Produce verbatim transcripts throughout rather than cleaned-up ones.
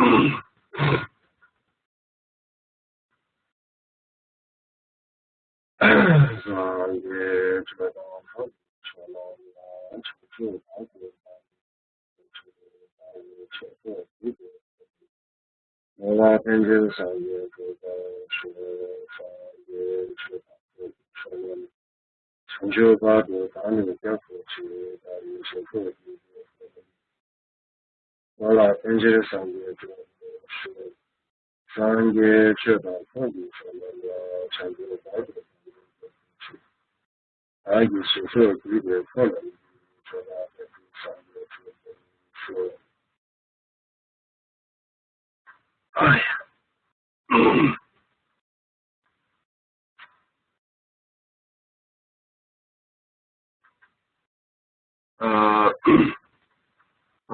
སངས་རྒྱས་ཆོས་དང་ཕྱོགས་ལ་ཡང་བྱང་ཆུབ་བདག་གིས་བདག་གི་ཆོས་ཆོས་ཆོས་ཆོས་ལ་ཕན་ཕྱིར་སངས་རྒྱས་ཆོས་དང་ཕྱོགས། སངས་རྒྱས་ཆོས་དང་ཕྱོགས་ལ་བྱང་ཆུབ་བར་དུ་བདག་ནི་སྐྱབས་སུ་མཆི། བདག་ནི་ཞིང་སོགས་ཀྱི་ལ་ཕན་ཕྱིར་སངས་རྒྱས་ཆོས་ལ་ཞུ། སངས་རྒྱས་ཆོས་དང་ཕྱོགས་ཀྱི་ཕྱོགས་ལ་ཡང་བྱང་ཆུབ་བར་དུ་བདག་ནི་སྐྱབས་སུ་མཆི། བདག་གིས་ཞིང་སོགས་བགྱིས་པའི་ཚོགས་རྣམས་ཀྱིས། ཆོས་ལ་ཕན་ཕྱིར་སངས་རྒྱས་ཆོས་དང་ཕྱོགས། ཨ་ཡ།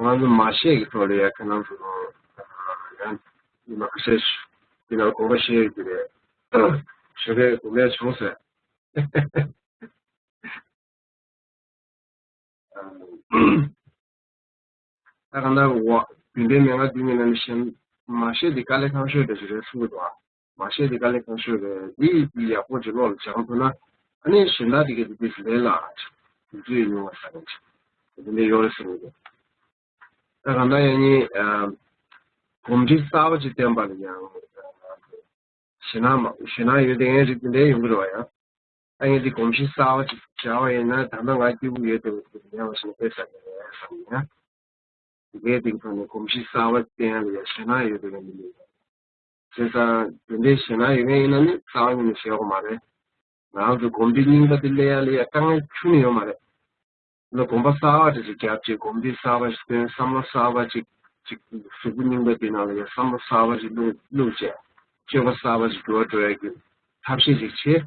ཨ། ང་ཚོ་མ་བཤད་ཀྱི་ཐོག་ལ་ཡ་ཁྱེད་རང་ཚོ་ཡང་མ་བཤད་ཤི་ཡིན་ན་དགོངས་པ་བཞེས་ཡོད་ཀྱི་རེད། ཞུ་མཁན་དགོངས་པ་བྱུང་ཟེར། ད་གང་ལྟར་འོ་བདུན་ལྡན་མན་ངག་བདུན་གྱི་ནང་ནས་གཞན་མ་བཤད་དེ་དཀའ་ལས་ཁག་ཤོས་འདྲ་ཞིག་རེད་གསུང་གི་འདུག་ཨ། མ་བཤད་དེ་དཀའ་ལས་ཁག་ཤོས་རེད། འདི་འདི་ཡག་པོ་ཅིག་བློ་ལ་འཇགས་ཐུབ་ན། ཨ་ནི་གཞན་དག་དེ་གས་དེ་དེ་ལས་སླ་ཅིག་དུས་ཚོད་ཉུང་བ་ས་རེད་ཅིག་དེ་འདྲ་ཡོད་རེད་གསུང་གི་འདུག་ད་གང་ལྟར་ཡང་ནི་ཨ་གོམས་འདྲིས་གསར་པ་ཅིག་བསྟན་པ་ལ་ཡང་ཞེད་སྣང་མ་ཞེད་སྣང་ཡོད་དེ་ངའི་རིགས་དེ་འདྲའི་ཡོང་གི་རེད་བ་ཡང་། ཨ་ངས་འདི་གོམས་གཤིས་གསར་པ་ཅིག་བྱ་བ་ཡིན་ན་ད་ལྟ་ང་སྐྱིད་པོ་ཡོད་དེ་ཉལ་བ་ཞིག་དཔེ་བསགས་ཀྱི་རེད་བསམ་ཡང་། དེ་གའི་སྟེང་ཐོག་ནས་གོམས་གཤིས་གསར་པ་བསྟན་ཡ་ལ་ཡ་ཞེད་སྣང་ཡོད་དེ་ཡང་མི་འདུག་བྱས་ཙང་དེ་འདྲའི་ཞེད་སྣང་ཡོད་མཁན་ཡིན་ན་ནི་རྩ་བ་ཉིད་ནས་བྱེད་དགོས་མ་རེད། ང་རང་ཚོ་གོམས་འདྲིས་རྙིང་པ་དེ་སླེབས་ཡ་ལ་ཡ་དཀའ་ངལ་ཁྱོན་ནས་ཡོད་མ་རེད། ལ་གོམ་པ་གསར་བ་དེ་ཅིག་བརྒྱབ་ཅིག་གོམས་འདྲིས་གསར་བ་ཞིག་བཏོན། བསམ་བློ་གསར་བ་ཅིག་ཅིག་གཟུགས་པོ་རྙིང་པ་དེ་ནང་ལ་ཡང་བསམ་བློ་གསར་བ་ཅིག་བླུགས་བླུགས་བྱས། སྤྱོད་པ་གསར་བ་ཅིག་འགྱུར་བ་འགྲོ་ཡ་གི་ཐབས་ཤེས་ཅིག་བྱེད།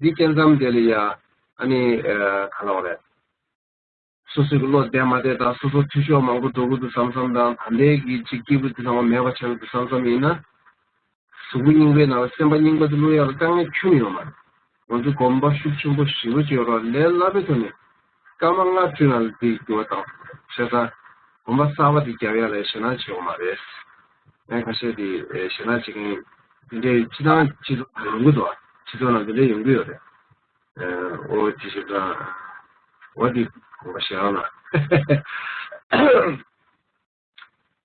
འདི་སྐྱེ་མཚམས་དེ་ལ་ཡ་ཨ་ནི་ཨ་ག་ལབ་རེད། སོ་སོའི་བློ་བདེ་མ་བདེ་དང་སོ་སོ་འཐུས་ཤོར་མང་པོ་འགྲོ་གི་འདུག་བསམ་བསམ་དང་ད་ལྟའི་གི་ཅིག་སྐྱིད་པོ་དེ་ཚང་མ་མེད་པ་ཆགས་ཀྱི་འདུག་བསམ་བསམ་ཡིན་ན། གཟུགས་པོ་རྙིང་པའི་ནང་ལ་སེམས་པ་རྙིང་པ་དེ་བླུག་ཡག་ལ་དཀའ་ངལ་ཁྱོན་ནས་ཡོད་མ་རེད། ང་ཚོ་གོམ་པ་ཤུགས་ཆེན་པོ་ཞེ་པོ་ཅིག་ཡོད་རེད་བ། ལས་སླ་པོའི་ཐོག་ནས་སྐར་མ་ལྔ་བཅུ་ནང་ལ་འདི་འགྱུར་བ་བཏང་ཐུབ་རེད། བྱས་ཙང་གོམ་པ་གསར་པ་དེ་རྒྱག་ཡག་ལ་ཞེད་སྣང་བྱེད་དགོས་མ་རེད། ངས་ཁ་ཤས་དེ་ཞེད་སྣང་བྱེད་མཁན་དེ་འདྲའི་སྤྱི་བཏང་སྤྱི་ཚོགས་ཡོང་གི་འདུག་བ། སྤྱི་ཚོགས་ནང་དེ་འདྲའི་ཡོང་གི་ཡོད་རེད། ཨོ་དེ་ཞེ་དྲག་འོ་དེ་གོམ་པ་ཞེ་དྲག་ལ།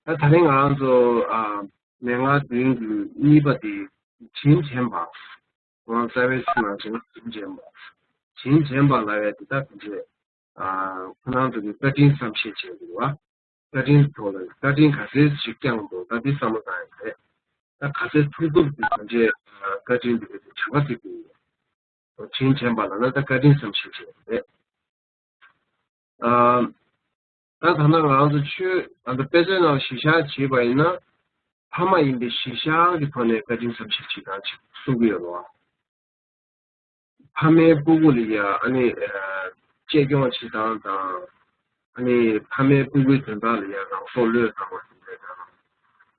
ད་ད་རིང་ང་རང་ཚོ་ཨ་མན་ངག་བདུན་གྱི་གཉིས་པ་དེ་དྲིན་དྲན་པ། ཁོང་རྩ་བའི་ཚིག་ནང་བྱས་ན་དྲིན་དྲན་པ། དྲིན་དྲན་པ་ལབ་ཡ་དེ་དག་གི་རྗེས་ཨ་ཁོ་རང་ཚོ་གི་བཀའ་དྲིན་བསམ་ཤེས་བྱས་འདུག་བ། བཀའ་དྲིན་ཐོག་ལ་བཀའ་དྲིན་ག་ཚོད་ཅིག་བསྐྱངས་འདུག་ད་འདི་བསམ་བློ་བཏང་ཡ་རེད། ད་ག་ཚོད་ཐུབ་ཐུབ་ཀྱི་བྱས་རྗེས་བཀའ་དྲིན་འདི་ག་ཚོད་གྲངས་ཀ་ཚིག་གི་ཡོད། དྲིན་དྲན་པ་ལབ་ན་ད་བཀའ་དྲིན་བསམ་ཤེས་བྱས་རེད། ཨ། ད་ད་ལྟ་ང་རང་ཚོ་ཆོས་ད་ལྟ་དཔེ་མཛོད་ནང་གཞི་བཞག་བྱས་པ་ཡིན་ན། ཕ་མ་ཡིན་པའི་གཞི་བཞག་གི་ཐོག་ནས་བཀའ་དྲིན་བསམ་ཤེས་བྱེད་སྟངས་ཅིག་གསུང་གི་ཡོད་རེད་བ། ཕ་མའི་སྤུ་གུ་ལ་ཡ་ཨ་ནི་ཨ་གཅེས་སྐྱོང་བྱེད་སྟངས་དང་། ཨ་ནི་ཕ་མའི་སྤུ་གུའི་དོན་དག་ལ་ཡ་རང་སྲོག་བློས་བཏང་བ་དེ་འདྲ་དང་།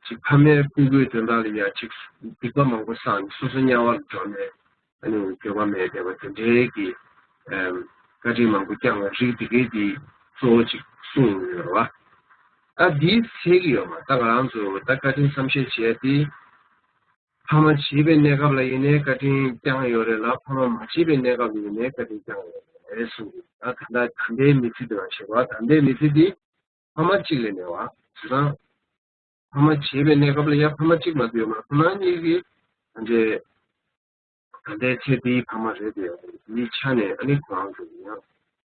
ཅིག་ཕ་མའི་སྤུ་གུའི་དོན་དག་ལ་ཡ་ཅིག་སྡིག་པ་མང་པོ་བསགས་ནས་སོ་སོ་དམྱལ་བར་འགྲོ་ནས་ཨ་ནི་འགྱོད་པ་མེད་བསྡད་པ་དེ་འདྲའི་གི་ཨམ་བཀའ་དྲིན་མང་པོ་བསྐྱངས་པའི་རིགས་དེ་གའི་དེ་གཙོ་བོ་ཅིག་གསུངས་ཡོད་རེད་བ། ད་འདིའི་ཚད་ཀྱི་ཡོད་མ་ད་ང་རང་ཚོ་ད་བཀའ་དྲིན་བསམ་ཤེས་བྱས་ཏེ། ཕ་མ་བྱིས་པའི་གནས་སྐབས་ལ་ཡིན་ནའི་བཀའ་དྲིན་བསྐྱངས་ཡོད་རེད་ལ། ཕ་མ་མ་བྱིས་པའི་གནས་སྐབས་ལ་ཡིན་ནའི་བཀའ་དྲིན་བསྐྱངས་ཡོད་རེད་གསུངས་འདུག་ད་ད་ལྟ་ད་ལྟའི་མི་ཚེ་འདི་ལ་བྱེད་པ་ད་ལྟའི་མི་ཚེ་འདི་ཕ་མ་གཅིག་ལས་མེད་བ། བྱས་ཙང་ཕ་མ་བྱིས་པའི་གནས་སྐབས་ལ་ཡང་ཕ་མ་གཅིག་མ་གཏོགས་ཡོད་མ་རེད། ཁོ་རང་གཉིས་ཀྱིས་ད་ལྟའི་ད་ལྟའི་ཚེ་འདིའི་ཕ་མ་རེད་དེ། དེའི་ཆ་ནས་ཨ་ནི་ཁོ་རང་ཚོ་ཡང་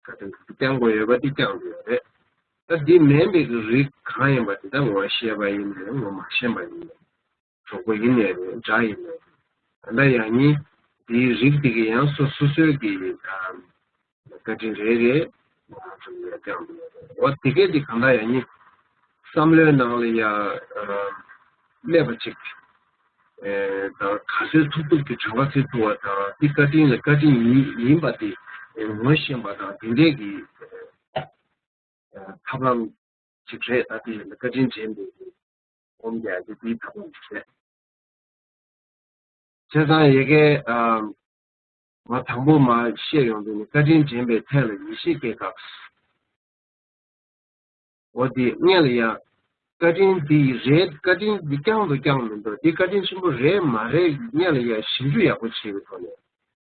བཀའ་དྲིན་བསྐྱང་དགོས་ཡོད་པ་འདི་བསྐྱངས་དགོས་ཡོད་རེད། ད་འདི་མིན་པའི་རིགས་གང་ཡིན་པ་དེ་ད་ངོ་ཤེས་པ་ཡིན་ནའི་ངོ་མ་ཤེས་པ་ཡིན་ནའི། གྲོགས་པོ་ཡིན་ནའི་རེད། དགྲ་ཡིན་ནའི་རེད། ད་ལྟ་ཡང་སྙིང་འདིའི་རིགས་འདི་གི་ཡང་སོ་སོ་སོའི་གི་ཨ་བཀའ་དྲིན་རེ་རེ་ང་ཚོ་ལ་བསྐྱངས་འདུག་འོ་དེ་གས་འདི་གང་ལྟར་ཡང་སྙིང་བསམ་བློའི་ནང་ལ་ཡ་ཨ་སླེབས་པ་ཅིག་ཨེ་ད་ག་ཚོད་ཐུབ་ཐུབ་ཀྱི་གྲངས་ཀ་ཚོད་ཐུབ་པ་དང་འདི་བཀའ་དྲིན་ལ་བཀའ་དྲིན་ཡིན་ཡིན་པ་དེ་ངོ་ཤེས་པ་དང་དེ་འདྲས་ཀྱི་ཐབས་ལམ་ཅིག་རེད། ད་དེ་ཡིན་ན་བཀའ་དྲིན་དྲན་པའི་སྒོམ་རྒྱག་རྒྱུ་དེའི་ཐབས་ལམ་ཅིག་རེད། བྱས་ཙང་ཡ་གི་ཨ་ང་དང་པོ་མ་བཤད་ཡོང་དུས་ནི་བཀའ་དྲིན་དྲན་པའི་ཐད་ལ་ཡེ་ཤེས་སྐྱེ་སྐབས། འོ་དེ་སྔོན་ལ་ཡ་ བཀའ་དྲིན་འདི་རེད། བཀའ་དྲིན་འདི་རྐྱང་དུ་རྐྱང་མི་འདུག་འདི་བཀའ་དྲིན་ཆེན་པོ་རེད་མ་རེད་སྔོན་ལ་ཡ་ཞིབ་འཇུག་ཡག་པོ་བྱེད་པའི་ཐོག་ནས།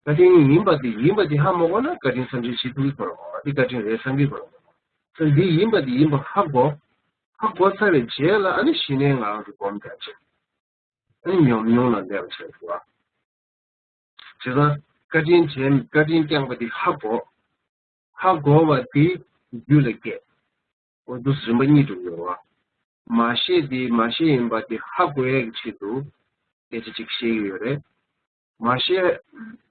བཀའ་དྲིན་ཡིན་པ་དེ་ཡིན་པ་དེ་ཧ་མ་གོ་ན་བཀའ་དྲིན་བསམ་ཤེས་བྱེད་ཐུབ་ཀྱི་ཁོ་རང་མ་རེད། འདི་བཀའ་དྲིན་རེད་བསམ་གྱི་ཁོ་རང་མ་རེད། འདི་ཡིན་པ་དེ་ཡིན་པ་ཧ་གོ། ཧ་གོ་ཚར་བའི་རྗེས་ལ་ཨ་ནི་གཞི་ནས་ང་རང་ཚོ་སྒོམ་རྒྱག་བྱེད། ཨ་ནི་ཉམས་མྱོང་ལ་སླེབས་བྱེད་ཐུབ་པ། བྱས་ཙང་བཀའ་དྲིན་དྲན། བཀའ་དྲིན་བསྐྱངས་པ་དེ་ཧ་གོ། ཧ་གོ་བ་དེ་རྒྱུད་ལ་སྐྱེས། འོ་འདུག་སེ་རིམ་པ་གཉིས་འགྲོ་གི་ཡོད་བ། མ་ཤེས་དེ་མ་ཤེས་ཡིན་པ་དེ་ཧ་གོ་ཡས་ཀྱི་ཆེད་དུ་སྐད་ཆ་གཅིག་བཤད་ཀྱི་ཡོད་རེད། མ་ཤེས།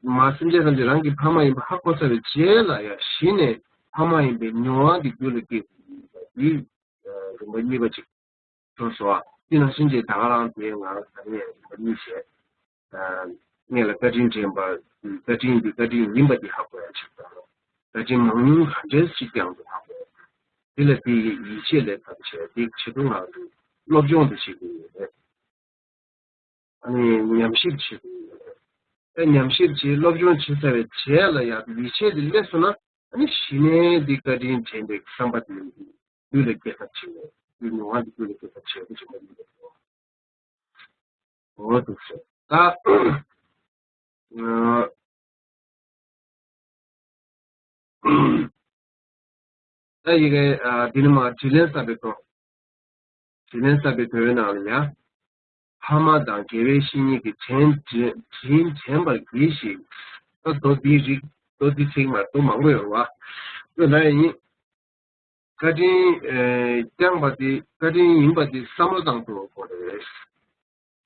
མ་སེམས་ཅན་ཐམས་ཅད་རང་གི་ཕ་མ་ཡིན་པ་ཧ་གོ་ཚར་བའི་རྗེས་ལ་ཡང་གཞི་ནས་ཕ་མ་ཡིན་པའི་མྱོང་བ་དེ་རྒྱུད་ལ་སྐྱེས་དེ་རིམ་པ་གཉིས་པ་གཅིག་སོང་སོ། དེ་ནང་བཞིན་གྱི་ད་ག་རང་དེ་ང་རང་ད་ནས་རིམ་པ་གཉིས་བྱས། སྔོན་ལ་བཀའ་དྲིན་དྲན་པ། བཀའ་དྲིན་འདི་བཀའ་དྲིན་ཡིན་པ་འདི་ཧ་གོ་ཡ་ཆེད་དུ། བཀའ་དྲིན་མང་ཉུང་ག་འདྲས་ཞིག་ཀྱང་འདུག་ཧ་གོ་ཡ། འདི་ལ་དེ་ཡིད་ཆེས་ལས་ཐབས་བྱས་དེ་ཆེད་དུ་ང་ཚོས་སློབ་སྦྱོང་དེ་བྱེད་དགོས་ཡོད་རེད། ཨ་ནི་ཉམས་ཞིབ་བྱེད་དགོས་ཡོད་རེད། ཨ་ཉམས་ཞིབ་བྱེད་སློབ་སྦྱོང་བྱེད་ཚར་བའི་རྗེས་ལ་ཡང་ཡིད་ཆེས་དེ་སླེབས་སོང་ན་ཨ་ནི་གཞི་ནས་འདི་བཀའ་དྲིན་དྲན་པའི་བསམ་པ་དེ་རྒྱུད་ལ་སྐྱེ་ཐབས་བྱེད་དགོས། རྒྱུད་ནོར་བ་འདི་རྒྱུད་ལ་སྐྱེ་ཐབས་བྱེད་དགོས་ཞེས་པ་ཡིན་པ་རེད། འོ་འདུག་སེ། ད་ཨ་ད་ཡི་གེ་ཨ་འདི་ནི་མ་དྲིན་ལན་བསབ་པའི་ཐོག་དྲིན་ལན་བསབ་པའི་དོན་ནང་ལ་ཡ། ཕ་མ་དང་དགེ་བའི་བཤེས་གཉེན་གྱི་དྲིན་དྲིན་དྲན་པར་གྱིས་ཤིག་ད་མདོ་འདིའི་རིགས་མདོ་འདི་ཚིག་མ་གཏོགས་མང་པོ་ཡོད་རེད་བ། ད་ཡིན། བཀའ་དྲིན་ཨེ་བསྐྱངས་པ་དེ་བཀའ་དྲིན་ཡིན་པ་དེ་བསམ་བློ་བཏང་ཐུབ་དགོས་རེད།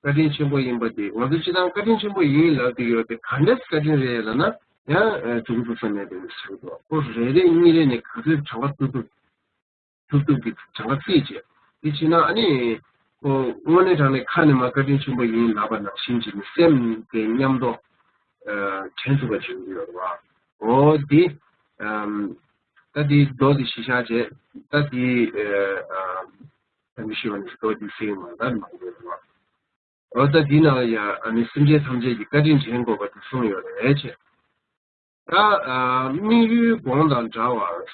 བཀའ་དྲིན་ཆེན་པོ་ཡིན་པ་དེ་ང་ཚོ་སྤྱིར་བཏང་བཀའ་དྲིན་ཆེན་པོ་ཡིན་ལབ་ཀྱི་ཡོད་དེ་ག་འདྲས་བཀའ་དྲིན་རེད་ལབ་ན་ཡང་ཨེ་ཐུབ་ཀྱི་ཐུབ་ས་མེད་པའི་ཞིག་འདུག་ཁོ་རེ་རེ་གཉིས་རེ་ནས་ག་ཚོད་གྲངས་ཀ་ཐུབ་ཐུབ་ཐུབ་ཐུབ་ཀྱི་གྲངས་ཀ་རྩིས་བྱས་དེ་བྱས་ན་ཨ་ནི་ཁོ་དངོས་གནས་དྲང་གནས་ཁ་ནས་མ་བཀའ་དྲིན་ཆེན་པོ་ཡིན་ལབ་པ་ནང་བཞིན་བྱས་ནས་སེམས་དེ་མཉམ་དུ་ཨེ་དྲན་ཐུབ་པ་བྱུང་གི་ཡོད་རེད་བ། འོ་དེ་ཨམ། ད་དེའི་མདོ་དེ་གཞི་བཞག་བྱས་ད་དེའི་ཨ་ཨ་ད་མི་ཤི་བ་ནི་མདོ་དེ་ཟེར་མ་ད་མ་ཡོད་རེད་བ། འོ་ད་དེའི་ནང་ལ་ཡ་ཨ་ནི་སེམས་ཅན་ཐམས་ཅད་ཀྱི་བཀའ་དྲིན་དྲན་དགོས་པ་དེ་གསུངས་ཡོད་རེད་བྱས། ད་ཨ་དམིགས་ཡུལ་གོང་དང་འདྲ་བར་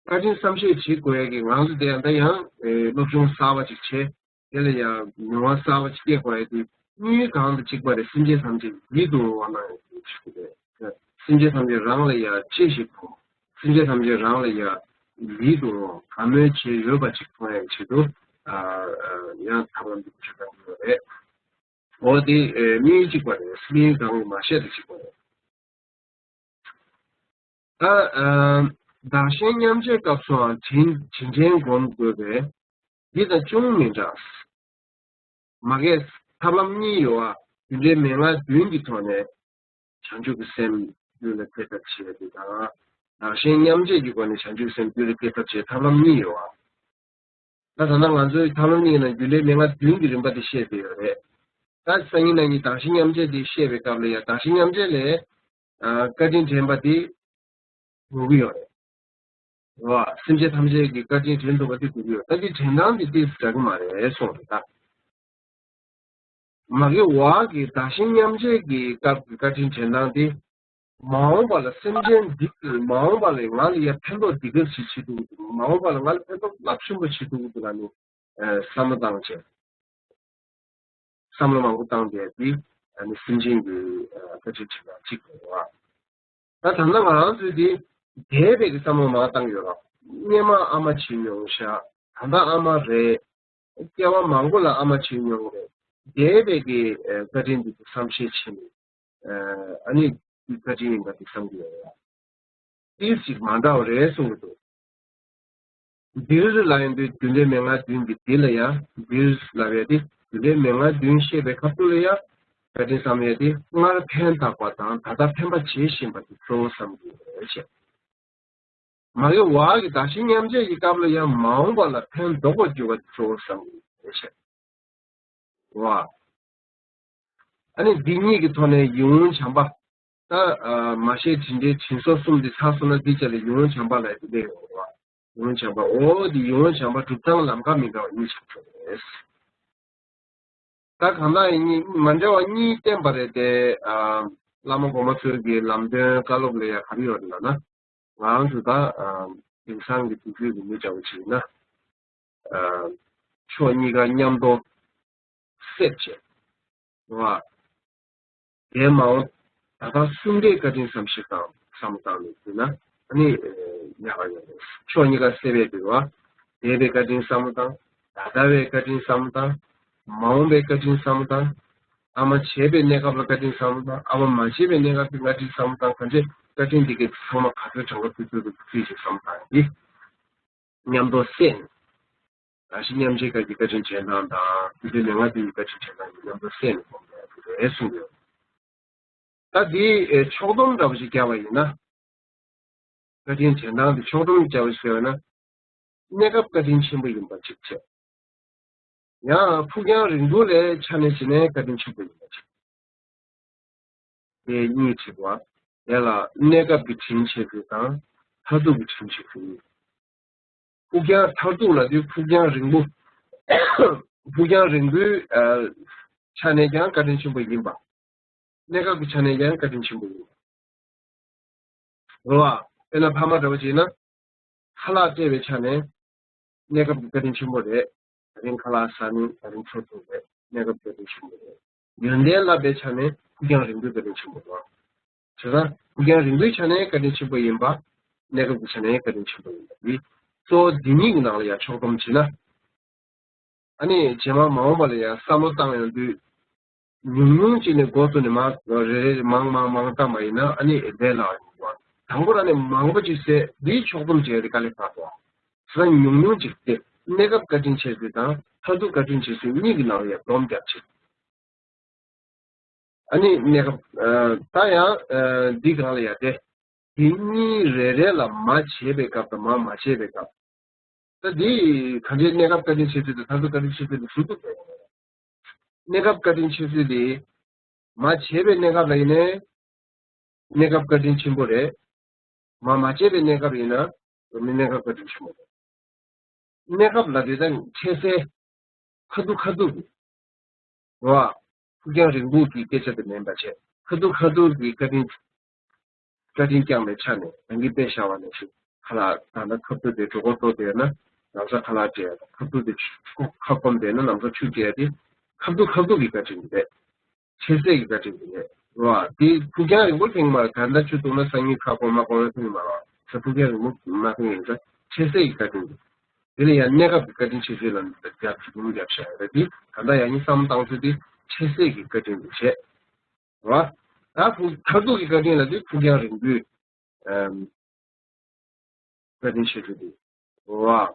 བཀའ་དྲིན་བསམ་ཤེས་བྱེད་དགོས་ཡ་གི་ང་ཚོ་དེ་ཡང་ད་ཡང་ཨེ་སློབ་སྦྱོང་གསར་བ་ཅིག་བྱས། དེ་ལ་ཡང་མྱོང་བ་གསར་བ་ཅིག་སྐྱེ་དགོས་ཡ་དེ་དམིགས་ཡུལ་གང་དང་གཅིག་པ་རེད། སེམས་ཅན་ཐམས་ཅད་ཡིད་དུ་འོང་བ་གནང་ཡ་དེ་ཞིག་རེད། སེམས་ཅན་ཐམས་ཅད་རང་ལ་ཡང་གཅེས་ཤིག་དང་། སེམས་ཅན་ཐམས་ཅད་རང་ལ་ཡང་ཡིད་དུ་འོང་དགའ་མོས་བྱེད་འོས་པ་ཅིག་མཐོང་ཡ་ཆེད་དུ་ཨ་ཡང་ཐབས་ལམ་འདི་བྱེད་སྟངས་ཡོད་རེད། འོ་དེ་ཨེ་དམིགས་ཡུལ་གཅིག་པ་རེད། དམིགས་ཡུལ་གང་མ་བཤད་དེ་གཅིག་པ་རེད། ད་ཨ་བདག་གཞན་མཉམ་བརྗེའི་སྐབས་སུའང་དྲིན་དྲིན་དྲན་སྒོམ་དགོས་པས། འདི་དང་ཅུང་མི་འདྲ། མ་གས་ཐབས་ལམ་གཉིས་ཡོད་པ། རྒྱུ་འབྲས་མན་ངག་བདུན་གྱི་ཐོག་ནས་བྱང་ཆུབ་ཀྱི་སེམས་རྒྱུད་ལ་སྐྱེ་ཐབས་བྱེད་པ་དང་། བདག་གཞན་མཉམ་བརྗེ་གི་སྒོ་ནས་བྱང་ཆུབ་སེམས་རྒྱུད་ལ་སྐྱེ་ཐབས་བྱེད་ཐབས་ལམ་གཉིས་ཡོད་པ། ད་ད་ལྟ་ང་ཚོའི་ཐབས་ལམ་གཉིས་ནང་རྒྱུ་འབྲས་མན་ངག་བདུན་གྱི་རིམ་པ་དེ་བཤད་བསྡད་ཡོད་རེད། ད་སང་ཉིན་གནངས་ཉིན་བདག་གཞན་མཉམ་བརྗེ་དེ་བཤད་པའི་སྐབས་ལ་ཡང་བདག་གཞན་མཉམ་བརྗེ་ལས་ཨ་བཀའ་དྲིན་དྲན་པ་དེ་དགོས་ཀྱི་ཡོད་རེད། རེད་བ། སེམས་ཅན་ཐམས་ཅད་ཀྱི་བཀའ་དྲིན་དྲན་ཐུབ་པ་དེ་དགོས་ཀྱི་ཡོད། ད་དེ་དྲན་སྟངས་དེ་དེ་འདྲ་གི་མ་རེད་གསུངས་རེད་ད། མ་གི་བ་གི་བདག་གཞན་མཉམ་བརྗེ་གི་སྐབས་ཀྱི་བཀའ་དྲིན་དྲན་སྟངས་དེ། མ་འོངས་པ་ལ་སེམས་ཅན་འདི་གི་མ་འོངས་པ་ལ་ང་ལ་ཡ་ཕན་ཐོགས་འདི་ག་ཞིག་བྱེད་ཐུབ་ཀྱི་འདུག་མ་འོངས་པ་ལ་ང་ལ་ཕན་ཐོགས་རླབས་ཆེན་པོ་བྱེད་ཐུབ་ཀྱི་འདུག་ལ་ནི་བསམ་བློ་བཏང་བྱས། བསམ་བློ་མང་པོ་བཏང་བསྡད་དེ་ཨ་ནི་སེམས་ཅན་གྱི་ཨ་བཀའ་དྲིན་དྲན་པ་གཅིག་དགོས་པ། ད་ད་ལྟ་ང་རང་ཚོའི་དེ་འདས་པའི་གི་བསམ་བློ་མང་བཏང་ཡོད་ར། སྔོན་མ་ཨ་མ་བྱེད་མྱོང་ཤག་ད་ལྟ་ཨ་མ་རེད། སྐྱེ་བ་མང་པོ་ལ་ཨ་མ་བྱེད་མྱོང་རེད། འདས་པའི་གི་ཨ་བཀའ་དྲིན་འདི་ཚོ་བསམ་ཤེས་བྱས་ནས་ཨ་ནི་འདི་བཀའ་དྲིན་ཡིན་པ་འདི་བསམ་གྱི་ཡོད་ར། ཏིས་ཅིག་མ་འདྲ་བ་རེད་གསུང་གི་འདུག་འདིར་ལ་ཡིན་དུས་རྒྱུ་འབྲས་མན་ངག་བདུན་གྱི་འདི་ལ་ཡང་འདིར་ལབ་ཡ་དེ་རྒྱུ་འབྲས་མན་ངག་བདུན་བཤད་པའི་སྐབས་སུ་ལ་ཡང་བཀའ་དྲིན་བསམ་ཡ་དེ་སྔར་ཕན་བཏགས་པ་དང་ད་ལྟ་ཕན་པ་བྱེད་བཞིན་པ་དེ་གཙོ་བོ་བསམ་གྱི་ཡོད་རེད་བཤད། མ་གི་བ་གི་བདག་གཞན་མཉམ་བརྗེ་གི་སྐབས་ལ་ཡང་མ་འོངས་པ་ལ་ཕན་འདོགས་པར་འགྱུར་བ་དེ་གཙོ་བོ་བསམ་གྱི་ཡོད་རེད་བཤད། བ། ཨ་ནི་འདི་གཉིས་ཀྱི་ཐོག་ནས་ཡིད་འོང་བྱམས་པ། ད་ཨ་མ་ཤེས་དྲིན་དྲན་དྲིན་གཟོ་གསུམ་འདི་ཚར་སོང་ན་འདི་ཅག་ལ་ཡིད་འོང་བྱམས་པ་ལ་ཡི་ལས་ཡོང་བ། ཡིད་འོང་བྱམས་པ་འོ་འདི་ཡིད་འོང་བྱམས་པ་སྒྲུབ་སྟངས་ལམ་ཁ་མི་འདྲ་བ་གཉིས་ཆགས་ཚར་རེད། ད་གང་ལྟར་ཡིན་གཉིས་མ་འདྲ་བ་གཉིས་བསྟན་པ་རེད་དེ་ཨ་བླ་མ་གོང་མ་ཚོས་ཀྱི་ལམ་སྟོན་བཀའ་སློབ་ལ་ཡ་ག་རེ་ཡོད་རེད་ལབ་ན། ང་རང་ཚོ་ད་ཨ་དེང་སང་གི་དུས་ཚོད་ཀྱི་མི་འདྲ་བོ་ཞིག་ཡིན་ན། ཨ་ ཕྱོགས་གཉིས་ཀ་མཉམ་དུ་བསྲེས་བྱས། རེད་བ། དེའི་མ་འོངས་ད་ལྟ་གསུམ་ཀའི་བཀའ་དྲིན་བསམ་ཤེས་དང་བསམ་བློ་བཏང་ནས་བརྩིས་ན་ཨ་ནི་ཡག་ག་ཡོད་རེད། ཕྱོགས་གཉིས་ཀ་བསྲེས་པའི་འདུལ་བ། འདས་པའི་བཀའ་དྲིན་བསམ་བློ་བཏང་། ད་ལྟ་བའི་བཀའ་དྲིན་བསམ་བློ་བཏང་། མ་འོངས་པའི་བཀའ་དྲིན་བསམ་བློ་བཏང་། ཨ་མ་བྱས་པའི་གནས་སྐབས་ལ་བཀའ་དྲིན་བསམ་བློ་བཏང་། ཨ་མ་མ་བྱས་པའི་གནས་སྐབས་ཀྱི་བཀའ་དྲིན་བསམ་བློ་བཏང་། གང་བྱས་བཀའ་དྲིན་འདི་གའི་ཚང་མ་ག་ཚོད་གྲངས་ཀ་ཕུལ་ཕུལ་ཕུལ་ཕུལ་ཞིག་བསམ་བློ་བཏང་ཡིན། མཉམ་དུ་བསྲེས་ནས། རང་བཞིན་མཉམ་བརྗེའི་སྐབས་ཀྱི་བཀའ་དྲིན་དྲན་སྟངས་དང་དུས་ཚོད་མན་ངག་དུས་ཀྱི་བཀའ་དྲིན་དྲན་སྟངས་ཀྱི་མཉམ་དུ་བསྲེས་ནས་སྒོམ་ཡག་དེ་རེད་གསུངས་ཡོད། ད་འདི་ཕྱོགས་བསྡོམས་འདྲ་པོ་ཞིག་བརྒྱབ་པ་ཡིན་ན། བཀའ་དྲིན་དྲན་སྟངས་འདི་ཕྱོགས་བསྡོམས་བརྒྱབ་པ་ཞིག་བྱས་པ་ན། གནས་སྐབས་བཀའ་དྲིན་ཆེན་པོ་ཡིན་པ་གཅིག་བྱས། ཡང་ཕུགས་རྒྱང་རིང་པོ་ལ་ཆ་ནས་བྱས་ནས་བཀའ་དྲིན་ཆེན་པོ་ཡིན་པ་གཅིག་དེ་གཉིས་བྱེད་པ། དེ་ལ་གནས་སྐབས་ཀྱི་དྲིན་ཆེ་ཚུལ་དང་མཐར་ཐུག་གི་དྲིན་ཆེ་ཚུལ་གཉིས། ཕུགས་རྒྱང་མཐར་ཐུག་ལ་དུས་ཕུགས་རྒྱང་རིང་པོ། ཕུགས་རྒྱང་རིང་པོའི་ཆ་ནས་ཀྱང་བཀའ་དྲིན་ཆེན་པོ་ཡིན་པ། གནས་སྐབས་ཀྱི་ཆ་ནས་ཀྱང་བཀའ་དྲིན་ཆེན་པོ་ཡིན་པ། རེད་བ། དཔེར་ན་ཕ་མ་འདྲ་བོ་བྱས་ན། ཁ་ལག་སྤྲད་པའི་ཆ་ནས་གནས་སྐབས་ཀྱི་བཀའ་དྲིན་ཆེན་པོ་རེད། ད་རིང་ཁ་ལག་ཟ་ནི་ད་རིང་ཚོད་ཐུག་རེད། གནས་སྐབས་ཀྱི་བཀའ་དྲིན་ཆེན་པོ་རེད། ཡོན་ཏན་བསླབ་པའི་ཆ་ནས་ཕུགས་རྒྱང་རིང་པོའི་བཀའ་དྲིན་ཆེན་པོ་རེད། བྱས་ཙང་ཕུགས་རྒྱང་རིང་པོའི་ཆ་ནས་བཀའ་དྲིན་ཆེན་པོ་ཡིན་པ། གནས་སྐབས་ཀྱི་ཆ་ནས་བཀའ་དྲིན་ཆེན་པོ་ཡིན་པ་འདི། གཙོ་བོ་འདི་གཉིས་ཀྱི་ནང་ལ་ཡང་ཕྱོགས་བསྡོམས་བྱས་ན། ཨ་ནི་རྗེས་མ་མ་འོངས་པ་ལ་ཡང་བསམ་བློ་བཏང་ཡོང་དུས། ཉུང་ཉུང་ཅིག་ནས་འགོ་བཙུགས་ནས་མར་རེ་རེ་མང་མང་མང་བཏང་པ་ཡིན་ན་ཨ་ནི་ལས་སླ་བ་ཡིན་པ། དང་པོར་ཨ་ནི་མང་པོ་ཅིག་བསྲེས་འདིའི་ཕྱོགས་བསྡོམས་བྱས་ཏེ་དཀའ་ལས་ཁག་པོ། ས་ཉུང་ཉུང་ཅིག་སྟེ་གནས་སྐབས་བཀའ་དྲིན་ཆེ་ཚུལ་དང་མཐར་ཐུག་བཀའ་དྲིན་ཆེ་ཚུལ་གཉིས་ཀྱི་ནང་ལ་ཡང་བསྡོམས་བརྒྱབ་ཆེ། ཨ་ནི་གནས་སྐབས་ད་ཡང་འདི་གང་ལ་ཡང་དེ། དེ་གཉིས་རེ་རེ་ལ་མ་བྱས་པའི་སྐབས་དང་མ་མ་བྱས་པའི་སྐབས། ད་འདི་གང་ཅིའི་གནས་སྐབས་བཀའ་དྲིན་ཆེ་ཚུལ་དང་མཐར་ཐུག་བཀའ་དྲིན་ཆེ་ཚུལ་དེ་ཟུར་དུ་སྤེལ། གནས་སྐབས་བཀའ་དྲིན་ཆེ་ཚུལ་དེ། མ་བྱས་པའི་གནས་སྐབས་ལ་ཡིན་ནའི། གནས་སྐབས་བཀའ་དྲིན་ཆེན་པོ་རེད། མ་མ་བྱས་པའི་གནས་སྐབས་ཡིན་ན། མི་གནས་སྐབས་བཀའ་དྲིན་ཆེན་པོ་རེད། གནས་སྐབས་ལ་དེ་དང་འཕྲལ་སེལ། ཁ་ཐུག་ཁ་ཐུག་གི། རེད་བ། ཕུགས་རྒྱང་རིང་པོ་གི་སྐད་ཆ་དེ་མིན་པ་བྱས། ཁ་ཐུག་ཁ་ཐུག་གི་བཀའ་དྲིན། བཀའ་དྲིན་བསྐྱངས་པའི་ཆ་ནས་རང་གིས་དཔེ་བཞག་པ་ནང་བཞིན་ཁ་ལག་ད་ལྟ་ཁ་ཐུག་དེ་གྲོད་ཁོག་ལྟོགས་བསྡད་ན་ལམ་སང་ཁ་ལག་སྤྲད་ཡ་དང་ཁ་ཐུག་དེ་ཆུ་ཁ་སྐོམ་བསྡད་ན་ལམ་སང་ཆུ་སྤྲད་ཡ་དེ་ཁ་ཐུག་ཁ་ཐུག་གི་བཀའ་དྲིན་རེད། འཕྲལ་སེལ་གྱི་བཀའ་དྲིན་དེ་རེད། རེད་བ། དེ་ཕུགས་རྒྱང་རིང་པོ་ཐེངས་མ་ད་ལྟ་ཆུ་བཏུང་ན་སང་ཉིན་ཁ་སྐོམ་མ་སྐོམ་ལ་ཐུག་གི་མ་རེད་བ། ས་ཕུགས་རྒྱང་རིང་པོ་མ་ཐེངས་ཡིན་ཙང་འཕྲལ་སེལ་གྱི་བཀའ་དྲིན་དེ། དེ་ལ་ཡང་གནས་སྐབས་ཀྱི་བཀའ་དྲིན་ཆེ་ཚུལ་ལ་རྒྱབ་ཀྱི་ལུང་རྒྱབ་བཞག་ཡོད་རེད་དེ། ད་ལྟ་ཡང་སྙིང་བསམ་བཏང་ཚུལ་དེ་འཕྲལ་སེལ་གྱི་བཀའ་དྲིན་དེ་བྱས། རེད་བ། ད་ཕུགས་མཐར་ཐུག་གི་བཀའ་དྲིན་ལ་དེ་ཕུགས་རྒྱང་རིང་པོའི་ཨམ། བཀའ་དྲིན་ཆེ་ཚུལ་དེ། རེད་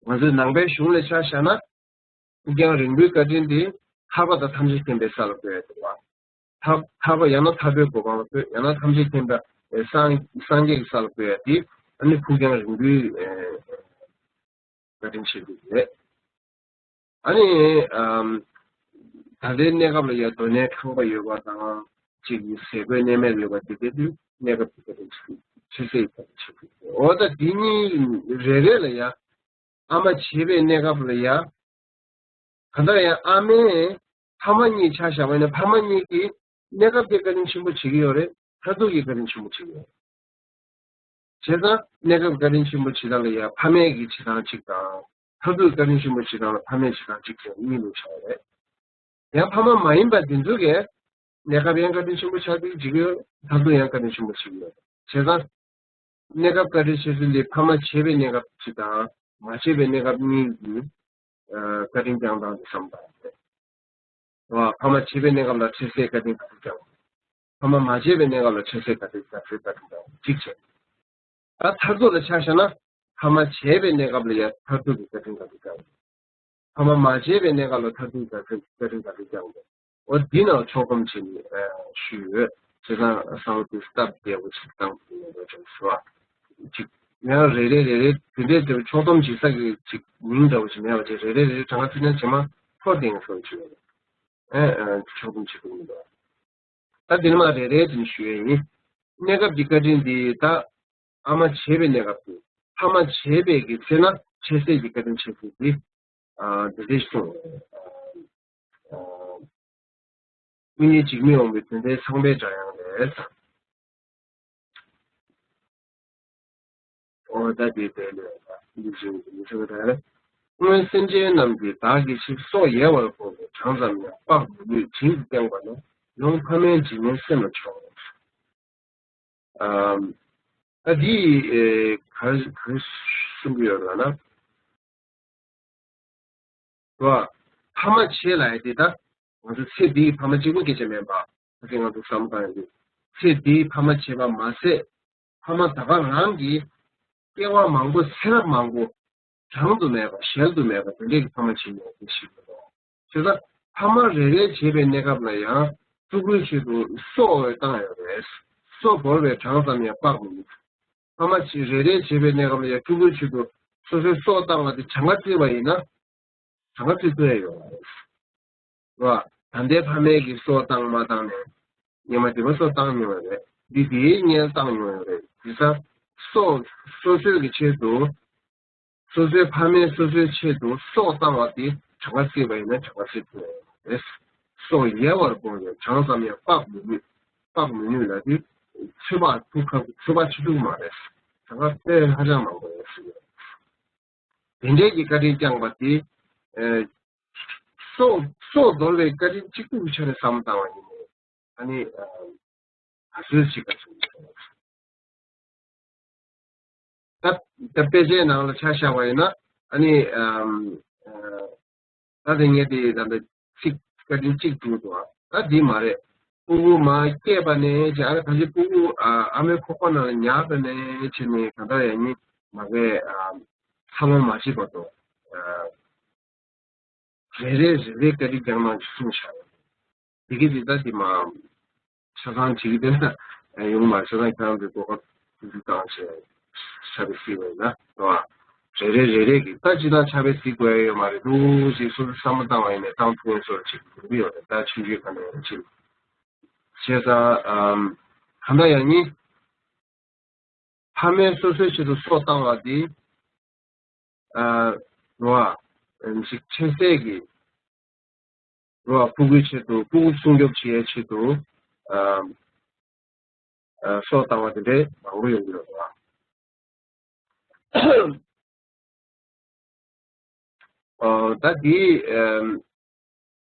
བ། ང་ཚོའི་ནང་པའི་གཞུང་ལ་ཆ་བཞག་ན། ཕུགས་རྒྱང་རིང་པོའི་བཀའ་དྲིན་དེ་ཐར་པ་དང་ཐམས་ཅད་མཁྱེན་པའི་ས་ལ་འཁོད་ཡ་དེ་རེད་བ། ཐར་ཐར་པ་ཡང་ན་ཐར་པའི་གོ་འཕང་ལ་འཁོད་ཡང་ན་ཐམས་ཅད་མཁྱེན་པའི་སངས་སངས་རྒྱས་ཀྱི་ས་ལ་འཁོད་ཡ་དེ་ཨ་ནི་ཕུགས་རྒྱང་རིང་པོའི་བཀའ་དྲིན་ཆེ་ཚུལ་དེ་རེད། ཨ་ནི། ཨམ། ད་ལྟའི་གནས་སྐབས་ལ་ཡང་སྡུག་བསྔལ་ཁང་པ་ཡོད་པ་དང་། གཅིག་གི་ཟས་གོས་གནས་མལ་ཡོད་པ་དེ་གའི་དུས་གནས་སྐབས་ཀྱི་བཀའ་དྲིན་ཆེ་ཚུལ་ཆེ་ཚེ་ཡི་བཀའ་དྲིན་ཆེ་ཚུལ། འོ་ད་དེ་གཉིས་རེ་རེ་ལ་ཡང་ཨ་མ་བྱས་པའི་གནས་སྐབས་ལ་ཡང་། གང་ལྟར་ཡང་ཨ་མས་ཕ་མ་གཉིས་ཆ་བཞག་པ་ཡིན་ན་ཕ་མ་གཉིས་ཀྱིས་གནས་སྐབས་དེ་བཀའ་དྲིན་ཆེན་པོ་བྱེད་ཀྱི་ཡོད་རེད། མཐར་ཐུག་གི་བཀའ་དྲིན་ཆེན་པོ་བྱེད་ཀྱི་ཡོད་རེད། བྱས་ཙང་གནས་སྐབས་བཀའ་དྲིན་ཆེན་པོ་བྱེད་སྟངས་ལ་ཡང་ཕ་མས་ཀྱི་བྱེད་སྟངས་གཅིག་དང་། མཐར་ཐུག་བཀའ་དྲིན་ཆེན་པོ་བྱེད་སྟངས་ལ་ཕ་མས་བྱེད་སྟངས་གཅིག་བྱས་གཉིས་ལུགས་བྱ་བ་རེད། ཡང་ཕ་མ་མ་ཡིན་པ་འདི་ཚོ་གས་གནས་སྐབས་ཡང་བཀའ་དྲིན་ཆེན་པོ་ཆགས་ཀྱི་འཇིག་ཡོད། མཐར་ཐུག་ཡང་བཀའ་དྲིན་ཆེན་པོ་ཆགས་ཀྱི་ཡོད། བྱས་ཙང་། གནས་སྐབས་བཀའ་དྲིན་ཆེ་ཚུལ་འདི་ཕ་མ་བྱས་པའི་གནས་སྐབས་གཅིག་དང་མ་བྱས་པའི་གནས་སྐབས་གཉིས་ཀྱི་བཀའ་དྲིན་བསྐྱངས་སྟངས་དེ་བསམ་བཏང་ཡོད། ཕ་མ་བྱས་པའི་གནས་སྐབས་ལ་འཕྲལ་སེལ་བཀའ་དྲིན་ག་ཚོད་བསྐྱངས། ཕ་མ་མ་བྱས་པའི་གནས་སྐབས་ལ་འཕྲལ་སེལ་བཀའ་དྲིན་ག་ཚོད་བཀའ་དྲིན་བསྐྱངས་གཅིག་བྱས། ད་མཐར་ཐུག་ལ་ཆ་བཞག་ན་ཕ་མ་བྱས་པའི་གནས་སྐབས་ལ་ཡང་མཐར་ཐུག་གི་བཀའ་དྲིན་ག་ཚོད་བསྐྱངས། ཕ་མ་མ་བྱས་པའི་གནས་སྐབས་ལ་མཐར་ཐུག་གི་བཀའ་དྲིན་ག་ཚོད་བསྐྱངས་འདུག་འོ་འདི་ནང་ཕྱོགས་བསྡོམས་བྱས་ནས་ཞུས་ཡོད། བྱས་ཙང་གསང་བ་དེ་སྟབས་བདེ་པོ་ཞིག་བཏང་ཐུབ་ཡོད་པ་ཅིག་ཞུ་བ། ཅིག་ཡང་རེ་རེ་རེ་རེ་དེ་འདྲའི་དེ་ཕྱོགས་བསྡོམས་བྱེད་ས་གི་ཅིག་མིང་འདྲ་བོ་ཞིག་མེད་པ་ཅིག་རེ་རེ་རེ་རེ་གྲངས་ཀ་ཕུལ་ན་རྗེས་མ་འཕྲོ་བརྟེན་སོགས་བྱས་ཡོད། ཨེ་ཨེ་ཕྱོགས་བསྡོམས་བྱེད་ཐུབ་མི་འདུག་ད་འདི་ནས་མར་རེ་རེ་བཞིན་ཞུ་ཡས་ཡིན། གནས་སྐབས་ཀྱི་བཀའ་དྲིན་འདི་ད་ཨ་མ་བྱས་པའི་གནས་སྐབས་དེ། ཕ་མ་བྱས་པའི་གི་ཚེ་ན་འཕྲལ་སེལ་གྱི་བཀའ་དྲིན་ཆེ་ཚུལ་འདི། ཨ་འདི་འདྲས་གསུངས། ཨ་ཀུན་ཉོན་འཇིགས་མེད་དབང་པོའི་དོན་ལྡན་ཚངས་པའི་སྒྲ་དབྱངས་ལས། ཨོ་ད་དེ་དེ་ལས་འདི་བཞིན་འདི་བཞིན་རེད། སྔོན་སེམས་ཅན་རྣམས་ཀྱིས་བདག་གི་ཕྱིར། སྲོག་ཡལ་བར་དགོངས་ནས་གྲངས་ཙམ་ཡང་དཔག་མི་ནུས། བྱིན་གྱིས་བསྐྱངས་པ་ན་ཡོངས་ཕ་མའི་འཇིགས་ནད་སེམས་ལ་ཤོར། ཨམ། ད་འདི་ཨེ་ག་ག་གསུང་གི་ཡོད་ལབ་ན། རོ། ཕ་མ་བྱེད་ལབ་ཡ་དེ་ད་ང་ཚོ་ཚེ་འདིའི་ཕ་མ་གཅིག་པུ་སྐད་ཆ་མེད་པ། ད་ཅི་ང་ཚོ་བསམ་བློ་བཏང་ཡ་དེ། ཚེ་འདིའི་ཕ་མ་བྱེད་པ་མ་ཟད། ཕ་མ་ད་ག་རང་གི་སྐྱེ་བ་མང་པོ་ཚེ་རབས་མང་པོ་བགྲང་དུ་མེད་པ་ཞལ་དུ་མེད་པ་དེ་འདྲའི་གི་ཕ་མ་བྱེད་ཡོད་དེ་ཞིག་རེད། བྱས་ཙང་ཕ་མ་རེ་རེ་བྱེད་པའི་གནས་སྐབས་ལ་ཡང་ཕྲུ་གུའི་ཆེད་དུ་སྲོག་བཏང་ཡོད་རེད། སྲོག་བོར་བའི་གྲངས་ཙམ་ཡང་དཔག་མི་ནུས། ཕ་མ་ཆེ་རེ་རེ་བྱེད་པའི་གནས་སྐབས་ལ་ཡང་ཕྲུ་གུའི་ཆེད་དུ་སོ་སོའི་སྲོག་བཏང་བ་དེ་གྲངས་ཀ་བརྩིས་པ་ཡིན་ན། གྲངས་ཀ་བརྩི་ཐུབ་ཡ་ཡོད་རེད། རོ། ད་ལྟའི་ཕ་མའི་གི་སྲོག་བཏང་མ་བཏང་ནས། སྔོན་མ་དེ་པ་སྲོག་བཏང་མྱོང་ཡོད་རེད། འདི་དེའི་སྔོན་བཏང་མྱོང་ཡོད་རེད། དེ་ཙང་སྲོག་སོ་སོའི་གི་ཆེད་དུ། སོ་སོའི་ཕ་མས་སོ་སོའི་ཆེད་དུ་སྲོག་བཏང་བ་དེ་གྲངས་ཀ་བརྩིས་པ་ཡིན་ན་གྲངས་ཀ་བརྩི་ཐུབ་ཡ་ཡོད་རེད། སྲོག་ཡལ་བར་དགོངས་ནས་གྲངས་ཙམ་ཡང་དཔག་མི་ནུས། དཔག་མི་ནུས་ལབ་དུས། ཚོད་དཔག་ཐུབ་ཁག་ཚོད་དཔག་བྱེད་ཐུབ་མ་རེད། གྲངས་ཀ་དཔེ་ཧ་ཅང་མང་པོ་ཡོད་ཟེར་གྱི་ཡོད། དེ་འདྲའི་གི་བཀའ་དྲིན་བསྐྱངས་པ་དེ། ཨེ། སྲོག་སྲོག་འདོར་བའི་བཀའ་དྲིན་གཅིག་པུ་གི་ཆ་ནས་བསམ་བློ་བཏང་བ་ཡིན་ནའི། ཨ་ནི། ཨ། ག་ཚོད་ཅིག་ག་ཚོད་ཅིག་ད་ད་དཔེ་ཆའི་ནང་ལ་ཆ་བཞག་པ་ཡིན་ན། ཨ་ནི། ཨམ། ཨ། ད་དེ་ངས་དེ་ད་ལྟ་ཚིག་བཀའ་དྲིན་གཅིག་བསྡུས་འདུག་ད་འདི་མ་རེད། སྤུ་གུ་མ་སྐྱེས་པ་ནས་ཀྱང་ཨ་ནི་གང་ཅི་སྤུ་གུ་ཨ་ཨ་མའི་ཁོག་པ་ནང་ལ་ཉར་པ་ནས་བྱས་ནས་གང་ལྟར་ཡང་ནི་མ་གས་ཨ་འཚར་ལོངས་མ་བྱེད་བར་དུ་ཨ་རེ་རེ་རེ་རེ་བཀའ་དྲིན་བསྐྱངས་གནང་ཞེས་གསུངས་བཞག་ཡོད། འདི་གི་འདི་ལྟ་དེ་མ། ཆ་ཚང་བྱེད་ཀྱི་དེ་ན་ཡོང་མ་ཆ་ཚང་ཁྱེད་རང་ཚོའི་གོ་སྐབས་ཏུ་བཏང་བྱས་ཆ་བའི་སྲིད་པ་ཡིན་ན་རེད་བ། རེ་རེ་རེ་རེ་གི་ལྟ་ཅི་ལྟར་ཆ་བའི་སྲིད་དགོས་ཡ་ཡོད་མ་རེད་འདུག་ཅེས་སོ་སོ་བསམ་བློ་བཏང་བ་ཡིན་ནས་བཏང་ཐུབ་ཡོད་སོར་ཅིག་ཡོང་གི་ཡོད་རེད། ད་ཆུང་ཆུང་ག་ནས་ཡང་ཅིག་བྱས་ཙང་གང་ལྟར་ཡང་ནི། ཕ་མས་སོ་སོའི་ཆེད་དུ་སྲོག་བཏང་བ་འདི། ཨ། རོ། ཨ། ཞིག་ཆེ་སའི་གི། རོ། ཕྲུ་གུའི་ཆེད་དུ་ཕྲུ་གུ་སྲུང་སྐྱོབ་བྱེད་ཡའི་ཆེད་དུ། ཨ། ཨ། སྲོག་བཏང་བ་དེ་འདྲའི་མང་པོ་ཡོང་གི་ཡོད་རེད་བ། ཨ། ད་འདི། ཨ།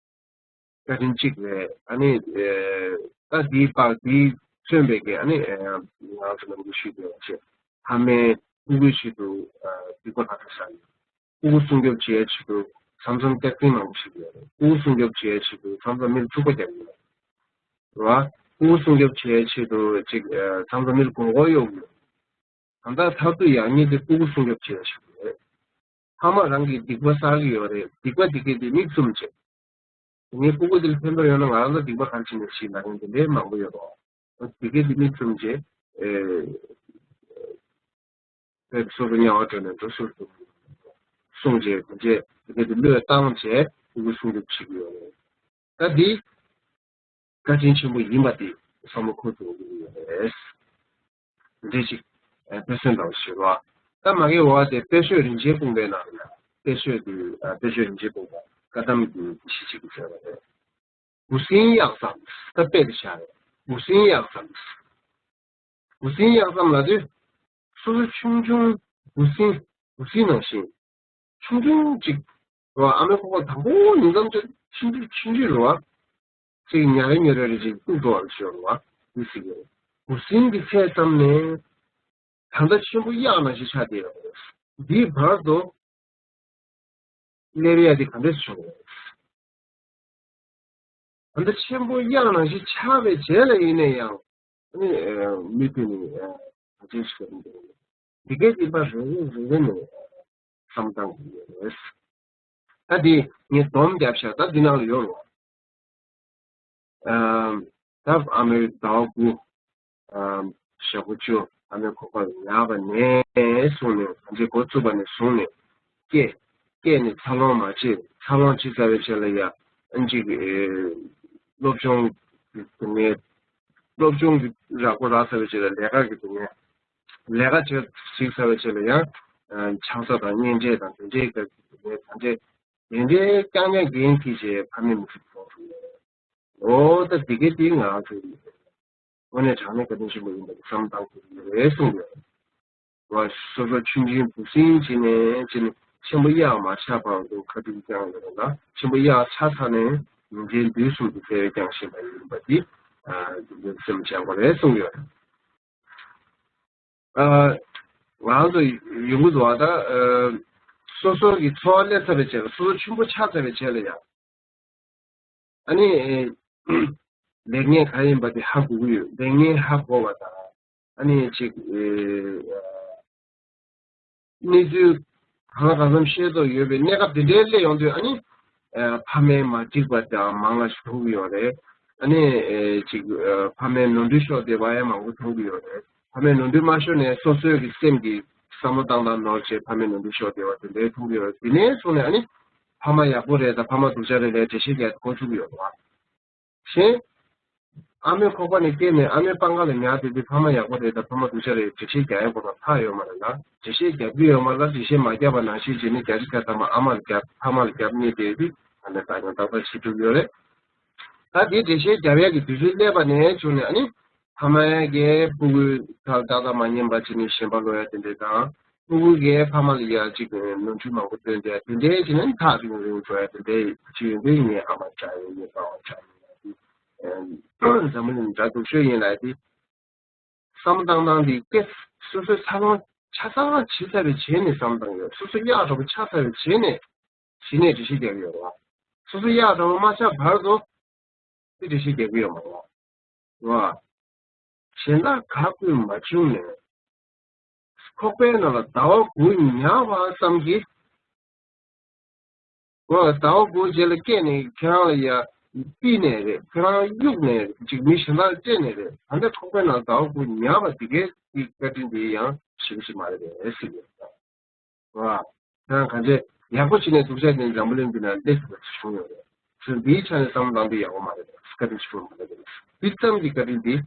བཀའ་དྲིན་གཅིག་རེད། ཨ་ནི། ཨ། ད་འདིའི་བར་འདིས་མཚོན་པའི་གི་ཨ་ནི། ཨ། ང་ཚོ་ནང་དུ་ཞུས་པའི་ཆེད། ཕ་མས་ཕྲུ་གུའི་ཆེད་དུ། ཨ། སྡིག་པ་ག་ཚོད་བསགས་ཡོད། ཕྲུ་གུ་སྲུང་སྐྱོབ་བྱེད་ཡའི་ཆེད་དུ་མཚམས་མཚམས་སྐྱག་རྫུན་མང་པོ་ཞིག་ཡོད་རེད། ཕྲུ་གུ་སྲུང་སྐྱོབ་བྱེད་ཡའི་ཆེད་དུ་མཚམས་མཚམས་མིར་འཁྲུག་པ་རྒྱག་ཡོད་རེད། རེད་བ། ཕྲུ་གུ་སྲུང་སྐྱོབ་བྱེད་ཡའི་ཆེད་དུ་ཅིག་ཨ། མཚམས་མཚམས་མིར་མགོ་སྐོར་གཡོག་ཡོད། གང་ལྟར་མཐར་ཐུག་ཡག་ཉེས་དེ་ཕྲུ་གུ་སྲུང་སྐྱོབ་བྱེད་ཡ་ཞིག་རེད། ཕ་མ་རང་གིས་སྡིག་པ་བསགས་ཀྱི་ཡོད་རེད། སྡིག་པ་དེ་གས་དེ་མིག་བཙུམ་བྱས། ངའི་སྤུ་གུ་དེ་ལ་ཕན་ཐོགས་ཡོད་ན་ང་རང་ལ་སྡིག་པ་ག་རེ་བྱས་ནས་ཞིག་ལབ་མཁན་དེ་འདྲའི་མང་པོ་ཡོད་རེད། དེ་གས་དེ་མིག་བཙུམ་བྱས། ཨེ། དེ་སོ་སོ་དམྱལ་བ་བགྲོད་ནས་འགྲོ་ཟུར་དུ་གསུངས་རྗེས་དེ་རྗེས་དེ་གས་དེ་བློས་བཏང་བྱས་ཕྲུ་གུ་སྲུང་སྐྱོབ་བྱེད་ཀྱི་ཡོད་རེད། ད་འདི་བཀའ་དྲིན་ཆེན་པོ་ཡིན་པ་དེ་བསམ་བློ་འཁོར་ཐུབ་ཀྱི་ཡོད་རེད། འདི་གཅིག་ཨ། དཔེ་མཚོན་དང་ཞུ་རོགས། ད་མ་གི་འོག་དེ་དཔེ་ཤོད་རིན་ཆེན་སྤུངས་པའི་ནང་ལ་ཡང་དཔེ་ཤོད་དེ། ཨ། དཔེ་ཤོད་རིན་ཆེན་སྤུངས་པ་བཀའ་གདམས་ཀྱི་གཞི་གཅིག་ཏུ་བྱས་པ་རེད། འབུ་སྲིན་གཡག་ཙམ། ད་དཔེ་དེ་བཞག་རེད། འབུ་སྲིན་གཡག་ཙམ། འབུ་སྲིན་གཡག་ཙམ་ལབ་དུས། སོ་སོ་ཆུང་ཆུང་འབུ་སྲིན། འབུ་སྲིན་ནང་བཞིན། ཆུང་ཆུང་ཅིག་རོ། ཨ་མའི་ཁོག་པ་དང་པོ་ཉིན་ཙམ་ཅིག་ཆུང་ཆུང་ཆུང་ཆུང་རོ། ཅིག་ཉ་རེ་ཉོ་རེ་རེ་ཅིག་བཙུགས་འགྲོ་བར་ཤོར་རོ། འབུ་སྲིན་གྱི། འབུ་སྲིན་གྱི་ཚད་ཙམ་ནས་ད་ལྟ་ཆེན་པོ་གཡག་ནང་བཞིན་ཆགས་བསྡད་ཡོད་རེད། འདིའི་བར་དུ་སླེབས་ཡ་དེ་ག་འདྲས་བྱུང་རེད། ད་ལྟ་ཆེན་པོ་གཡག་ནང་བཞིན་ཆགས་པའི་རྗེས་ལ་ཡིན་ན་ཡང་། ཨ་ནི། ཨ། མི་དེ་ནི། ཨ། ག་ཚོད་ཞིག་རེད། འདི་གའི་སྡིག་པ་རེ་རེ་རེ་རེ་ནས་བསམ་བཏང་དགོས་ཡོད་རེད། ད་འདི་ངས་སྡོམ་བརྒྱབ་ཤག་ད་འདི་ནང་ལ་ཡོད་རེད། ཨ། ད་ཨ་མའི་ཟླ་བ་དགུ། ཨ། ཞག་པོ་བཅུ་ཨ་མའི་ཁོག་པ་ལ་ཉར་བ་ནས་བཟུང་ནས། ང་ཚོས་འགོ་བཙུགས་པ་ནས་བཟུང་ནས་སྐྱེས། སྐྱེས་ནས་འཚར་ལོངས་མ་བྱེད། འཚར་ལོངས་བྱེད་ཚར་བའི་རྗེས་ལ་ཡ། ཨ། ཅིག་ཨེ། སློབ་སྦྱོང་གི་སྡུག་བསྔལ། སློབ་སྦྱོང་གི་རགས་པ་རག་ཚར་བའི་རྗེས་ལ་ལས་ཀ་གི་སྡུག་བསྔལ། ལས་ཀ་བྱེད་བྱེད་ཚར་བའི་རྗེས་ལ་ཡང་། ཨ། ཆང་ས་དང་གཉེན་འཕྲད་དང་དེ་འདྲའི་སྐབས་ཀྱི་སྡུག་བསྔལ་ད་འདྲའི། དེ་འདྲའི་རྐྱང་རྐྱང་འགན་འཁྱེར་བྱས་ཕ་མའི་མི་ཚེ་གཏོང་ཐུབ་ཡོད། འོ་ད་འདི་གའི་དེ་ང་རང་ཚོའི་དངོས་གནས་དྲང་གནས་བཀའ་དྲིན་ཆེན་པོ་ཡིན་པ་དེ་བསམ་བཏང་དགོས་ཀྱི་རེད་གསུངས་ཡོད། ང་སོ་སོ་ཆུང་ཆུང་འབུ་སྲིན་བྱས་ནས་བྱས་ནས་ ཆེན་པོ་གཡག་མ་ཆགས་བར་དུ་ཁ་ཐུག་བསྐྱངས་ཡོད་ལ། ཆེན་པོ་གཡག་ཆགས་ཚར་ནས་ཉིན་མཚན་དུས་གསུམ་དུ་ཚེ་བསྐྱང་བཞིན་པ་ཡིན་པ་འདི་སེམས་བྱང་བ་རེད་གསུངས་ཡོད། ང་ཚོ་ཡོང་གི་འདུག་བ། ད་སོ་སོ་གི་འཚོ་བ་སླེབས་ཚར་བའི་རྗེས་ལ། སོ་སོ་ཆུང་པོ་ཆགས་ཚར་བའི་རྗེས་ལ་ཡང་ཨ་ནི་ལེགས་ཉེས་ག་ཡིན་པ་དེ་ཧ་གོ་གི་ཡོད། ལེགས་ཉེས་ཧ་གོ་བ་དང་ཨ་ནི་ཅིག་གནས་ཚུལ་གང་ལ་གང་འཚམ་ཤེས་རྟོགས་ཡོད་པའི་གནས་སྐབས་དེ་འདྲའི་སླེབས་ཡོང་དུས། ཨ་ནི་ཕ་མའི་མ་འགྲིག་པ་དང་མང་ལ་ཞིག་མཐོང་གི་ཡོད་རེད། ཨ་ནི་ཅིག་ཕ་མའི་ནོར་འཁྲུལ་ཤོར་བསྡད་པ་ཡང་མང་པོ་མཐོང་གི་ཡོད་རེད། ཕ་མའི་ནོར་འཁྲུལ་མ་ཤོར་ནས་སོ་སོའི་གི་སེམས་ཀྱི་བསམ་བློ་བཏང་སྟངས་ནོར་བྱས་ཕ་མའི་ནོར་འཁྲུལ་ཤོར་བསྡད་པ་དེ་འདྲའི་མཐོང་གི་ཡོད་རེད། དེ་ནས་བཟུང་ནས་ཨ་ནི་ཕ་མ་ཡག་པོ་རེད་དང་ཕ་མ་སྡུག་ཅག་རེད་ལབ་འགྲེལ་བཤད་རྒྱག་གོ་ཚུགས་ཀྱི་ཡོད་རེད་བ། གཞན། ཨ་མའི་ཁོག་པ་ནས་སྐྱེས་ནས་ཨ་མའི་པང་ཁ་ལ་ཉལ་བསྡད་དུས་ཕ་མ་ཡག་པོ་རེད་དང་ཕ་མ་སྡུག་ཅག་རེད་འགྲེལ་བཤད་རྒྱག་ཡག་པོ་དང་ཐག་ཡོད་མ་རེད་ལ། འགྲེལ་བཤད་རྒྱག་གི་ཡོད་མ་རེད་ལ། འགྲེལ་བཤད་མ་རྒྱག་པ་ནང་བཞིན་བྱས་ནས་རྒྱ་ཆེ་ཁ་ཐ་མ་ཨ་མ་ལ་རྒྱབ་ཕ་མ་ལ་རྒྱབ་གཉིས་བསྡད་དུས་ཨ་ནི་ད་ཡང་ཏག་ཏག་བྱེད་ཐུབ་ཡོད་རེད། ད་དེ་འགྲེལ་བཤད་རྒྱབ་ཡག་གི་དུས་ཚོད་སླེབས་པ་ནས་བྱུང་ནས་ཨ་ནི་ཕ་མ་གིས་སྤུ་གུ་ཐག་ཏག་ཏག་མ་ཉན་པ་བྱས་ནས་ཞེན་པ་ལོག་ཡ་དེ་འདྲས་དང་། སྤུ་གུ་གིས་ཕ་མ་ལ་ཡ་གཅིག་ནོར་འཁྲུལ་མང་པོ་སྟོན་ཏེ་དེ་འདྲའི་བྱས་ནས་ཐག་རིང་རིང་འགྲོ་ཡ་དེ་འདྲའི་བྱས་ཡོད་དུས་ངའི་ཨ་མ་ཆགས་ཡོད། ངའི་པ་ཕ་ཆགས་ཡོད་ཡ་དེ། འཛམ་བུ་གླིང་འདྲ་སྡུག་ཤོས་ཡིན་ལ་དེ། བསམ་བཏང་སྟངས་དེ་སྐད་སོ་སོའི་ཚ་ལོང་ཆ་ཚང་ཆེ་ཚ་བའི་བྱས་ནས་བསམ་བཏང་ཡོད། སོ་སོ་གཡག་འདྲ་པོ་ཆགས་ཚར་བའི་བྱས་ནས་གཞི་ནས་འགྲེལ་བཤད་རྒྱག་གི་ཡོད་རེད་བ། སོ་སོ་གཡག་འདྲ་པོ་མ་ཆགས་བར་དུ་དེ་འགྲེལ་བཤད་རྒྱག་གི་ཡོད་མ་རེད་བ། གཞན་དག་ག་དགོས་མ་བྱུང་ནས། ཁོག་པའི་ནང་ལ་ཟླ་བ་དགུ་ཉལ་བ་ཙམ་གྱིས། ཟླ་བ་དགུ་རྗེས་ལ་སྐྱེས་ནས་ཁྱེད་རང་ལ་ཡ་ཕུད་ནས་རེད། ཁྱེད་རང་གཡུགས་ནས་རེད། ཅིག་མི་གཞན་དག་སྤྲད་ནས་རེད། ད་ལྟ་ཁོག་པའི་ནང་ཟླ་བ་དགུ་ཉལ་བ་དེ་གའི་དེ་བཀའ་དྲིན་དེ་ཡང་ཞེ་པོ་ཞིག་མ་རེད་པས་ཟེར་གྱི་ཡོད། རེད་བ། ཁྱེད་རང་གང་བྱས་ཡག་པོ་བྱས་ནས་སྡུག་ཅག་དེ་འཛམ་བུ་གླིང་འདི་ན་སླེབས་ཐུབ་པ་ཞིག་བྱུང་ཡོད་རེད། ཚུར་འདིའི་ཆ་ནས་བསམ་བློ་བཏང་དུས་ཡག་པོ་མ་རེད་པས། བཀའ་དྲིན་ཞིག་བྱུང་མ་རེད་པས། འདི་ཙམ་གྱི་བཀའ་དྲིན་འདི།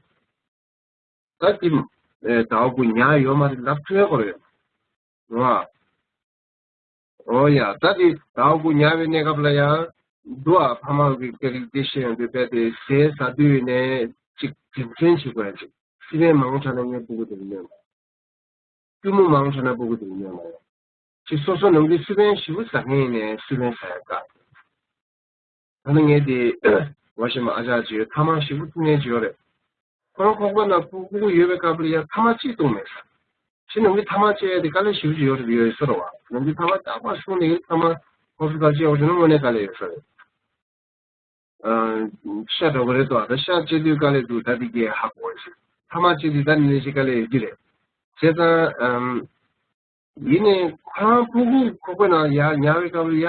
ད་དེ་ཟླ་བ་དགུ་ཉལ་ཡོད་མ་རེད་ལབ་ཐུབ་ཡག་གོ་རེད། རེད་བ། འོ་ཡ། ད་དེ་ཟླ་བ་དགུ་ཉལ་བའི་གནས་སྐབས་ལ་ཡང་འདུག་ཨ། ཕ་མ་གི་སྐད་རིགས་དེ་བཤད་ཡོང་དུས་དཔེ་དེ་ཟས་ཟ་དུས་ནས་ཅིག་རྒྱུ་མཚན་ཞིག་དགོས་ཡ་ཅིག་སི་པན་མང་དྲགས་ན་ངའི་སྤུ་གུ་དེ་ལ་གནོད་མ་རེད། སྐྱུར་མོ་མང་དྲགས་ན་སྤུ་གུ་དེ་ལ་གནོད་མ་རེད། ཅིག་སོ་སོ་ནང་གི་སི་པན་ཞེ་པོ་ཟ་མཁན་ཡིན་ནའི་སི་པན་ཟ་ཡ་དཀའ། ད་ནི་ངས་དེ་ངོ་ཤེས་མ་ཨ་ཅག་ཅིག་ཡོད། ཐ་མག་ཞེ་པོ་འཐུང་མཁན་ཅིག་ཡོད་རེད། ཁོ་རང་ཁོག་པ་ནང་སྤུ་སྤུ་གུ་ཡོད་པའི་སྐབས་ལ་ཡང་ཐ་མག་གཅིག་བཏུང་མེད་ས། ཕྱི་ནང་གི་ཐ་མག་བཅད་ཡ་དེ་དཀའ་ལས་ཞེ་པོ་ཅིག་ཡོད་རེད། ཡོད་ས་རེད་བ། ནང་གི་ཐ་མག་རྟག་པར་བཏུང་ནས་ཐ་མག་ཧོ་སི་ཊལ་བཅད་ཡོང་ན་དངོས་གནས་དཀའ་ལས་ཡོད་ས་རེད། ཤ་འདྲ་པོ་རེད་དོ། ད་ཤ་བཅད་དུས་དཀའ་ལས་འདུག་ད་དེ་གས་ཧ་གོ་བ་ཞིག་ཐ་མག་བཅད་དུས་ད་ནི་ཞིག་དཀའ་ལས་ཡོད་ཀྱི་རེད། བྱས་ཙང་། ཡིན་ནའི་ཁོ་རང་སྤུ་གུ་ཁོག་པའི་ནང་ཡར་ཉལ་བའི་སྐབས་ལ་ཡ།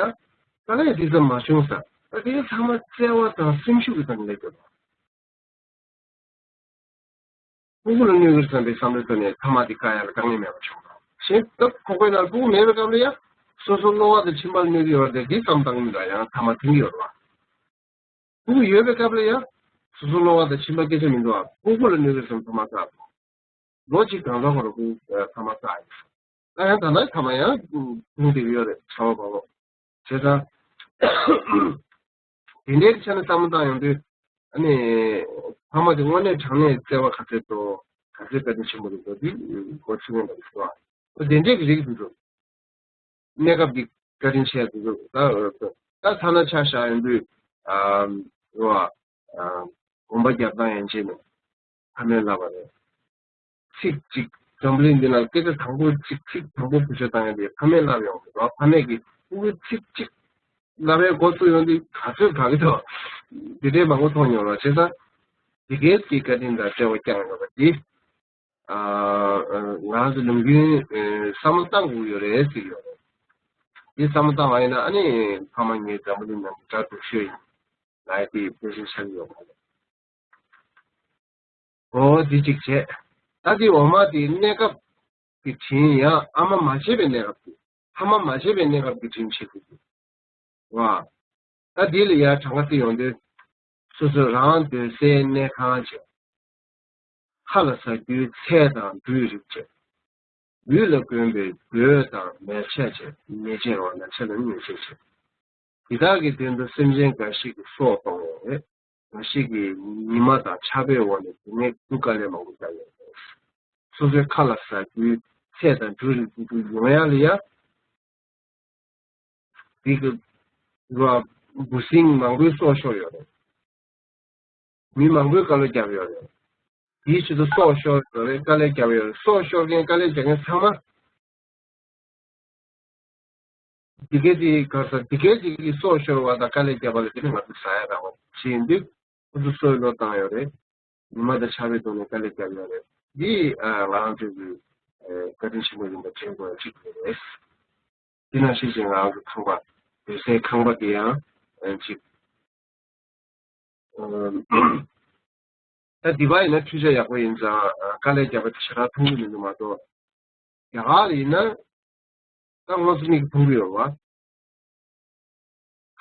དཀའ་ལས་དེ་ཙམ་མ་བྱུང་ས། ད་དེ་ཚང་མ་བརྩེ་བ་དང་སེམས་ཤུགས་ཀྱི་སྟེང་ནས་སླེབས་ཡོད་པ། སྤུ་གུ་ལ་གནོད་ཀྱི་རེད་བསམ་པའི་བསམ་བློའི་ཐོག་ནས་ཐ་མག་དེ་བཀག་ཡ་ལ་དཀའ་ངལ་མེད་པ་བྱུང་བ། གཞན་སྟབས་ཁོག་པའི་ནང་སྤུ་གུ་མེད་པའི་སྐབས་ལ་ཡ། སོ་སོ་གློ་བ་དང་མཆིན་པ་ལ་གནོད་ཀྱི་ཡོད་རེད་དེ་བསམ་བཏང་གི་མི་འདྲ་ཡང་ཐ་མག་འཐེན་གྱི་ཡོད་རེད་བ། སྤུ་གུ་ཡོད་པའི་སྐབས་ལ་ཡ། སོ་སོ་གློ་བ་དང་མཆིན་པ་སྐད་ཆ་མི་འདུག་ཨ། སྤུ་གུ་ལ་གནོད་ཀྱི་རེད་བསམ་ཐ་མག་བཀག་ལོ་གཅིག་གང་ལ་ཁོ་རང་ཁོའི་ཐ་མག་བཀག་ཡིན། ད་ཡང་ད་ལྟ་ཐ་མག་ཡང་འཐུང་བསྡད་ཀྱི་ཡོད་རེད་ཚ་བ་བབ་བོ། བྱས་ཙང་། དེ་འདྲའི་ཆ་ནས་བསམ་བློ་བཏང་ཡོང་དུས། ཨ་ནི། ཕ་མ་དེ་དངོས་གནས་དྲང་གནས་བརྩེ་བ་ག་ཚད་འདུག་ག་ཚད་བཀའ་དྲིན་ཆེན་པོ་རེད་འདུག་འདི་གོ་ཚུལ་ངན་པ་རེད་འདུག་འོ་དེ་འདྲའི་གི་རིགས་འདུག་གནས་སྐབས་ཀྱི་བཀའ་དྲིན་ཆེ་འདུག་ད་ད་ཐ་ན་ཆ་བཞག་ཡོང་དུས། ཨ། རོ། ཨ། གོམ་པ་རྒྱབ་སྟངས་ཡན་ཆད་ནས་ཕ་མས་བསླབས་པ་རེད། ཚིག་གཅིག་འཛམ་བུ་གླིང་འདི་ནང་སྐད་ཆ་དང་པོ་གཅིག་ཚིག་དང་པོ་བེད་སྤྱོད་བཏང་ཡ་དེ་ཕ་མས་བསླབས་ཡོང་གི་རེད། ཕ་མས་ཀྱིས་ཕྲུ་གུ་ཚིག་གཅིག་བསླབ་པའི་འགོ་བཙུགས་ཡོང་དུས་ག་ཚོད་དྲག་གི་འདུག་འདི་འདྲའི་མང་པོ་མཐོང་མྱོང་ར། བྱས་ཙང་། དེ་གས་ཀྱི་བཀའ་དྲིན་དང་བརྩེ་བ་བསྐྱངས་ཡོད་པ་འདི། ང་རང་ཚོ་ནམ་རྒྱུན་བསམ་བློ་བཏང་དགོས་ཡོད་རེད་ཟེར་ཡོད་རེད། འདི་བསམ་བློ་བཏང་བ་ཡིན་ན་ཨ་ནི་ཕ་མ་ངའི་འཛམ་བུ་གླིང་ནང་གི་དགྲ་སྡུག་ཤོས་ཡིན། ལ་དེ་དཔེ་ཆ་ཆགས་ཡོད་མ་རེད། འོ་འདི་གཅིག་བྱས། ད་དེ་འོ་མ་དེ་གནས་སྐབས་ཀྱི་དྲིན་ཡང་ཨ་མ་མ་བྱས་པའི་གནས་སྐབས་དེ། ཕ་མ་མ་བྱས་པའི་གནས་སྐབས་ཀྱི་དྲིན་ཆེ་ཟེར་གྱི། བ། ད་འདི་ལ་ཡར་གྲངས་ཀ་བརྩི་ཡོང་དུས། སོ་སོ་རང་སྡོད་སའི་གནས་ཁང་བྱས། ཁ་ལ་ཟ་རྒྱུའི་ཚལ་དང་འབྲུའི་རིགས་བྱས། ཡུལ་ལ་དགོན་པའི་སྒོ་དང་མལ་ཆས་བྱས། མལ་ཆས་རོ་མལ་ཆས་ལ་མལ་ཆས་བྱས། དེ་དག་གི་སྟེང་དུ་སེམས་ཅན་འགའ་ཞིག་གི་སྲོག་གཏོང་བས། འགའ་ཞིག་གིས་ཉི་མ་དང་ཆར་པའི་འོག་ནས་སྡུག་བསྔལ་སྡུག་དཀའ་ལས་མང་པོ་བརྒྱབ་ཡོད་པས། སོ་སོའི་ཁ་ལ་ཟ་རྒྱུའི་ཚལ་དང་འབྲུ་རིགས་འདི་ཚོ་ཡོང་ཡ་ལ་ཡ། དེ་གི་ར་འབུ་སྲིན་མང་པོའི་སྲོག་ཤོར་ཡོད་རེད། མི་མང་པོས་དཀའ་ལས་བརྒྱབ་ཡོད་རེད། དེའི་ཆེད་དུ་སྲོག་ཤོར་ཡོད་རེད། དཀའ་ལས་བརྒྱབ་ཡོད་རེད། སྲོག་ཤོར་མཁན་དཀའ་ལས་བརྒྱབ་མཁན་ཚང་མ། དེ་གས་དེ་ག་ས་དེ་གས་དེ་གི་སྲོག་ཤོར་བ་དང་དཀའ་ལས་བརྒྱབ་པ་ལ་དེ་ནི་ང་ཚོ་ཟ་ཡ་རག་པ་ཞིག་ཡིན་དུས། ཁོ་ཚོ་སྲོག་བློས་བཏང་ཡོད་རེད། ཉི་མ་དང་ཆར་པའི་ཐོག་ནས་དཀའ་ལས་བརྒྱབ་ཡོད་རེད། འདི་ཨ་ང་རང་ཚོའི་གི་ཨ་བཀའ་དྲིན་ཆེན་པོ་ཡིན་པ་དྲན་དགོས་ཡ་གཅིག་རེད། དེ་ནང་བཞིན་ཅིག་ང་རང་ཚོ་ཁང་པ་སྡོད་སའི་ཁང་པ་དེ་ཡང་ཨ་ཅིག་ཨ་ད་འདི་པ་ཡིན་ན་འཕྲུལ་ཆས་ཡག་པོ་ཡིན་ཙང་ཨ་དཀའ་ལས་བརྒྱབ་པ་དེ་ཞེ་དྲག་མཐོང་གི་མི་འདུག་མ་གཏོགས། རྒྱ་གར་ལ་ཡིན་ན་ད་ང་ཚོ་མིག་མཐོང་གི་ཡོད་པ།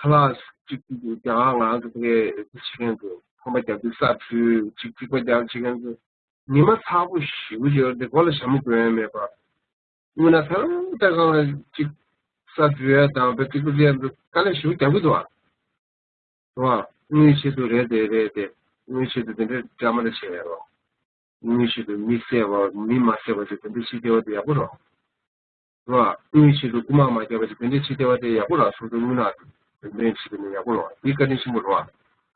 ཁ་ལག་ཅིག་རྒྱ་གར་ང་ཚོ་ཕ་གིའི་བྱེད་མཁན་ཚོ་ཁང་པ་རྒྱག་དུས་ས་བྲུས་ཅིག་རྩིག་པ་རྒྱག་བྱེད་མཁན་ཚོ་ཉི་མ་ཚ་པོ་ཞེ་པོ་ཅིག་ཡོད་རེད་དེ། སྒོ་ལ་ཞྭ་མོ་གོན་ཡ་མེད་པ། དངོས་གནས་ཐང་ཐང་སྒང་ལ་ཅིག་ས་བྲུས་ཡ་དང་བའི་རྩིག་པ་རྩིག་ཡ་ཚོ་དཀའ་ལས་ཞེ་པོ་རྒྱག་གི་འདུག་ཨ། རེད་བ། དངུལ་ཆེད་དུ་རེད་དེ་རེད་དེ། དངུལ་ཆེད་དུ་དེ་འདྲའི་འདྲ་མ་འདྲ་བྱས་ཡ་རོ། དངུལ་ཆེད་དུ་མི་བསད་པ་མི་མ་བསད་པ་ཅིག་དེ་འདྲའི་བྱེད་བདེ་བ་དེ་ཡག་པོ་རོ། རེད་བ། དངུལ་ཆེད་དུ་རྐུ་མ་མ་བརྒྱབ་པ་ཅིག་དེ་འདྲའི་བྱེད་བདེ་བ་དེ་ཡག་པོ་རོ། སོ་སོའི་དངུལ་ནག་དེ་འདྲའི་བྱེད་དེ་ནི་ཡག་པོ་རོ། འདི་བཀའ་དྲིན་ཆེན་པོ་རོ། བྱས་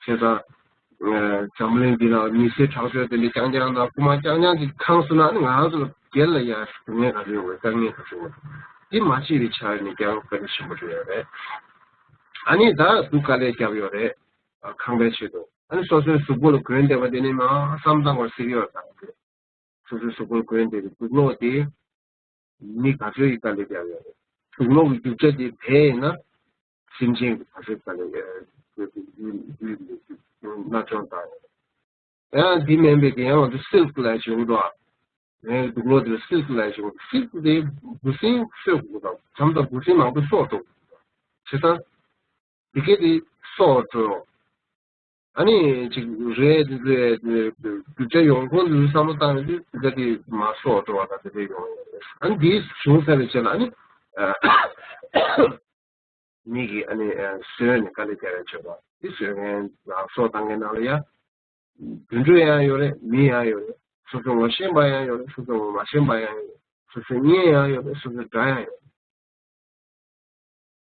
ཙང་། འཛམ་གླིང་འདི་ན་མི་བསད་ཁྲག་སྦྱོར་དེ་འདྲའི་རྐྱང་རྐྱང་དང་རྐུ་མ་རྐྱང་རྐྱང་ཅིག་ཁེངས་སོང་ན་ནི་ང་རང་ཚོ་ལ་སྒེར་ལ་ཡང་སྡུག་བསྔལ་ག་ཚོད་ཡོང་བའི་དཀའ་ངལ་ག་ཚོད་ཡོང་བ། འདི་མ་བྱས་པའི་ཆ་ནས་ཀྱང་བཀའ་དྲིན་ཆེན་པོ་རེད་རེད། ཨ་ནི་ད་སྡུག་དཀའ་ལས་བརྒྱབ་ཡོད་རེད། ཨ་ཁང་པའི་ཆེད་དུ། ཨ་ནི་སོ་སོའི་གཟུགས་པོ་ལ་གོན་བསྡད་པ་དེ་ནི་མ་བསམ་བཏང་བར་སྲིད་ཡོད་དང་། སོ་སོའི་གཟུགས་པོ་ལ་གོན་བསྡད་པའི་དུག་ལོག་དེ་མི་ག་ཚོད་ཀྱིས་དཀའ་ལས་བརྒྱབ་ཡོད་རེད། དུག་ལོག་གི་རྒྱུ་ཆ་དེ་བས་ན་སེམས་ཅན་གྱི་ག་ཚོད་དཀའ་ལས་བརྒྱབ་ཡོད་རེད། ཡུལ་ཡུལ་ལ་མནར་གཅོད་བཏང་ཡོད་རེད། ཡང་འདི་མིན་པའི་དེ་ཡང་ང་ཚོ་སིལ་ཀི་ལབ་བྱུང་འདུག་ཨ། ངའི་དུག་ལོག་དེ་ལ་སིལ་ཀི་ལབ་བྱུང་། སིལ་ཀི་དེ་འབུ་སྲིན་གསོད་དགོས་དང་། བྱམས་དང་འབུ་སྲིན་མང་པོ་སྲོག་འཕྲོག་དགོས། བྱས་ཙང་། དེ་གས་དེ་སྲོག་འཕྲོག་ཨ་ནི་ཅིག་རེད་རེད་རྒྱུ་ཆ་ཡོང་ཁུངས་དེ་བསམ་བློ་བཏང་ཡོང་དུས་དེ་ག་དེ་མ་སྲོག་འཕྲོག་པ་དང་དེ་འདྲ་ཡོང་ཡོད་རེད། ཨ་ནི་འདི་བྱུང་ཚར་བའི་རྗེས་ལ་ཨ་ནི་མི་གིས་ཨ་ནི་བཟོས་ནས་དཀའ་ལས་རྒྱག་ཡ་བྱེད་པ་དེ་བཟོས་མཁན་ལ་སྲོག་བཏང་མཁན་ནང་ལ་ཡ། དུད་འགྲོ་ཡང་ཡོད་རེད། མི་ཡང་ཡོད་རེད། སོ་སོ་ངོ་ཤེས་པ་ཡང་ཡོད་རེད། སོ་སོ་ངོ་མ་ཤེས་པ་ཡང་ཡོད་རེད། སོ་སོའི་གཉེན་ཡང་ཡོད་རེད། སོ་སོའི་དགྲ་ཡང་ཡོད་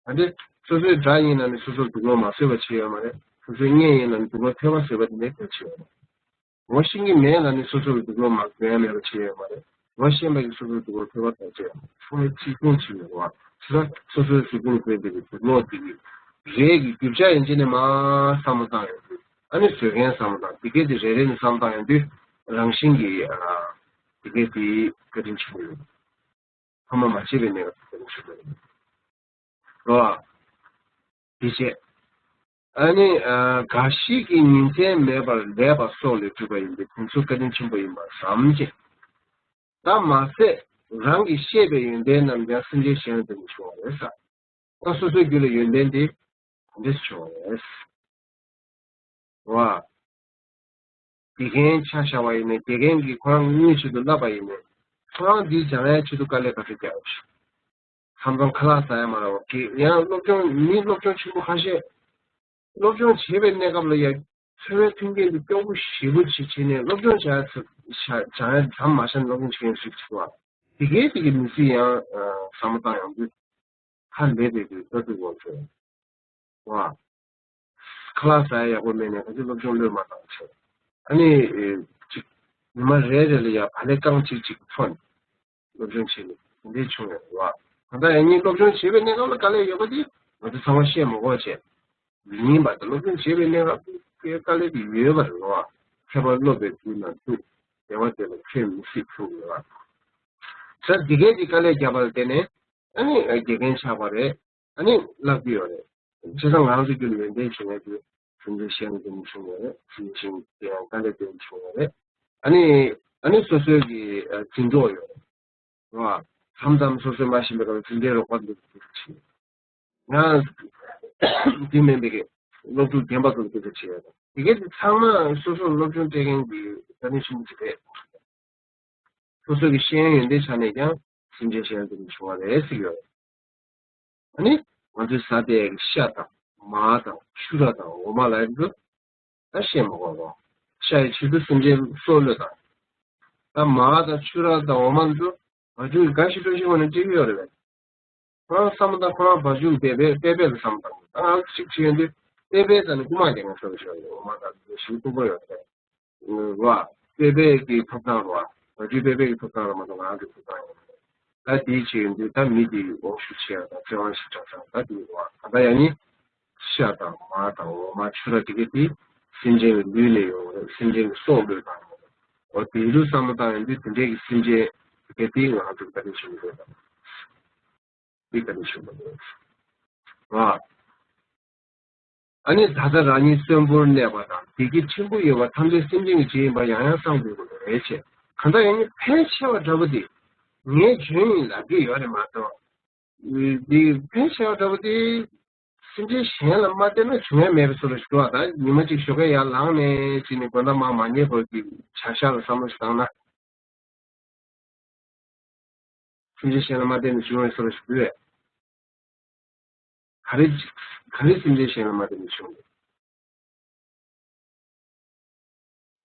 རེད། ད་ལྟ་སོ་སོའི་དགྲ་ཡིན་ན་ནི་སོ་སོར་དུག་ལོག་མ་བཟོས་པ་བྱས་ཡོད་མ་རེད། སོ་སོའི་གཉེན་ཡིན་ན་ནི་དུག་ལོག་ཐེབས་པ་བཟོས་པ་དེ་འདྲའི་གལ་ཆེ་ཡོད་མ་རེད། ངོ་ཤེས་ཀྱི་མེད་ན་ནི་སོ་སོར་དུག་ལོག་མ་གོན་ཡ་མེད་པ་བྱས་ཡོད་མ་རེད། ངོ་ཤེས་པ་གིས་སོ་སོར་དུག་ལོག་ཐེབས་པ་གལ་ཆེ་ཡོད་མ་རེད། ཚང་མས་གཅིག་མཐུན་བྱས་ཡོད་རེད་བ། དེ་ལ་སོ་སོའི་གཟུགས་པོར་གོན་པའི་དུག་ལོག་དེ་གི་རས་ཀྱི་རྒྱུ་ཆ་ཡིན་གཅིག་ནས་མར་བསམ་བློ་བཏང་ཡོང་དུས། ཨ་ནི་བཟོས་མཁན་བསམ་བློ་བཏང་། དེ་གས་དེ་རེ་རེ་ནས་བསམ་བློ་བཏང་ཡོང་དུས་རང་བཞིན་གྱིས་ཨ་དེ་གས་དེ་བཀའ་དྲིན་ཆེན་པོ་ཡོད། ཕ་མ་མ་བྱས་པའི་གནས་སྐབས་དེ་ནས་ཞུ་དགོས་རེད། རོ། དེ་བྱས། ཨ་ནི་ཨ་འགའ་ཞིག་གིས་ཉིན་མཚན་མེད་པར་ལས་པ་སྲོག་ལས་གྲུབ་པ་ཡིན་པས་དེ་ཚོ་བཀའ་དྲིན་ཆེན་པོ་ཡིན་པར་བསམ་བྱས། ད་མ་ཟད་རང་གིས་བཤད་པའི་ཡོན་ཏན་རྣམས་ཀྱང་སེམས་ཅན་གཞན་ལ་དེ་ནས་བྱུང་བ་རེད་ས། ད་སོ་སོའི་རྒྱུད་ལ་ཡོན་ཏན་དེ་འདི་བྱུང་བ་རེད། བ། དགེ་རྒན་ཆ་བཞག་པ་ཡིན་ནའི་དགེ་རྒན་གྱིས་ཁོ་རང་དངུལ་ཆེད་དུ་བསླབས་པ་ཡིན་ནའི་ཁོ་རང་འདི་སྦྱང་ཡའི་ཆེད་དུ་དཀའ་ལས་ག་ཚོད་རྒྱག་ཡོད་ཤག་མཚམས་མཚམས་ཁ་ལག་ཟ་ཡ་མ་རག་པ་གི་ཡང་སློབ་སྦྱོང་མི་སློབ་སྦྱོང་ཆེན་པོ་ཁ་ཤས་སློབ་སྦྱོང་བྱེད་པའི་གནས་སྐབས་ལ་ཡང་འཚོ་བའི་མཐུན་རྐྱེན་དེ་སྐྱོ་པོ་ཞེ་པོ་ཅིག་བྱས་ནས་སློབ་སྦྱོང་བྱ་ཡ་ཚ་བྱ་བྱ་ཡ་མཚམས་མ་བཞག་ནས་སློབ་སྦྱོང་བྱེད་མཁན་ཞིག་འདུག་བ། དེ་གའི་དེ་གའི་མི་ཚེ་ཡང་བསམ་བློ་བཏང་ཡོང་དུས། ཧ་ལས་པའི་དུས་ལྟ་དུས་འོག་ཚོད། ཝ། ཁ་ལག་ཟ་ཡ་ཡག་པོ་མེད་ནས་ག་ཚོད་སློབ་སྦྱོང་བློས་མ་བཏང་བྱས། ཨ་ནི། ཅིག་ཉི་མ་རེ་རེ་ལ་ཡ་བག་ལེབ་རྐང་གཅིག་གཅིག་འཚོ་ནས་སློབ་སྦྱོང་བྱས་ནས་དེ་འདྲས་བྱུང་ཡོད་རེད་བ། ད་ལྟ་ཡང་སྙིང་སློབ་སྦྱོང་བྱེད་པའི་གནས་སྐབས་ལ་དཀའ་ལས་ཡོད་པ་དེ་ང་ཚོ་ཚང་མ་བཤད་མ་དགོས་བྱས། མི་ཉན་པ་དང་སློབ་སྦྱོང་བྱེད་པའི་གནས་སྐབས་དེ་དཀའ་ལས་དེ་ཡོད་པ་རེད་བ། མཁས་པ་སློབ་པའི་དུས་ན་སྡུག་བདེ་བ་དེ་ལ་ཁྱོད་མི་སྲིད་ཐུག་ཡོད་བ། ད་འདི་གའི་དེ་དཀའ་ལས་བརྒྱབ་པ་ལ་བརྟེན་ནས། ཨ་ནི་དགེ་རྒན་ཆགས་པ་རེད། ཨ་ནི་བསླབ་ཀྱི་ཡོད་རེད། བྱས་ཙང་ང་རང་ཚོ་རྒྱུད་ལ་ཡོན་ཏན་བྱུང་ཡ་དེ་སེམས་ཅན་གཞན་ལ་དེ་འདྲ་བྱུང་ཡོད་རེད། སེམས་ཅན་དེ་ཡང་དཀའ་ལས་དེ་འདྲ་བྱུང་ཡོད་རེད། ཨ་ནི་ཨ་ནི་སོ་སོའི་གི་འཛིན་གྲོགས་ཡོད་རེད། རེད་བ། མཚམས་མཚམས་སོ་སོའི་མ་ཤེས་པའི་སྐབས་འཛིན་གྲྭའི་རོགས་པ་འདུག་ཅིག་བྱེད། ང་དེ་མིན་པའི་གི་སློབ་ཕྲུག་རྒན་པ་ཚོ་འདུག་ཅིག་བྱེད་ཡོད་རེད། དེ་གས་དེ་ཚང་མ་སོ་སོར་སློབ་སྦྱོང་སྤྲད་མཁན་གྱི་བཀའ་དྲིན་ཆེན་པོ་ཅིག་རེད། སོ་སོ་གི་ཤེས་ཡོན་ཡོན་ཏན་ཆ་ནས་ཀྱང་སེམས་ཅན་གཞན་དུ་བྱུང་བ་རེད་ཟེར་གྱི་ཡོད་རེད། ཨ་ནི་ང་ཚོའི་ཟ་དེ་ཤ་དང་མར་དང་ཕྱུ་ར་དང་འོ་མ་ལ་ཡིན་དུས་ད་བཤད་མ་དགོས་རོགས། ཤ་ཡི་ཆེད་དུ་སེམས་ཅན་སྲོག་བློས་བཏང་། ད་མར་དང་ཕྱུ་ར་དང་འོ་མ་འདི་ཚོ་ང་ཚོས་འགའ་ཞིག་སྤྲོད་ཤེས་ཁོ་ནས་སྤྲད་ཀྱི་ཡོད་རེད་པས། ཁོ་རང་བསམ་བློ་བཏང་ཁོ་རང་བ་ཅུང་པེ་པེ་པེ་པེ་ལ་བསམ་བློ་བཏང་ད་ང་གཅིག་བྱས་ཡོང་དུས་པེ་པེ་ཟེར་ནས་རྐུ་མ་རྒྱག་མཁན་ཚོ་ཞིག་ཡོད་རེད། འོ་མ་ད་ཞིག་རྐུ་པོ་ཡོད་རེད། རོ། པེ་པེ་གི་ཐོབ་ཐང་རོ། བ་ཅུང་པེ་པེ་གི་ཐོབ་ཐང་རོ་མ་གཏོགས་ང་རང་གི་ཐོབ་ཐང་ཡོད་མ་རེད། ད་དེའི་ཕྱིར་འདི་ད་མི་དེའི་དབང་ཤུགས་ཆེ་ཡ་དང་བཙན་དབང་ཞིག་གྲགས་ཚར་ད་དེའི་རོ་ད་ལྟ་ཡང་ནི་ཤ་དང་མར་དང་འོ་མ་ཕྱུ་ར་དེ་ག་དེ་སེམས་ཅན་གྱི་ལུས་ལས་ཡོང་རེད། སེམས་ཅན་གྱི་སྲོག་བློས་བཏང་རེད། འོ་དེ་ལུགས་བསམ་བློ་བཏང་ཡོང་དུས་དེ་འདྲས་ཀྱི་སེམས་ཅན་དེ་ག་དེ་ང་རང་ཚོ་ག་དེ་བྱུང་རེད་དང་དེ་ག་དེ་བྱུང་བ་རེད། རོ། ཨ་ནི་ད་ལྟ་རང་ཉིད་གསོན་པོར་གནས་པ་དང་བདེ་སྐྱིད་ཕྲན་བུ་ཡོད་པ་ཐམས་ཅད་སེམས་ཅན་གྱི་རྗེས་ཡིན་པ་ཡང་ཡང་བསམ་དགོས་ཀྱི་རེད་ཅེས། གང་ལྟར་ཡང་ནི་ཕལ་ཆེ་བ་འདྲ་པོ་དེ་ངས་བྱོན་ཡིན་ལབ་ཀྱི་ཡོད་རེད་མ་གཏོགས། འདི་ཕལ་ཆེ་བ་འདྲ་པོ་དེ་སེམས་ཅན་གཞན་ལ་མ་བསྟན་ན་བྱུང་ཡ་མེད་པའི་བཟོ་འདྲ་ཞིག་འདུག་ཨ་ད་ཉི་མ་གཅིག་ཞོགས་ཀས་ཡར་ལངས་ནས་བྱས་ནས་དགོང་དག་མར་མ་ཉལ་བར་གྱི་བྱ་བཞག་ལ་བསམ་བློ་ཞིག་བཏང་ན། སེམས་ཅན་གཞན་ལ་མ་བརྟེན་ནས་བྱུང་བའི་བཟོ་འདྲ་ཞིག་འདུག་གས། ག་རེ་ག་རེ་སེམས་ཅན་གཞན་ལ་མ་བརྟེན་ནས་བྱུང་།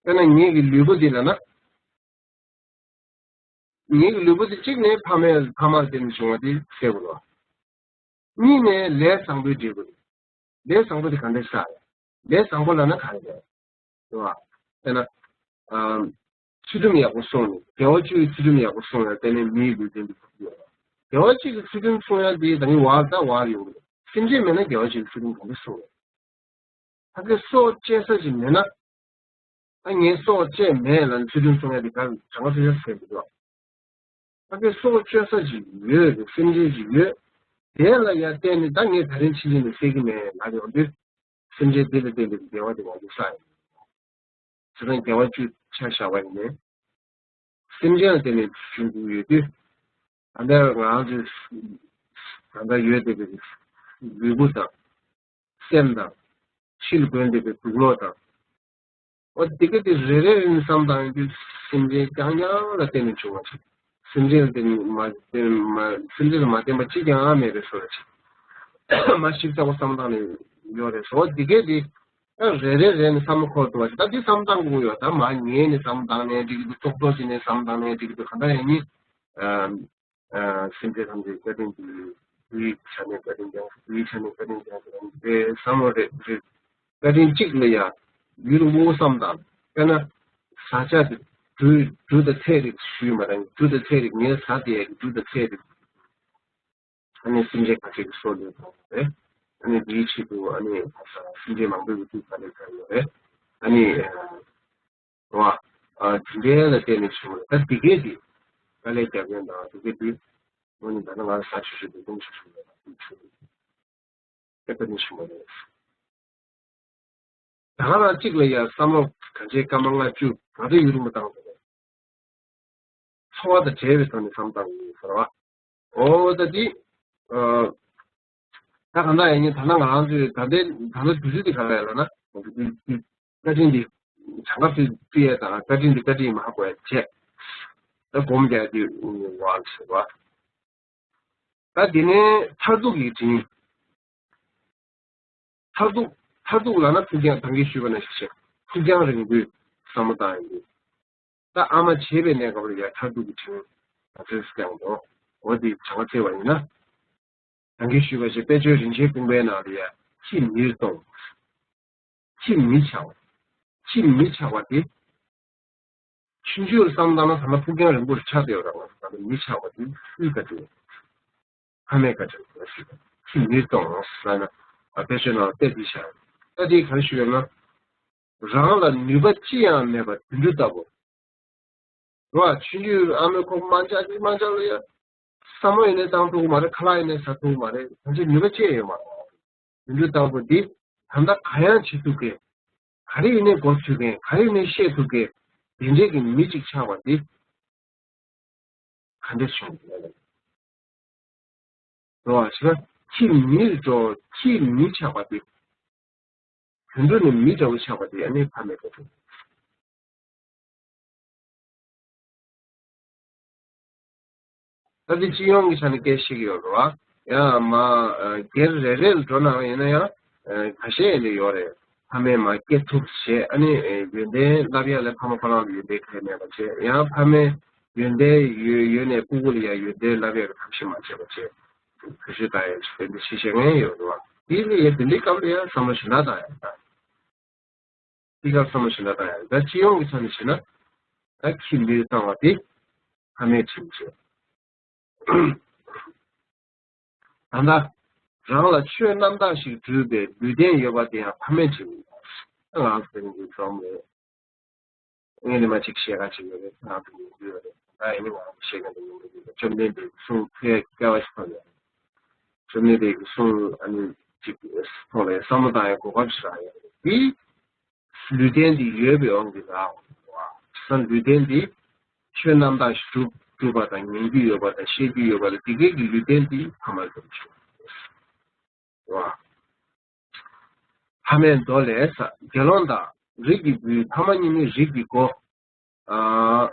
དཔེར་ན་ངེད་ཀྱི་ལུས་པོ་འདི་ལ་ན། ངེད་ཀྱི་ལུས་པོ་འདི་གཅིག་ནས་ཕ་མའི་ཕ་མར་བརྟེན་ནས་བྱུང་བ་དེ་ཟེར་དགོས་ལ། གཉིས་ནས་ལས་བཟང་པོའི་འབྲས་བུ་རེད། ལས་བཟང་པོ་དེ་ག་འདྲ་བསགས་རེད། ལས་བཟང་པོ་ལབ་ན་ག་རེ་རེད། རེད་བ། དཔེར་ན། ཨམ། ཚུལ་ཁྲིམས་ཡག་པོ་སྲུང་ནས་བདེ་བ་བཅུའི་ཚུལ་ཁྲིམས་ཡག་པོ་སྲུང་ཡ་དེ་ནི་མིའི་ལུས་རྟེན་དུ་གྱུར་ཡོད་རེད། བདེ་བ་བཅུ་གི་ཚུལ་ཁྲིམས་སྲུང་ཡ་དེ་ད་ནི་བར་ད་བར་ཡོང་གི་རེད། སེམས་ཅན་མེད་ན་བདེ་བ་བཅུ་གི་ཚུལ་ཁྲིམས་གང་དུ་སྲུང་རེད། ཕ་གི་སྲོག་བཅད་ས་ཅིག་མེད་ན། ཨ་ངས་སྲོག་བཅད་མེད་ལ་ཚུལ་ཁྲིམས་སྲུང་ཡ་དེ་ག་གྲངས་ཀ་ཚོད་ཆ་ཟེར་མི་འདུག་ཨ་ཕ་གི་སྲོག་གཅོད་ས་ཅིག་ཡོད་རེད། སེམས་ཅན་ཅིག་ཡོད། དེ་ལ་ཡ་བརྟེན་ནས་ད་ངས་ད་རིང་ཕྱིན་ཆད་ནས་བསད་ཀྱི་མེད་ལབ་ཡོང་དུས། སེམས་ཅན་དེ་ལ་བརྟེན་པའི་བདེ་བ་དེ་ང་ཚོས་བསགས་ཡོད། ཁྱེད་རང་དགེ་བ་བཅུ་ཆ་བཞག་པ་ཡིན་ནའི། སེམས་ཅན་ལ་བརྟེན་ནས་བྱུང་གི་ཡོད་དུས། ད་ལྟ་ང་རང་ཚོའི་ད་ལྟ་ཡོད་བསྡད་པའི་ལུས་པོ་དང་། སེམས་དང་། ཕྱི་ལ་གོན་བསྡད་པའི་དུག་ལོག་དང་། འོ་དེ་ག་དེ་རེ་རེ་རེ་བསམ་བཏང་ཡོང་དུས་སེམས་ཅན་རྐྱང་རྐྱང་ལ་བརྟེན་ནས་བྱུང་བ་ཞིག་སེམས་ཅན་ལ་བརྟེན་མ་བརྟེན་མ་སེམས་ཅན་ལ་མ་བརྟེན་པ་གཅིག་ཀྱང་མེད་པའི་བཟོ་འདྲ་ཞིག་མ་ཞིབ་ཚགས་པོ་བསམ་བཏང་ནས་ཡོད་རེད། འོ་དེ་ག་དེ། ད་རེ་རེ་རེ་ནས་བསམ་བློ་འཁོར་འདུག་བ་ཞིག་ད་འདི་བསམ་བཏང་དགོས་ཡོད། ད་མ་ཉལ་ནས་བསམ་བཏང་ནས་འགྲིག་གི་འདུག་ཙོག་ཙོག་བྱས་ནས་བསམ་བཏང་ནས་འགྲིག་གི་འདུག་གང་ལྟར་ཡང་ནི། ཨ། ཨ། སེམས་ཅན་ཐམས་ཅད་བཀའ་དྲིན་གྱིས་བུའི་ཆ་ནས་བཀའ་དྲིན་སྐྱོང་། བུའི་ཆ་ནས་བཀའ་དྲིན་སྐྱོང་ཟེར་བའི་བསམ་བློ་རེ་རེ། བཀའ་དྲིན་གཅིག་ལ་ཡང་ཡུལ་དངོས་པོ་བསམ་དང་། དཔེར་ན། བཟའ་བཅའ་དེ་འབྲུ་འབྲུ་དང་ཚལ་རིགས་ཞུས་མ་དང་འབྲུ་དང་ཚལ་རིགས་ངའི་བཟའ་དེ་ཡ་གི་འབྲུ་དང་ཚལ་རིགས། ཨ་ནི་སེམས་ཅན་ཁ་ཤས་ཀྱི་སྲོག་བློས་བཏང་བ་རེད། ཨ་ནི་འདིའི་ཆེད་དུ་ཨ་ནི་སེམས་ཅན་མང་པོའི་སྐུ་ཚེ་ག་ལེར་བསྐྱལ་ཡོད་རེད། ཨ་ནི་རེད་བ། ཨ་དེ་འདྲའི་ལ་བརྟེན་ནས་བྱུང་བ་རེད། ད་འདི་གས་དེ་དཀའ་ལས་རྒྱབ་མཁན་དང་འདི་གས་དེ་དངོས་གནས་ད་ནི་ང་ཟ་ཆོག་ཆོག་འདུག་འདུག་ཆོག་ཆོག་ཡོད་པ་དེ་བྱུང་རེད། དེ་ལྟ་ནས་བྱུང་བ་རེད། ད་ག་རང་གཅིག་ལ་ཡང་བསམ་བློ་གང་བྱས་སྐར་མ་ལྔ་བཅུ་ང་ཚོ་ཡུན་རིང་པོ་བཏང་དགོས་རེད། འཚོ་བ་དང་བྲལ་བའི་ཐོག་ནས་བསམ་བཏང་དགོས་ཟེར་བ། འོ་ད་འདི། ཨ། ད་གང་ལྟར་ཡིན་ནའི་ད་ལྟ་ང་རང་ཚོའི་ད་ལྟའི་ད་ལྟ་དུས་ཚོད་འདི་ག་རེ་རེད་ལབ་ན། བཀའ་དྲིན་འདི་གྲངས་ཀ་བརྩི་བརྩི་ཡས་དང་བཀའ་དྲིན་འདི་བཀའ་དྲིན་མ་དགོས་ཡས་བྱས། ད་སྒོམ་རྒྱག་རྒྱུ་ཡིན་བ་ཟེར་བ། ད་འདི་ནས་མཐར་ཐུག་གི་དྲིན། མཐར་ཐུག་མཐར་ཐུག་ལབ་ན་ཕུགས་རྒྱང་ད་གིན་ཞུས་པ་ནང་བཞིན་བྱས་ཕུགས་རྒྱང་རིང་པོའི་བསམ་བློ་བཏང་ཡོང་དུས། ད་ཨ་མ་བྱས་པའི་གནས་སྐབས་ལ་ཡང་མཐར་ཐུག་གི་དྲིན་ང་ཚོས་བསྐྱངས་འགྲོ། འོ་འདི་བྱ་བ་བརྩི་བ་ཡིན་ན། ད་གིན་ཞུས་པ་བཞིན་དཔལ་ཆོས་རིན་ཆེན་སྤུངས་པའི་ནང་ལ་ཡང་ཕྱིས་མིར་གཏོང་། ཕྱིས་མི་ཆགས་པ། ཕྱིས་མི་ཆགས་པ་དེ། ཆུང་ཆུང་ལ་བསམ་བཏང་ན་ཐ་ན་ཕུགས་རྒྱང་རིང་པོ་ལ་ཆགས་བསྡད་ཡོད་རེད། ང་ཚོ་ད་ལྟ་མི་ཆགས་པ་དེ་སུའི་བཀའ་དྲིན། ཕ་མའི་བཀའ་དྲིན་ལ་ཞུ། ཕྱིས་མིར་གཏོང་ཟེར་ན། དཔེ་ཆ་ནང་ལ་དཔེ་འདི་བཞག་ད་དེ་ག་རེ་ཞུ་ཡོད་ན། རང་ལ་ནུས་པ་ཅི་ཡང་མེད་པ་དུད་འགྲོ་ལྟ་བུ། རོ་ཨ་ཆུང་ཆུང་ཨ་མའི་ཁོག་མ་འཇག་ཅིག་མ་འཇག་ལ་ཡ། ས་མོ་ཡིན་ནའི་བཏང་ཐུབ་ཀྱི་མ་རེད། ཁ་ལག་ཡིན་ནའི་ཟ་ཐུབ་ཀྱི་མ་རེད། ང་ཚོས་ནུས་པ་ཅི་ཡང་ཡོད་མ་རེད། དུད་འགྲོ་ལྟ་བུ་འདི་ད་ལྟ་གང་ཡང་བྱེད་ཐུབ་མཁན། ག་རེ་ཡིན་ནའི་གོ་ཐུབ་མཁན། ག་རེ་ཡིན་ནའི་ཤེས་ཐུབ་མཁན། དེ་འདྲའི་གི་མི་གཅིག་ཆགས་པ་འདི། ག་འདྲ་བྱུང་། འགྲོ་བ་ཆེ་ན་ཁྱི་མིར་འགྲོ། ཁྱི་མི་ཆགས་པ་དེ། དུད་འགྲོ་ནི་མི་འདྲ་བོ་ཆགས་པ་དེ་ཨ་ནི་ཕ་མའི་བཀའ་དྲིན། ད་དེ་སྤྱི་ཡོངས་ཀྱི་ཆ་ནས་སྐད་ཆ་བཤད་ཀྱི་ཡོད་རེད་བ། ཡང་མ་སྒེར་རེ་རེ་ལ་འགྲོ་ན་ཡིན་ན་ཡང་ཁ་ཤས་ཡིན་ནི་ཡོད་རེད། ཕ་མས་མ་སྐྱེ་ཐུབ་བྱས། ཨ་ནི་ཡོན་ཏན་བསླབ་ཡ་ལ་ཕ་མ་ཁོ་རང་ལ་ཡོན་ཏན་གང་ཡང་མེད་པ་བྱས། ཡང་ཕ་མས་ཡོན་ཏན་ཡོད་ཡོད་ནས་སྤུ་གུ་ལ་ཡང་ཡོན་ཏན་བསླབ་ཡ་གི་ཐབས་ཤེས་མ་བྱས་པ་བྱས། བེད་སྤྱོད་བཏང་ཡ་ཞིག་དེ་འདྲ་ཞིག་བཤད་མཁན་ཡོད་རེད་བ། དེ་ལ་ཡ་དེ་འདྲའི་སྐབས་ལ་ཡ་བསམ་བློ་ཞིག་ལ་བཏང་ཡ་ད། དེ་ག་བསམ་བློ་ཞིག་ལ་བཏང་ཡ་ད་སྤྱི་ཡོངས་ཀྱི་ཆ་ནས་བཤད་ན། ད་ཁྱིམ་ལུས་བཏང་བ་དེ་ཕ་མས་ཁྲིམས་བཅད། ད་ལྟ་རང་ལ་ཆོས་རྣམ་དག་ཞིག་སྒྲུབ་པའི་ལུས་རྟེན་ཡོད་པ་དེ་ཡང་ཕ་མས་ཁྲིམས་ཡིན། ང་ཚོ་དེ་འདྲའི་འཛོམས་རེད། ངས་ནི་མ་གཅིག་བཤད་ག་ཅིག་ཡོད་རེད། ང་ཚོ་ཡོད་རེད། ད་ཡིན་ནི་ང་ཚོ་བཤད་ག་འདི་ཡིན་འདུག་བཅོམ་ལྡན་འདས་ཀྱི་གསུང་ཐོས་སྐལ་བ་ཞིག་ཐོབ་ཡོད་རེད། བཅོམ་ལྡན་འདས་ཀྱི་གསུང་ཨ་ནི་ཅིག་ཐོག་ལ་བསམ་བློ་བཏང་ཡ་གོ་སྐབས་ཤིག་རག་ཡོད་རེད། འདི་ལུས་རྟེན་འདི་ཡོད་པའི་དབང་གིས་རག་བ། བྱས་ཙང་ལུས་རྟེན་འདི་ཆོས་རྣམ་དག་ཞིག་སྒྲུབ་སྒྲུབ་པ་དང་ཉན་རྒྱུ་ཡོད་པ་དང་བཤད་རྒྱུ་ཡོད་པ་དང་དེ་གས་ཀྱི་ལུས་རྟེན་འདི་ཕ་མར་སྒྲུབ་ཆོག་བ། ཕ་མའི་མདོ་ལས། དགེ་སློང་དག་རིགས་ཀྱི་བུའི་ཕ་མ་གཉིས་ནི་རིགས་ཀྱི་སྒོ། ཨ།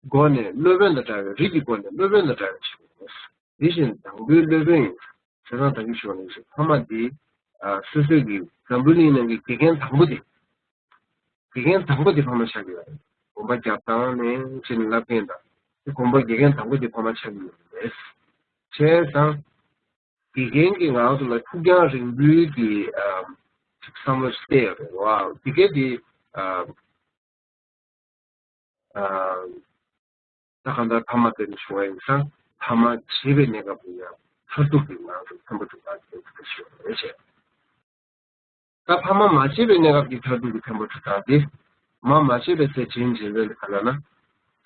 སྒོ་ནས་སློབ་དཔོན་དང་འདྲ་བའི་རིགས་ཀྱི་སྒོ་ནས་སློབ་དཔོན་དང་འདྲ་བའི་ཕྱིར། དེ་བཞིན་དང་པོའི་སློབ་དཔོན་ཡིན། བྱས་ཙང་ད་གིན་ཞུས་པ་ནང་བཞིན་ཕ་མ་འདི། ཨ། སོ་སོའི་གི་འཛམ་བུ་གླིང་ནང་གི་དགེ་རྒན་དང་པོ་དེ། དགེ་རྒན་དང་པོ་དེ་ཕ་མ་ཆགས་ཀྱི་ཡོད་རེད། སྒོམ་པ་རྒྱབ་སྟངས་ནས་བྱས་ནས་བསླབ་མཁན་དང་། དེ་སྒོམ་པ་དགེ་རྒན་དང་པོ་དེ་ཕ་མ་ཆགས་ཀྱི་ཡོད་རེད། བྱས་ཙང་། དགེ་རྒན་གྱིས་ང་ཚོ་ལ་ཕུགས་རྒྱང་རིང་པོའི་གི། ཨ། བསམ་བློ་ཞིག་གཏད་ཡོད་རེད་བ། དེ་གས་དེ། ཨ། ཨ། ད་གང་ལྟར་ཕ་མ་དེ་ནས་བྱུང་བ་ཡིན་ཙང་ཕ་མ་བྱེད་པའི་གནས་སྐབས་ལ་ཡང་མཐར་ཐུག་གི་ང་ཚོ་ཕན་པ་སྒྲུབ་པ་དེ་ཞིག་རེད་བྱས། ད་ཕ་མ་མ་བྱེད་པའི་གནས་སྐབས་ཀྱི་མཐར་ཐུག་གི་ཕན་པ་སྒྲུབ་སྟངས་དེ། མ་མ་བྱེད་པའི་ཚེ་བྱིན་གྱིས་བརླབ་པའི་ག་ལ་ན།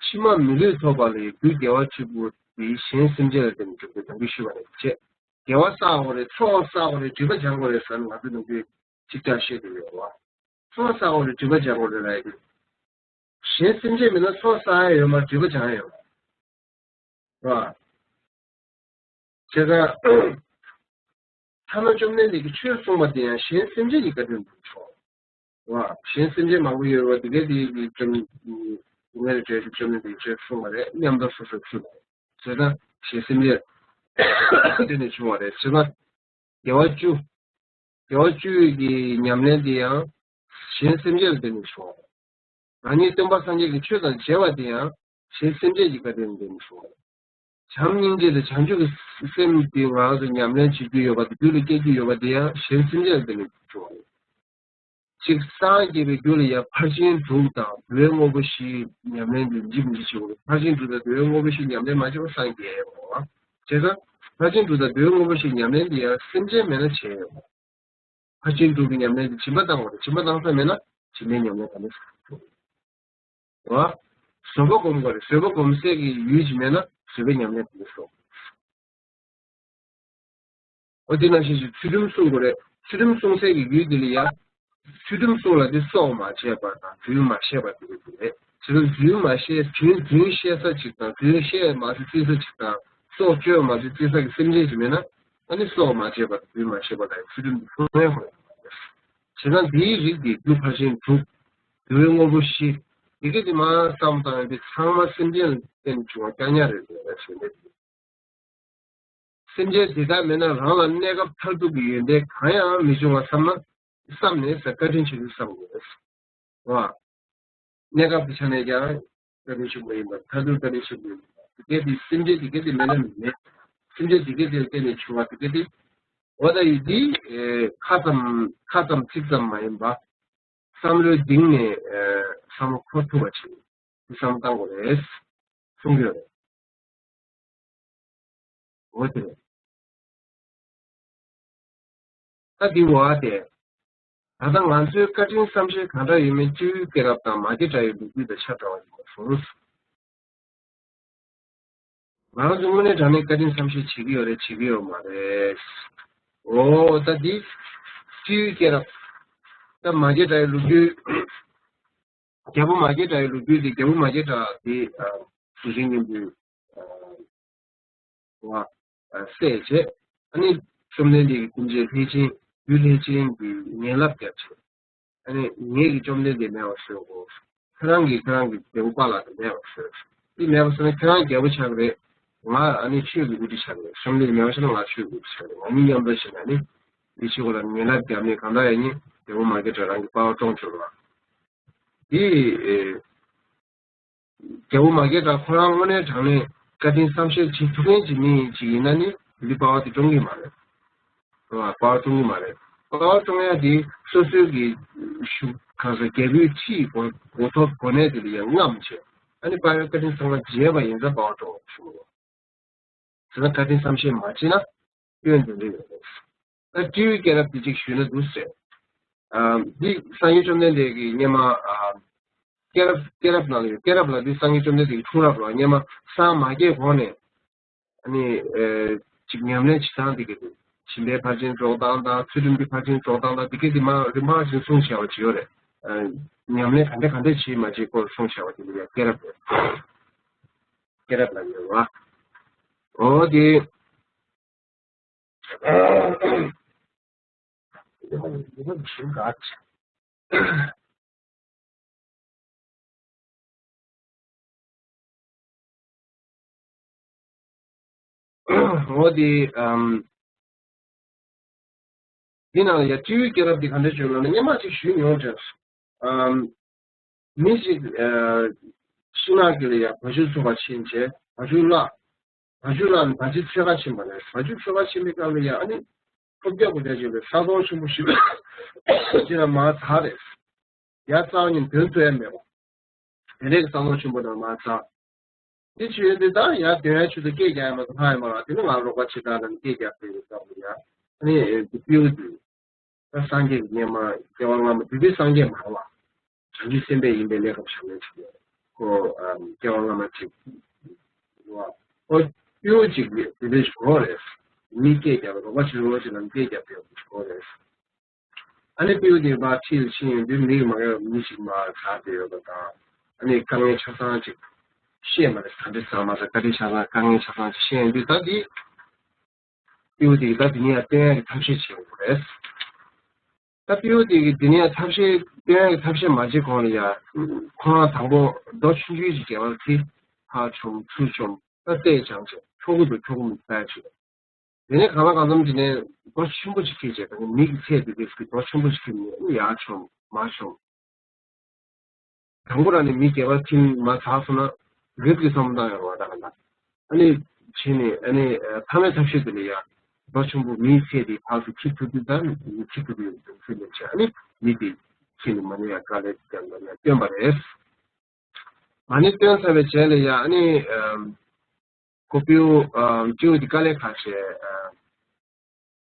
ཕྱི་མ་མི་ལུས་ཐོབ་པ་ལ་ཡི་རྒྱུ་དགེ་བ་བཅུ་པོ་དེ་གཞན་སེམས་ཅན་ལ་བརྟེན་ནས་འགྲུབ་པའི་ནང་གི་ཞུ་བ་རེད་བྱས། དགེ་བ་བསགས་དགོས་རེད། ཚོགས་བསགས་དགོས་རེད། སྒྲིབ་པ་སྦྱང་དགོས་རེད་ཟེར་ན་ང་ཚོ་ནང་གི་ཅིག་ཅར་བཤད་དེ་ཡོད་བ། ཚོགས་བསགས་དགོས་རེད། སྒྲིབ་པ་སྦྱང་དགོས་རེད་ལབ་ཡ་དེ། གཞན་སེམས་ཅན་མིན་ན་ཚོགས་བསགས་ཡ་ཡོད་མ་རེད། སྒྲིབ་པ་སྦྱང་ཡ་ཡོད་མ་རེད། བ། བྱས་ཙང་། ཐ་ན་བཅོམ་ལྡན་འདས་ཀྱིས་ཆོས་གསུངས་པ་དེ་ཡང་གཞན་སེམས་ཅན་གྱི་བཀའ་དྲིན་དུ་ཆོག་བ། གཞན་སེམས་ཅན་མང་པོ་ཡོད་པ་དེ་གས་དེ་ཡི་བཅོམ། སྡུག་བསྔལ་བྲལ་ཞིང་བཅོམ་ལྡན་འདས་ཀྱིས་ཆོས་གསུངས་པ་རེད། མཉམ་དུ་སོ་སོར་ཚུད་པ་རེད། བྱས་ཙང་གཞན་སེམས་ཅན་དེ་ནས་བྱུང་བ་རེད། བྱས་ཙང་དགེ་བ་བཅུ། དགེ་བ་བཅུ་གི་ཉམས་ལེན་དེ་ཡང་གཞན་སེམས་ཅན་ལ་བརྟེན་ནས་བྱུང་བ་རེད། རང་ཉིད་སྟོན་པ་སངས་རྒྱས་ཀྱི་ཆོས་དང་མཇལ་བ་དེ་ཡང་གཞན་སེམས་ཅན་གྱི་བཀའ་དྲིན་ལ་བརྟེན་ནས་བྱུང་བ་རེད། བྱམས་སྙིང་རྗེ་དང་བྱང་ཆུབ་ཀྱི་སེམས་དེ་ང་ཚོ་ཉམས་ལེན་བྱེད་རྒྱུ་ཡོད་པ་དེ་རྒྱུད་ལ་སྐྱེ་རྒྱུ་ཡོད་པ་དེ་ཡང་གཞན་སེམས་ཅན་ལ་བརྟེན་ནས་བྱུང་བ་རེད། གཅིག་སངས་རྒྱས་པའི་རྒྱུ་ལ་ཡང་ཕར་ཕྱིན་དྲུག་དང་བདེ་བའི་དངོས་པོ་བཞི་ཉམས་ལེན་དེ་ཡིན་གཅིག་མིན་གཅིག་བྱེད་དགོས། ཕར་ཕྱིན་དྲུག་དང་བདེ་བའི་དངོས་པོ་བཞི་ཉམས་ལེན་མ་བྱས་པར་སངས་རྒྱས་ཡོད་པ། བྱས་ཙང་ཕར་ཕྱིན་དྲུག་དང་བདེ་བའི་དངོས་པོ་བཞི་ཉམས་ལེན་དེ་ཡང་སེམས་ཅན་མེད་ན་བྱས་ཡོད་པ། ཕར་ཕྱིན་དྲུག་གི་ཉམས་ལེན་དེ་སྦྱིན་པ་བཏང་དགོས་རེད། སྦྱིན་པ་བཏང་ས་མེད་ན་སྦྱིན་པའི་ཉམས་ལེན་ག་ནས་སུ་རེད། བ། བཟོད་པ་སྒོམ་དགོས་རེད། བཟོད་པ་སྒོམ་སའི་གི་ཡུལ་ཅིག་མེད་ན་བཟོད་པའི་ཉམས་ལེན་ག་ནས་སུ། འོ་དེ་ནང་བཞིན་ཞིག་ཚུལ་ཁྲིམས་སྲུང་དགོས་རེད། ཚུལ་ཁྲིམས་སྲུང་སའི་གི་ཡུལ་དེ་ལ་ཡ། ཚུལ་ཁྲིམས་སྲུང་ལ་དེ་སྲོག་མ་བཅད་པ་དང་རྫུན་མ་བཤད་པ་དེ་རེད་དེ་རེད། ཚུལ་ཁྲིམས་རྫུན་མ་བཤད་རྫུན་རྫུན་བཤད་ས་ཅིག་དང་རྫུན་བཤད་མ་ཟེར་རྩིས་ས་ཅིག་དང་སྲོག་གཅོད་མ་ཟེར་རྩིས་ས་གི་སེམས་ཅན་ཞིག་མེད་ན། ཨ་ནི་སྲོག་མ་བཅད་པ་དང་རྫུན་མ་བཤད་པ་ལ་ཡང་ཚུལ་ཁྲིམས་དེ་སྲུང་ཡ་དགོས་རེད། བྱས་ཙང་དེའི་རིགས་དེ་རྒྱུ་ཕར་ཕྱིན་དྲུག་བདེ་བའི་དངོས་པོ་བཞི། དེ་ག་དེ་མ་བསམ་བཏང་ཡང་དེ་ཚང་མ་སེམས་ཅན་ལ་བརྟེན་བྱུང་བ་རྐྱང་རྐྱང་རེད་ཟེར་བ་ཞིག་རེད། སེམས་ཅན་དེ་དག་མེད་ན་རང་ལ་གནས་སྐབས་མཐར་ཐུག་གི་ཡོན་ཏན་གང་ཡང་མི་འབྱུང་བ་བསམ་ན་བསམ་ནས་ཟེར་བཀའ་དྲིན་ཆེ་ཞུ་བསམ་དགོས། བ། གནས་སྐབས་ཀྱི་ཆ་ནས་ཀྱང་བཀའ་དྲིན་ཆེན་པོ་ཡིན་པ་མཐར་ཐུག་བཀའ་དྲིན་ཆེན་པོ་ཡིན་པ་དེ་གས་དེ་སེམས་ཅན་དེ་གས་དེ་མེད་ན་མེད། སེམས་ཅན་དེ་གས་དེ་ལ་བརྟེན་ནས་བྱུང་བ་དེ་གས་དེ། འོ་ད་ཡིན་དེ་ཁ་ཙམ་ཁ་ཙམ་ཚིག་ཙམ་མ་ཡིན་པ། བསམ་བློའི་གཏིང་ནས་བསམ་བློ་འཁོར་ཐུབ་པ་ཅིག་བསམ་བློ་བཏང་དགོས་རེད། གསུང་གི་ཡོད་རེད། འོ་དེ་རེད། ད་འདི་བ་དེ། ད་ལྟ་ང་ཚོའི་བཀའ་དྲིན་བསམ་ཤེས་གང་འདྲ་ཡོད་མེད་སྤྱི་བོའི་སྐྱེས་རབས་དང་མ་སྐྱེས་དགྲ་ཡི་ལོ་རྒྱུས་དང་ཆ་འདྲ་བ་ཡིན་པ་སོང་། ང་རང་ཚོ་དངོས་གནས་དྲང་གནས་བཀའ་དྲིན་བསམ་ཤེས་བྱེད་ཀྱི་ཡོད་རེད་བྱེད་ཀྱི་ཡོད་མ་རེད། འོ་ད་འདི་སྤྱི་བོའི་སྐྱེས་རབས། ད་མ་སྐྱེས་དགྲ་ཡི་ལོ་རྒྱུས། རྒྱལ་པོ་མ་སྐྱེས་དགྲ་ཡི་ལོ་རྒྱུས་དེ་རྒྱལ་པོ་མ་སྐྱེས་དགྲ་དེ་གཟུགས་ཅན་སྙིང་པོའི་བ། བསད་བྱས། ཨ་ནི་བཅོམ་ལྡན་འདས་ཀྱི་སྐུ་མཆེད་ལྷས་བྱིན་རྒྱུ་ལྷས་བྱིན་གྱི་ངན་ལབ་བརྒྱབ་བྱས། ཨ་ནི་ངེད་ཀྱིས་བཅོམ་ལྡན་འདས་མེད་པར་བཟོས་གོ། ཁྱེད་རང་གིས་ཁྱེད་རང་གི་རྒྱལ་པོ་པཱ་ལགས་དེ་མེད་པར་བཟོས། འདི་མེད་པར་བཟོས་ན་ཁྱེད་རང་རྒྱལ་པོ་ཆགས་ཀྱི་རེད། ང་ཨ་ནི་ཆོས་ཀྱི་དབུ་ཁྲིད་ཆགས་ཀྱི་རེད། བཅོམ་ལྡན་འདས་མེད་པར་བཟོས་ན་ང་ཆོས་ཀྱི་དབུ་ཁྲིད་ཆགས་ཀྱི་རེད། ང་གཉིས་མཉམ་དུ་བྱས་ན་ནི། འདི་ཕྱི་གོ་ལ་ངན་ལབ་བརྒྱབ་ནས་གང་ལྟར་ཡང་ནི་རྒྱལ་པོ་མ་སྐྱེས་དགྲ་རང་གི་པ་ཕ་བཀྲོངས་ཆོག་ལ། འདི། རྒྱལ་པོ་མ་སྐྱེས་དགྲ་ཁོ་རང་དངོས་གནས་དྲང་གནས་བཀའ་དྲིན་བསམ་ཤེས་བྱེད་ཐུབ་མཁན་ཅིག་མི་ཅིག་ཡིན་ན་ནི་ དེ་འདི་པ་བ་དེ་བཀྲོངས་གི་མ་རེད། རེད་བ། པ་བ་བཀྲོངས་གི་མ་རེད། པ་བ་བཀྲོངས་ཡ་དེ་སོ་སོའི་གི་གཞུང་གང་ཟེར་རྒྱལ་པོའི་ཁྲི་གོ་གོ་ཐོབ་གོ་གནས་དེ་ལ་ཡང་རྔམ་བྱས། ཨ་ནི་པ་བའི་བཀའ་དྲིན་ཚང་མ་བརྗེད་པ་ཡིན་ཙང་པ་བ་བཀྲོངས་པ་བྱུང་བ། ཟེར་ན་བཀའ་དྲིན་བསམ་ཤེས་མ་བྱེད་ན་སྐྱོན་དེ་འདྲ་ཡོད་རེད། ད་སྤྲེའུའི་སྐྱེས་རབས་དེ་གཅིག་ཞུས་ན་འདུག་ཟེར། ཨ་འདི་སངས་རྒྱས་བཅོམ་ལྡན་འདས་ཀྱི་སྔོན་མ་ཨ་སྐྱེས་རབས་སྐྱེས་རབས་ནང་ལ་ཡོད། སྐྱེས་རབས་ལ་འདི་སངས་རྒྱས་བཅོམ་ལྡན་འདས་ཀྱི་འཁྲུངས་རབས་ལ་སྔོན་མ་སངས་མ་རྒྱས་གོང་ནས་ཨ་ནི་ཨ་ཅིག་ཉམས་ལེན་བྱེད་སྟངས་དེ་ག་དུས་ཞིང་པའི་ཕར་ཕྱིན་སྒྲོག་སྟངས་དང་ཚུལ་ཁྲིམས་ཀྱི་ཕར་ཕྱིན་སྒྲོག་སྟངས་དང་དེ་ག་དེ་མ་རིམ་པ་བཞིན་གསུངས་བྱས་པ་ཅིག་ཡོད་རེད། ཨ་ཉམས་ལེན་ག་འདྲ་ག་འདྲ་བྱེད་མ་བྱེད་སྐོར་གསུངས་བྱས་པ་དེ་ལ་ཡང་སྐྱེས་རབས་རེད། སྐྱེས་རབས་ལ་ཡོད་བ། འོ་དེ། འོ་དེ། ཨམ། འདི་ནང་ལ་ཡ་སྤྲེའུའི་སྐྱེས་རབས་འདི་ག་འདྲ་བྱུང་ལབ་ན་སྔོན་མ་ཅིག་ཞུས་མྱོང་དྲན། ཨམ། མི་ཞིག་ཨ་ཤིང་ནགས་ཀྱི་ལ་ཡ་བ་ཕྱུགས་འཚོ་བར་ཕྱིན་བྱས་བ་ཕྱུགས་བརླག་བ་ཕྱུགས་བརླག་ནས་བ་ཕྱུགས་འཚོལ་ག་ཕྱིན་པ་རེད། བ་ཕྱུགས་འཚོལ་ག་ཕྱིན་པའི་སྐབས་ལ་ཡ་ཨ་ནི་ལྷོ་རྒྱ་གོ་རྒྱ་ཅིག་ལ་ས་དོང་ཆེན་པོ་ཞིག་ཅིག་ལ་མར་འཛེགས་རེད། ཡ་རྩ་བ་ཉིད་དོན་རྩོད་ཡ་མེད་པ། དེ་འདྲའི་ས་དོང་ཆེན་པོ་ནང་མར་འཛེགས། དེ་བྱས་ཏེ་ད་ཡར་དོན་ཡ་ཆུ་ཚོད་སྐད་རྒྱག་ཡ་མ་གཏོགས་ལྷག་ཡ་མ་རེད། དེ་ནི་ང་རོགས་པ་བྱེད་སྟངས་ལ་ནི་སྐད་རྒྱག་དགོས་ཡོད་སྐབས་ལ་ཡ། ཨ་ནི་དེ་སྤྲེའུ་དེ་ད་སངས་རྒྱས་ཀྱི་སྔོན་མ་སྐྱེ་བ་སྔ་མ་བདུད་པའི་སངས་རྒྱས་མ་རེད་བ། བྱང་ཆུབ་སེམས་དཔའ་ཡིན་པའི་གནས་སྐབས་བྱང་ལས་བྱེད་ཀྱི་ཡོད། ཁོ་ཨམ་སྐྱེ་བ་སྔ་མ་ཅིག་བ། ཁོ་སྤྲེའུ་ཅིག་དེ་འདྲའི་ཞིག་གོ་རེད། མི་སྐད་རྒྱག་པའི་རོགས་པ་བྱེད་རོགས་བྱེད་ལ་སྐད་རྒྱག་པའི་ཞིག་གོ་རེད། ཨ་ནི་སྤྲེའུ་དེ་མར་ཁྲིད་ཕྱིན་ཡོང་དུས་མིག་མ་གཡོ་མི་ཞིག་མར་ཟགས་བསྡད་ཡོད་པ་དང་། ཨ་ནི་དཀའ་ངལ་ཆ་ཚང་ཅིག་བཤད་མ་རེད། ག་འདྲ་ཟ་མ་ཟ་ག་འདྲ་ཆ་ཚང་དཀའ་ངལ་ཆ་ཚང་ཅིག་བཤད་ཡོང་དུས་ད་འདི་སྤྲེའུ་དེ་གིས་ད་དེ་ནས་ཡར་བཏོན་ཡག་གི་ཐབས་ཤེས་བྱེད་དགོས་རེད། ད་སྤྲེའུ་དེ་གིས་དེ་ནས་ཡར་ཐབས་ཤེས་བཏོན་ཡག་གི་ཐབས་ཤེས་མ་བྱེད་གོང་ལ་ཡ། ཁོ་རང་དང་པོ་རྡོ་ཆུང་ཆུང་ཅིག་སྒལ་པར་འཁྱེར། ཕར་མཆོང་ཚུར་མཆོང་། ད་བལྟས་བྱས་འཁྱོག་གི་འདུག་འཁྱོག་གི་མི་འདུག་ལྟ་ཡག་བྱེད། དེ་ནས་གང་ལ་གང་འཚམ་གྱི་ནས་རྡོ་ཆེན་པོ་ཅིག་འཁྱེར་བྱས། ད་ནི་མིག་གིས་འཚོལ་དུས་དེ་ཚོ་གི་རྡོ་ཆེན་པོ་ཅིག་འཁྱེར་ནས་ཡར་མཆོང་མར་མཆོང་། དང་པོ་རང་ནས་མི་སྒལ་པར་འཁྱེར་མར་ཟགས་སོང་ན་རིབ་ཀྱི་བསམ་བློ་བཏང་ཡོང་བ་ད་ག་ལ། ཨ་ནི་བྱས་ནས་ཨ་ནི་མཐའ་མའི་ཐབས་ཤེས་དེ་ལ་ཡ་རྡོ་ཆེན་པོ་མིས་འཚོལ་དུས་ཕར་ཚུར་འཁྱེར་ཐུབ་དུས་ད་ནི་འཁྱེར་ཐུབ་ཀྱི་ཡོད་འདུག་ཟེར་ནས་བྱས། ཨ་ནི་མི་དེ་འཁྱེར་ནས་མར་ནས་ཡར་དཀའ་ལས་བརྒྱབ་ནས་ཡར་བཏོན་པ་རེད། མར་ནས་བཏོན་ཚར་བའི་རྗེས་ལ་ཡ་ཨ་ནི་ཨམ། ཁོ་སྤྲེའུ་ཨ་སྤྲེའུ་དེ་དཀའ་ལས་ཁག་བྱས། ཨ་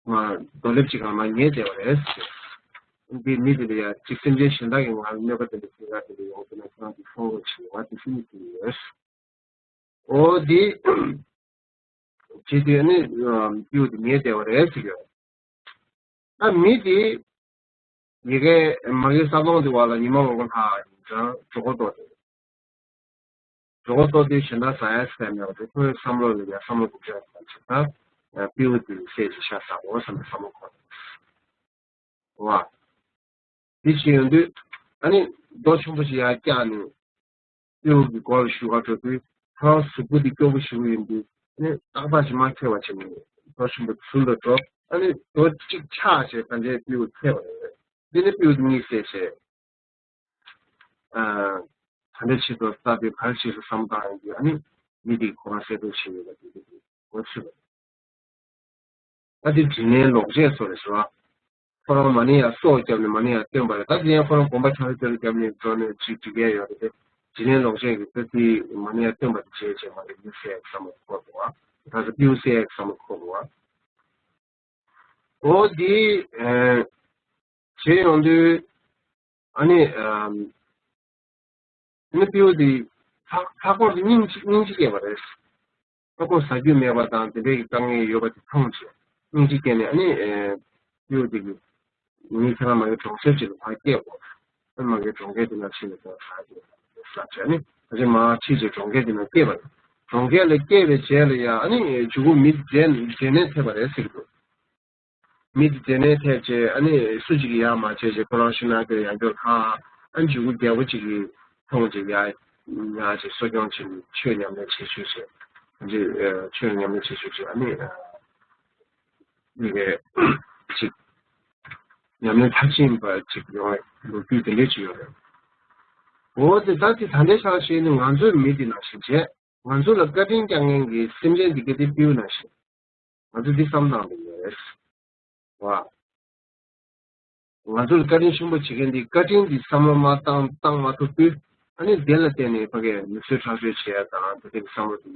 ང་རྡོ་ལེབ་ཅིག་སྒང་ལ་ཉལ་བསྡད་པ་རེད་ཟེར། འདི་མི་དེ་ལ་ཡ་ཅིག་སེམས་ཅན་གཞན་དག་གིས་ང་ལ་གནོད་པ་དེ་འདྲ་བྱེད་ག་དེ་འདྲ་ཡོང་དུས་ན་ཁྱེད་རང་ཚོས་སྲུང་རོགས་བྱེད། ང་དེ་སེམས་ཀྱི་ཡོད། འོ་དེ་བྱེད་དུས་ཨ་ནི་ཨ་སྤྲེའུ་དེ་ཉལ་བསྡད་པ་རེད་ཟེར་གྱི་ཡོད། ད་མི་དེ་ཡ་གི་མ་གི་ས་དོང་དེ་བར་ལ་ཉི་མ་མང་པོ་ལྷག་ཡིན་ཙང་མགྱོགས་པོ་ལྟོགས་ཏེ། མགྱོགས་པོ་ལྟོགས་དུས་གཞན་དག་ཟ་ཡ་ཟ་ཡ་མེད་པ་དེ་ཁོའི་བསམ་བློ་ལ་ཡ་བསམ་བློ་འགུག་བྱ་ཡོད་པ་ཞིག་ད། སྤྲེའུ་དེ་བསད་ཅིག་ཤ་ཟ་དགོས་བསམ་པའི་བསམ་བློ་འཁོར། བ། དེ་བྱས་ཡོང་དུས་ཨ་ནི་རྡོ་ཆེན་པོ་ཞིག་ཡར་བཀྱགས་ནས་སྤྲེའུ་གི་མགོ་ལ་གཞུ་ག་འགྲོ་དུས་ཁོ་རང་གཟུགས་པོ་དེ་སྐྱོ་པོ་ཞེ་པོ་ཡིན་དུས་ཨ་ནི་ཏག་ཏག་ཅིག་མར་འཐེན་པ་བྱས་ནས་རྡོ་ཆེན་པོ་དེ་ཟུར་ལ་འགྲོ། ཨ་ནི་རྡོ་གཅིག་ཆག་བྱས་ད་ལྟའི་སྤྲེའུ་འཚོལ་བ་རེད། འདི་ནི་སྤྲེའུ་དེ་གཉིད་སད་བྱས། ཨ། ད་ལྟ་ཆེད་དུ་རྩྭ་དེ་ག་རེ་བྱེད་དགོས་བསམ་བཏང་ཡོང་དུས་ཨ་ནི་མི་དེས་ཁོ་རང་གསོད་གཏོང་བྱེད་ཡོད་པ་དེ་འདྲ་འགོ་ཚུགས་པ་རེད། ད་དེ་དྲིན་ལན་ལོག་འཇལ་སོགས་རེད་ཟེར་བ། ཁོ་རང་མ་ཎི་ཡང་སྲོག་བསྐྱབས་ནས་མ་ཎི་ཡང་བཏོན་པ་རེད། ད་དེ་ཡང་ཁོ་རང་དགོངས་པ་ཁྲ་ལེ་ཏོ་ལེ་བརྒྱབ་ནས་འགྲོ་ནས་ཅིག་འགྲིག་གི་ཡོད་རེད་དེ། དྲིན་ལན་ལོག་འཇལ་གྱི་ད་དེ་མ་ཎི་ཡང་བཏོན་པ་དེ་བྱས་བྱས་མ་རེད། མི་བསད་བསམ་བློ་འཁོར་འདུག་བ། ད་ཚོ་སྤྲེའུ་བསད་བསམ་བློ་འཁོར་འདུག་བ། འོ་དེ་བྱས་ཡོང་དུས་ཨ་ནི་ཨ་ནི་སྤྲེའུ་དེ་ལྷག་ལྷག་པར་དུ་སྙིང་རྗེ་སྙིང་རྗེ་སྐྱེས་པ་རེད། ལྷག་པར་ཟ་རྒྱུ་མེད་པ་དང་དེ་འདྲའི་གི་དཀའ་ངལ་ཡོད་པ་དེ་མཐོང་བྱས་སྙིང་རྗེ་སྐྱེས་ནས་ཨ་ནི་སྤྲེའུ་དེ་གིས་ངས་ཁྱེད་རང་མ་གི་གྲོང་གསེབ་ཅིག་ལ་ཕར་སྐྱེལ་དགོས། ཨ་ནི་མ་གི་གྲོང་ཁྱེར་དེ་ན་ཕྱིན་ནས་ཁྱེད་རང་ཟ་རྒྱུ་ཟ་བྱས་ནས་ཨ་ཅེ་མ་ཕྱིན་བྱས་གྲོང་ཁྱེར་དེ་ན་སྐྱེལ་བ་རེད། གྲོང་ཁྱེར་ལ་སྐྱེལ་བའི་རྗེས་ལ་ཡང་ཨ་ནི་མཇུག་གུ་མི་དེ་མཇལ་མཇལ་ནས་ཐེབས་པ་རེད་ཟེར་གི་འདུག་མི་དེ་དེ་ནས་ཐེབས་རྗེས་ཨ་ནི་སུ་གཅིག་གིས་ཡང་མ་བྱས་རྗེས་ཁོ་རང་ཤི་ན་གི་ཡང་སྐྱོར་ཁ་ཨ་མཇུག་གུ་རྒྱལ་པོ་གཅིག་གིས་མཐོང་རྗེས་ཡ་ཡ་ཅིག་གསོ་སྐྱོང་བྱེད་ནས་ཆོས་ཉམས་ལེན་བྱེད་ཆོག་བྱས་ཨ་ཅེ་ཆོས་ཉམས་ལེན་བྱེད་ཆོག་བྱས་ཨ་ནི་མི་གི་ཅིག་ཉམས་ལེན་མཐར་ཕྱིན་པ་ཅིག་ཡོང་བའི་ལོ་རྒྱུས་དེ་འདྲས་ཅིག་ཡོད་རེད། འོ་དེ་ད་དེ་ད་ལྟའི་ཆར་བཤད་ན་ང་ཚོའི་མི་དེ་ནང་བཞིན་བྱས་ང་ཚོ་ལ་བཀའ་དྲིན་བསྐྱངས་མཁན་གྱི་སེམས་ཅན་དེ་ག་དེ་སྤྲེའུ་ནང་བཞིན། ང་ཚོས་འདི་བསམ་བཏང་དགོས་ཀྱི་རེད། བ། ང་ཚོ་ལ་བཀའ་དྲིན་ཆེན་པོ་བྱེད་མཁན་འདི་བཀའ་དྲིན་འདི་བསམ་བློ་མ་བཏང་བཏང་མ་ཐུབ་དུས། ཨ་ནི་དེ་ལ་བརྟེན་ནས་ཕ་གིའི་མི་གསོད་ཁྲག་སྦྱོར་བྱེད་ཡ་དང་དེ་འདྲའི་བསམ་བློ་དེ་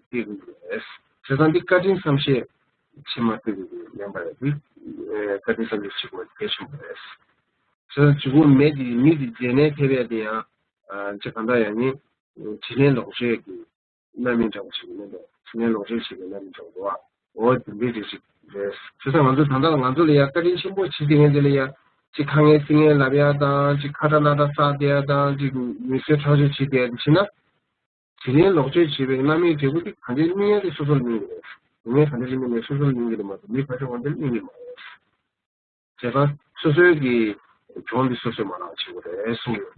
སྐྱེ་གི་རེད། བྱས་ཙང་འདི་བཀའ་དྲིན་བསམ་ཤེས་བྱེད་མ་ཐུབ་པའི་ཡིན་པ་རེད། འདི་བཀའ་དྲིན་བསམ་ཤེས་བྱེད་དགོས་གལ་ཆེན་པོ་རེད། བྱས་ཙང་འཇིགས་སྐུལ་མེ་འདི་མི་འདི་རྗེས་ནས་ཐེབས་ཡ་དེ་ཡང་ཅི་གང་འདྲ་ཡང་ནི་དྲིན་ལན་ལོག་སྤྱོད་ཀྱི་རྣམ་སྨིན་འདྲ་བོ་ཞིག་ཡིན་ནོ། དྲིན་ལན་ལོག་སྤྱོད་བྱེད་པའི་རྣམ་སྨིན་འདྲ་བོ་འདུག་བ། འོ་དེ་འདྲའི་རིགས་ཤིག་རེད། བྱས་ཙང་ང་ཚོ་ད་ལྟ་ང་ཚོ་ལ་ཡ་བཀའ་དྲིན་ཆེན་པོ་བྱེད་དེ་ངས་དེ་ལ་ཡ་ཅིག་ཁ་ངན་སེམས་ངན་ལབ་ཡ་དང་ཅིག་ཁ་ཏ་ན་ཏ་བསགས་བསྡད་ཡ་དང་ཅིག་མི་གསོད་ཁྲག་སྦྱོར་བྱེད་བསྡད་ཡ་དེ་བྱས་ན། དྲིན་ལན་ལོག་སྤྱོད་བྱེད་པའི་རྣམ་སྨིན་འབྲས་བུ་དེ་ག་འདྲའི་སྨིན་ཡ་དེ་སོ་སོ་ལ་སྨིན་གྱི་རེད། སྡུག་བསྔལ་ག་འདྲ་ཞིག་སྨིན་ནའི་སོ་སོ་ལ་སྨིན་གྱི་རེད་མ་གཏོགས་མི་ཕར་ཕྱོགས་ག་འདྲ་སྨིན་གྱི་མ་རེད། བྱས་ཙང་སོ་སོའི་གི་གྱོང་འདི་སོ་སོས་མ་ལངས་བྱེད་དགོས་རེད་གསུངས་ཡོད།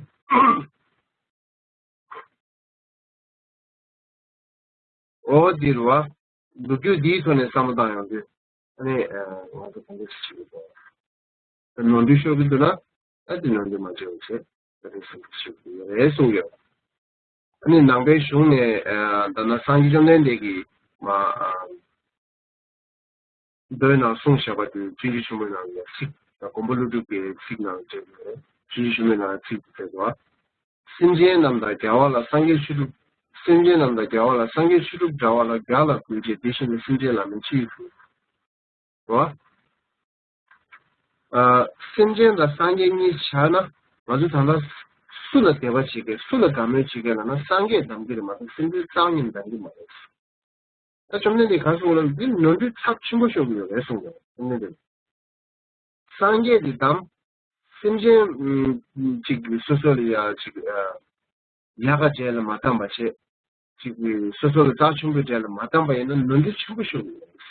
འོ་འདིར་བ། ལོ་རྒྱུས་འདིའི་ཐོག་ནས་བསམ་བློ་བཏང་ཡོང་དུས། ཨ་ནི་ང་ཚོ་གང་འདྲ་ཞིག་བྱེད་དགོས་འདུག་ནོར་འཁྲུལ་ཤོར་གྱི་འདུག་ན། ཨ་ནི་ནོར་འཁྲུལ་མ་བྱེད་པ་བྱེད། ད་རེས་སེམས་ཤུགས་ཡོད་རེད་གསུངས་ཡོད། ཨ་ནི་ནང་པའི་གཞུང་ནས་ད་ན་སངས་རྒྱས་བཅོམ་ལྡན་འདས་ཀྱིས་མ། མདོའི་ནང་གསུངས་བཞག་པ་དེ་སྤྱོད་འཇུག་ཆེན་མོའི་ནང་ལ་ཚིག་དང་མགོན་པོ་ཀླུ་སྒྲུབ་ཀྱི་ཚིག་ནང་བྲིས་ཡོད། སྤྱོད་འཇུག་ཆེན་མོའི་ནང་ཚིག་དེ་བྲིས་པ། སེམས་ཅན་རྣམས་དང་རྒྱལ་བ་ལ་སངས་རྒྱས་ཆོས་དྲུག་སེམས་ཅན་རྣམས་དང་རྒྱལ་བ་ལ་སངས་རྒྱས་ཆོས་དྲུག་འདྲ་བ་ལ་རྒྱ་ལ་གུས་བྱས་དེ་བཞིན་དུ་སེམས་ཅན་ལ་མིན་ཕྱིར་ཞུ། རོ། ཨ། སེམས་ཅན་དང་སངས་རྒྱས་གཉིས་ཆ་ན་ང་ཚོ་ད་ལྟ་སུ་ལ་དད་པ་བྱེད་མཁན་སུ་ལ་དགའ་མོས་བྱེད་མཁན་ལབ་ན་སངས་རྒྱས་གདམ་གྱི་རེད་མ་གཏོགས་སེམས་ཅན་རྩ་བ་ཉིད་ནས་གདམ་གྱི་མ་རེད། ད་བཅོམ་ལྡན་འདས་ག་གསུངས་ལབ་འདི་ནོར་འཁྲུལ་ཚབས་ཆེན་པོ་ཤོར་གྱི་ཡོད་རེད་གསུངས་ཡོད་བཅོམ་ལྡན་འདས། སངས་རྒྱས་འདི་གདམ། སེམས་ཅན་ཅིག་སོ་སོ་ལ་ཡ་ཅིག་ཡག་ག་བྱས་ལ་མ་བཏང་པ་བྱས། ཅིག་སོ་སོ་ལ་རྩ་ཆེན་པོ་བྱས་ལ་མ་བཏང་པ་ཡིན་ན་ནོར་འཁྲུལ་ཆེན་པོ་ཤོར་གྱི་ཡོད་རེད།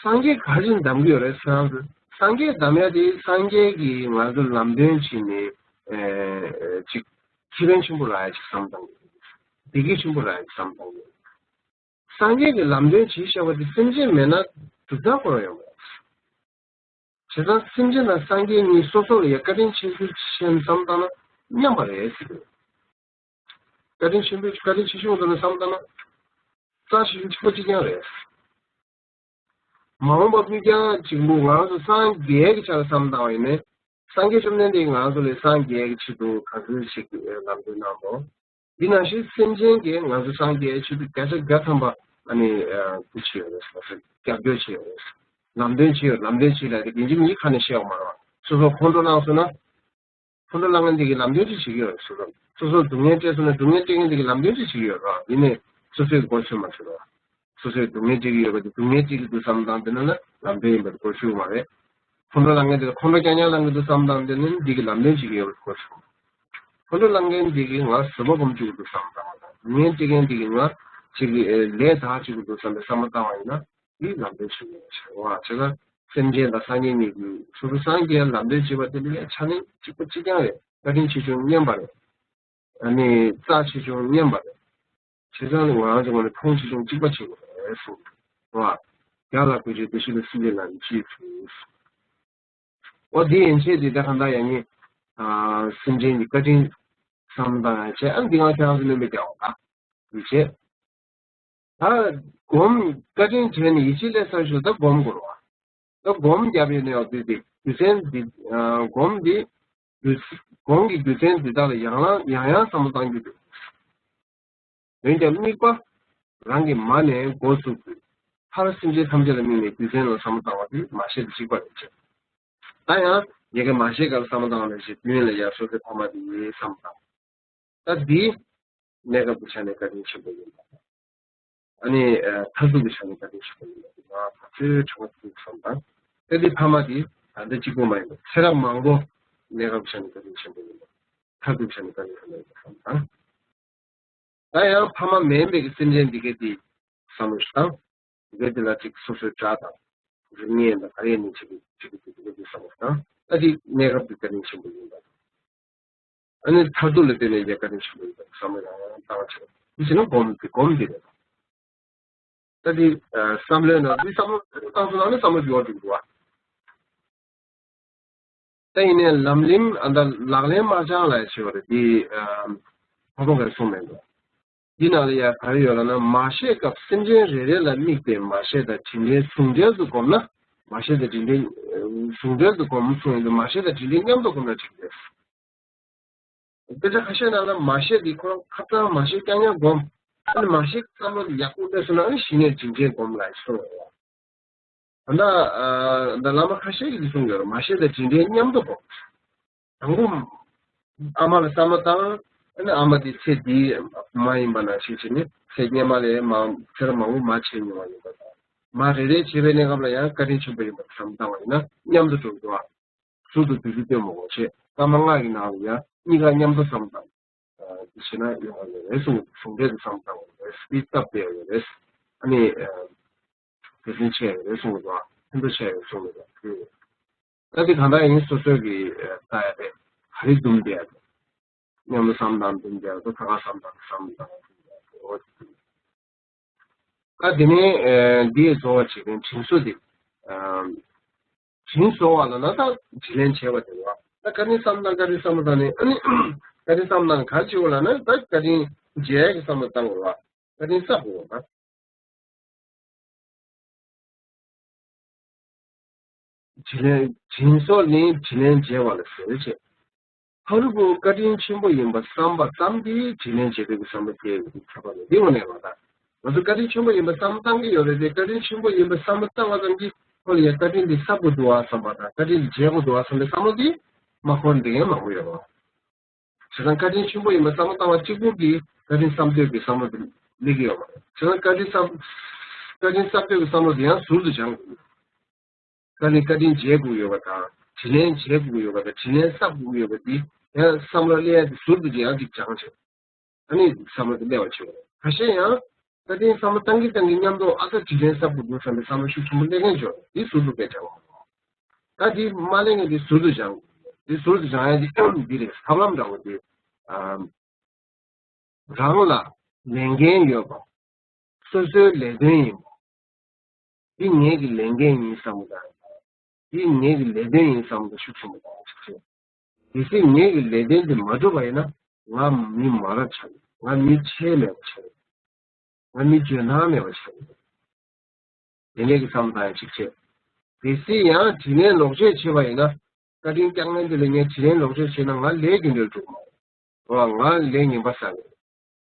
སངས་རྒྱས་ག་རེ་གདམ་གྱི་ཡོད་རེད་ཟེར་ན། སངས་རྒྱས་གདམ་ཡ་དེ་སངས་རྒྱས་ཀྱིས་ང་ཚོ་ལམ་སྟོན་བྱས་ནས་ཨེ་ཅིག་ཁེ་ཕན་ཆེན་པོ་རག་ཡ་ཅིག་བསམ་བཏང་གི་རེད། བདེ་སྐྱིད་ཆེན་པོ་རག་ཡ་ཅིག་བསམ་བཏང་གི་རེད། སངས་རྒྱས་ཀྱིས་ལམ་སྟོན་བྱས་བཞག་པ་དེ་སེམས་ཅན་མེད་ན་གྲུབ་མཐའ་ཁོ་རང་ཡོད་མ་རེད། བྱས་ཙང་སེམས་ཅན་དང་སངས་རྒྱས་གཉིས་སོ་སོ་ལ་ཡ་བཀའ་དྲིན་ཆེ་ཤོས་ཆེན་བསམ་བཏང་ན་མཉམ་པ་རེད་ཟེར་གི་རེད། བཀའ་དྲིན་ཆེན་པོས་བཀའ་དྲིན་ཆེ་ཤོས་འདི་ལ་བསམ་བཏང་ན། རྩ་ཆེ་ཤོས་གཅིག་པ་གཅིག་རྐྱང་རེད། མ་འོངས་པ་ཀུན་ཀྱང་གཅིག་པུ་ང་རང་ཚོ་སངས་རྒྱས་ཀྱི་ཆ་ལ་བསམ་བཏང་བ་ཡིན་ནའི། སངས་རྒྱས་བཅོམ་ལྡན་འདས་ང་རང་ཚོ་ལ་སངས་རྒྱས་ཀྱི་ཆེད་དུ་ག་ཚོད་ཞིག་ལམ་སྟོན་གནང་འདུག་འདི་ནང་བཞིན་སེམས་ཅན་གྱིས་ང་ཚོ་སངས་རྒྱས་ཆེད་དུ་བརྒྱ་ཆ་བརྒྱ་ཐམ་པ་ཨ་ནི་ཨ་ཀུ་ཆེ་ཡོད་རེད་ཟེར་བ་ཚོ་རྒྱབ་སྐྱོར་བྱེད་ཡོད་རེད། ལམ་སྟོན་བྱེད་ཡོད་ལམ་སྟོན་བྱེད་ལ་དེ་རྒན་ཁྱིམ་གཉིས་ཁ་ནས་བཤད་ཡོད་མ་རེད་བ། སོ་སོ་ཁོང་ཁྲོ་ལངས་སོང་ན། ཁོང་ཁྲོ་ལངས་མཁན་དེ་གི་ལམ་སྟོན་ཅིག་བྱེད་ཀྱི་ཡོད་རེད་སོ་སོ། སོ་སོར་སྡུག་བསྔལ་སྤྲད་སོང་ན་སྡུག་བསྔལ་སྤྲད་མཁན་དེ་གི་ལམ་སྟོན་ཅིག་བྱེད་ཀྱི་ཡོད་རེད་བ། ཡིན་ནའི་སོ་སོའི་སྒོ་ཕྱེ་མ་ཆོད་རེད་བ། སོ་སོས་སྡུག་བསྔལ་སྤྲད་ཀྱི་ཡོད་པ་དེ་སྡུག་བསྔལ་སྤྲད་ཀྱི་འདུག་བསམ་བཏང་བསྡད་ན་ལམ་སྟོན་ཡིན་པ་དེ་སྒོ་ཕྱེ་གི་མ་རེད། ཁོང་ཁྲོ་ལངས་མཁན་དེ་ལ་ཁོང་ཁྲོ་རྐྱང་རྐྱང་ལངས་ཀྱི་འདུག་བསམ་བཏང་བསྡད་ན་འདི་གི་ལམ་སྟོན་བྱེད་ཀྱི་ཡོད་པ་སྒོ་ཕྱེ། ཁོང་ཁྲོ་ལངས་མཁན་འདི་གིས་ང་ཟུར་པ་སྒོམ་བཅུག་གི་འདུག་བསམ་བཏང་བ་དང་། ངས་སྤྲད་མཁན་འདི་གིས་ང་ཅིག་གི་ལས་དག་བཅུག་གི་འདུག་བསམ་པའི་བསམ་བློ་བཏང་བ་ཡིན་ན་འདི་ལམ་སྟོན་བྱེད་ཀྱི་ཡོད་ཟེར་བ། བྱས་ཙང་སེམས་ཅན་དང་སངས་རྒྱས་གཉིས་ཀྱིས་སོ་སོ་སངས་རྒྱས་ལམ་སྟོན་བྱེད་པ་དེ་ལ་ཆ་ནས་གཅིག་པ་གཅིག་རྐྱང་རེད། བཀའ་དྲིན་ཆེ་ཆུང་མཉམ་པ་རེད། ཨ་ནི་རྩ་ཆེ་ཆུང་མཉམ་པ་རེད། བྱས་ཙང་ང་རང་ཚོ་ངོས་ནས་མཐོང་ཆེ་ཆུང་གཅིག་པ་བྱེད་དགོས་རེད་གསུངས་འདུག་བ། རྒྱ་ལ་གུས་ཕྱིར་དེ་བཞིན་དུ་སེམས་ཅན་ལ་མིན་ཕྱིར་ཞུ། འོ་དེ་ཡན་ཆད་དེ་ད་གང་ལྟར་ཡང་ནི། ཨ། སེམས་ཅན་གྱི་བཀའ་དྲིན་བསམ་བཏང་ཡང་བྱས་ཨ་འདི་ང་ཁྱེད་རང་ཚོ་བློན་པོས་རྒྱག་འོ་ད། དེ་བྱས། ད་སྒོམ་བཀའ་དྲིན་དྲན་ནས་ཡིད་ཆེས་སླེབས་ཚར་ཞོར་ད་སྒོམ་དགོས་རེད་བ། ད་སྒོམ་བརྒྱབ་ཡོད་ནའང་དུས་དེ་རྒྱུ་མཚན་འདི། ཨ། སྒོམ་འདི། རྒྱུ། སྒོམ་གྱི་རྒྱུ་མཚན་འདི་དག་ལ་ཡང་ལ་ཡང་ཡང་བསམ་བློ་གཏང་རྒྱུ་འདུག་འོན་ཀྱང་དམིགས་པ་རང་གི་མ་ནས་འགོ་བཙུགས་དགོས། མཐར་སེམས་ཅན་ཐམས་ཅད་ལ་དམིགས་ནས་རྒྱུ་མཚན་ལ་བསམ་བློ་བཏང་བ་དེ་མ་ཤེས་དང་གཅིག་པ་རེད་ཅེས། ད་ཡང་ཉེ་གི་མ་ཤེས་ག་ལ་བསམ་བློ་བཏང་བ་ནང་བཞིན་དུས་ཡུན་ལ་ཡར་སོ་སོའི་ཕ་མ་དེ་ཡིན་བསམ་བཏང་། ད་འདི་གནས་སྐབས་ཀྱི་ཆ་ནས་བཀའ་དྲིན་ཆེན་པོ་ཡིན་པ། ཨ་ནི་མཐར་ཐུག་གི་ཆ་ནས་བཀའ་དྲིན་ཆེན་པོ་ཡིན་པ་དེ་ང་ང་ཚོའི་དྲན་པ་ཐུབ་བསམ་དང་། ད་འདི་ཕ་མ་དེ་ད་ལྟ་གཅིག་པོ་མ་ཡིན་པར་ཚེ་རབས་མང་པོ་གནས་སྐབས་ཀྱི་ཆ་ནས་བཀའ་དྲིན་ཆེན་པོ་ཡིན་པ། མཐར་ཐུག་གི་ཆ་ནས་བཀའ་དྲིན་ཆེན་པོ་ཡིན་པ་བསམ་དང་། ད་ཡང་ཕ་མ་མིན་པའི་གི་སེམས་ཅན་འདི་གའི་དེ་བསམ་བློ་ཞིག་བཏང་། འདི་གའི་དེ་ལ་ཅིག་སོ་སོའི་དགྲ་དང་རིགས་ངན་དང་ག་རེ་ཡིན་ནའི་ཅིག་གི་ཅིག་གི་དེ་གའི་དེ་བསམ་བློ་ཞིག་བཏང་། ད་དེ་གནས་སྐབས་ཀྱི་བཀའ་དྲིན་ཆེན་པོ་ཡིན་པ། ཨ་ནི་མཐར་ཐུག་ལ་བརྟེན་ནས་ཡང་བཀའ་དྲིན་ཆེན་པོ་ཡིན་པ་བསམ་བློ་ཡང་ཡང་བཏང་བྱས། འདི་བྱས་ན་སྒོམ་འདི་སྒོམ་འདི་རེད། ད་འདི་བསམ་བློའི་ནང་འདི་བསམ་བློ་བཏང་སོང་ན་ནི་བསམ་བློ་འགྱུར་བ་འགྲོ་འདུག་བ། ད་ཡིན་ནའི་ལམ་རིམ་ཨ་ད་ལག་ལེན་མ་སྦྱངས་ལ་ཞེས་པ་རེད་འདི། ཨ། ཁོང་ཚོ་ག་རེ་གསུངས་མེད་འགྲོ། འདི་ནང་ལ་ཡང་ག་རེ་ཡོད་ལབ་ན། མ་ཤེས་སྐབས་སེམས་ཅན་རེ་རེ་ལ་དམིགས་ཏེ་མ་ཤེས་དང་དྲིན་དྲན་ཟུང་འབྲེལ་དུ་བསྒོམས་ན། མ་ཤེས་དང་དྲིན་དྲན་ཟུང་འབྲེལ་དུ་བསྒོམ་གསུངས་ཡོད་དུས། མ་ཤེས་དང་དྲིན་དྲན་མཉམ་དུ་བསྒོམས་ན་འགྲིག་པས། དཔེ་ཆ་ཁ་ཤས་ནང་ལ་མ་ཤེས་འདི་ཁོ་རང་ཁ་སང་མ་ཤེས་རྐྱང་རྐྱང་བསྒོམ། ཨ་ནི་མ་ཤེས་བསམ་བློ་དེ་ཡག་པོ་སླེབས་སོང་ན། ཨ་ནི་གཞི་ནས་དྲིན་དྲན་བསྒོམ་ལ་གསུངས་ཡོད། ད་ལྟ་ཨ་ད་བླ་མ་ཁ་ཤས་ཀྱིས་གསུངས་ཡོད་རེད། མ་ཤེས་དང་དྲིན་དྲན་མཉམ་དུ་བསྒོམ། དང་པོ་ཨ་མ་ལ་བསམ་བློ་བཏང་། ཨ་ནི་ཨ་མ་དེ་ཚེ་འདིའི་བུ་མོ་ཡིན་པ་ནང་བཞིན་བྱས་ནས་ཚེ་སྔོན་མ་ལ་མ་ཚེ་རབས་མང་པོ་མ་བྱས་མྱོང་བ་ཡིན་པ་དང་། མ་རེ་རེ་བྱས་པའི་གནས་སྐབས་ལ་ཡང་བཀའ་དྲིན་ཆེན་པོ་ཡིན་པ་བསམ་བློ་བཏང་བ་ཡིན་ན་མཉམ་དུ་འགྲོ་གི་འདུག་ཨ། ཟུར་དུ་བདུད་རྩི་སྟོན་མི་དགོས་ཞེས། སྐར་མ་ལྔ་གི་ནང་ལ་ཡང་གཉིས་ཀ་མཉམ་དུ་བསམ་བློ་བཏང་། ཨ་འདི་བྱས་ན་ཡོང་བ་ཡོད་རེད་གསུངས། ཟུང་འབྲེལ་དུ་བསམ་བློ་བཏང་བ་རེད། འདི་སྟབས་བདེ་བ་ཡོད་རེད། ཨ་ནི་ཨ་དེ་བཞིན་ཆེ་བ་རེད་གསུངས་འདུག་ཨ། ཕན་ཐོགས་ཆེ་བ་རེད་གསུངས་འདུག་ཨ། ད་འདི་གང་ལྟར་ཡིན། སོ་སོ་གི་ལྟ་ཡ་རེད། ག་རེ་འདུམ་བསྡད་ཡ་རེད། མཉམ་དུ་བསམ་བཏང་འདུམ་བསྡད་ཡ་རེད། ད་ག་བསམ་བཏང་བསམ་བཏང་འདུམ་བསྡད་ཡ་རེད། འོ་དེ། ད་དེ་ནས་ཨ་འདིའི་རྫོགས་པ་བྱེད་མཁན་དྲིན་གཟོ་དེ། ཨ་དྲིན་གཟོ་བ་ལབ་ན་ད་དྲིན་ལན་འཇལ་བ་དེ་རེད་བ། ད་བཀའ་དྲིན་བསམ་བཏང་། བཀའ་དྲིན་བསམ་བློ་བཏང་ནས། ཨ་ནི་བཀའ་དྲིན་བསམ་བཏང་ག་རེ་བྱེད་དགོས་ལབ་ན། ད་བཀའ་དྲིན་འཇལ་ཡ་གི་བསམ་བློ་བཏང་དགོས་རེད་བ། བཀའ་དྲིན་གསབ་དགོས་རེད་བ། དྲིན་ལན། དྲིན་གཟོ་ནི་དྲིན་ལན་འཇལ་བ་ལ་ཟེར་བྱས། ཕ་རོལ་པོ་བཀའ་དྲིན་ཆེན་པོ་ཡིན་པ་བསམ་པ་ཙམ་གྱིས་དྲིན་ལན་འཇལ་འདོད་ཀྱི་བསམ་བློ་སྐྱེ་ཡོང་གི་ཁྱབ་པ་མེད། འདི་དངོས་གནས་རེད་བ། ད་ང་ཚོ་བཀའ་དྲིན་ཆེན་པོ་ཡིན་པ་བསམ་བློ་བཏང་གི་ཡོད་རེད་དེ། བཀའ་དྲིན་ཆེན་པོ་ཡིན་པ་བསམ་བློ་བཏང་བ་ཙམ་གྱིས་ཁོ་ལ་ཡང་བཀའ་དྲིན་འདི་གསབ་དགོས་འདུག་བ་བསམ་པ་དང་། བཀའ་དྲིན་འདི་འཇལ་དགོས་འདུག་བ་བསམ་པའི་བསམ་བློ་འདི་མ་འཁོར་འདི་ཡང་མང་པོ་ཡོད་རེད་བ། བྱས་ཙང་བཀའ་དྲིན་ཆེན་པོ་ཡིན་པ་བསམ་བློ་བཏང་བ་གཅིག་པུ་གིས་བཀའ་དྲིན་བསམ་འདོད་ཀྱི་བསམ་བློ་དེ་སླེབས་ཀྱི་ཡོད་མ་རེད། བྱས་ཙང་བཀའ་དྲིན་བསམ། བཀའ་དྲིན་བསམ་འདོད་ཀྱི་བསམ་བློ་དེ་ཡང་ཟུར་དུ་སྦྱང་དགོས། བཀའ་དྲིན། བཀའ་དྲིན་འཇལ་དགོས་ཡོད་པ་དང་། དྲིན་ལན་འཇལ་དགོས་ཡོད་པ་དང་། དྲིན་ལན་གསབ་དགོས་ཡོད་པ་དེ་ཡང་བསམ་བློ་སླེབས་ཡ་དེ་ཟུར་དུ་ཡང་ཅིག་སྦྱང་བྱས། ཨ་ནི་བསམ་བློ་དེ་སླེབས་པ་བྱེད་དགོས། ཁ་ཤས་ཡང་བཀའ་དྲིན་བསམ་བློ་བཏང་གིན་བཏང་གིན་མཉམ་དུ་ཨ་ཙི་དྲིན་ལན་གསབ་དགོས་འདུག་བསམ་པའི་བསམ་བློ་ཤུགས་ཆེན་པོ་སླེབས་མཁན་ཡོད་རེད། དེ་ཟུར་དུ་སླེབས་བྱ་དགོས། ད་དེ་མ་སླེབས་མཁན་དེ་ཟུར་དུ་སྦྱང་དགོས། དེ་ཟུར་དུ་སྦྱང་ཡ་དེ་འདི་རེད། ཐབས་ལམ་འདྲ་བོ་དེ། ཨ། རང་ལ་ལས་འགན་ཡོད་པ། སོ་སོའི་ལས་དོན་ཡིན་པ། འདི་ངེད་ཀྱི་ལས་འགན་ཡིན་བསམ་པ་དང་། འདི་ངེད་ཀྱི་ལས་དོན་ཡིན་བསམ་པ་ཤུགས་ཆེན་པོ་གཏོང་བ་ཞིག་བྱེད། གལ་སྲིད་ངེད་ཀྱི་ལས་དོན་འདི་མ་འགྲུབ་པ་ཡིན་ན། ང་མི་མ་རབས་ཆགས་ཀྱི་རེད། ང་མི་ཁྲེལ་མེད་པ་ཆགས་ཀྱི་རེད། ང་མི་འཇོན་ཐང་མེད་པ་ཆགས་ཀྱི་རེད། དེ་འདྲའི་གི་བསམ་བློ་ཡང་ཅིག་བྱེད། གལ་སྲིད་ཡང་དྲིན་ལན་ལོག་སྤྱོད་བྱས་པ་ཡིན་ན། བཀའ་དྲིན་བསྐྱངས་མཁན་དེ་ལ་ངས་དྲིན་ལན་ལོག་སྤྱོད་བྱས་ན། ང་ལས་རྒྱུ་འབྲས་འགྲུབ་མ་རེད། འོ། ང་ལས་ངན་པ་བསགས་ཡོད།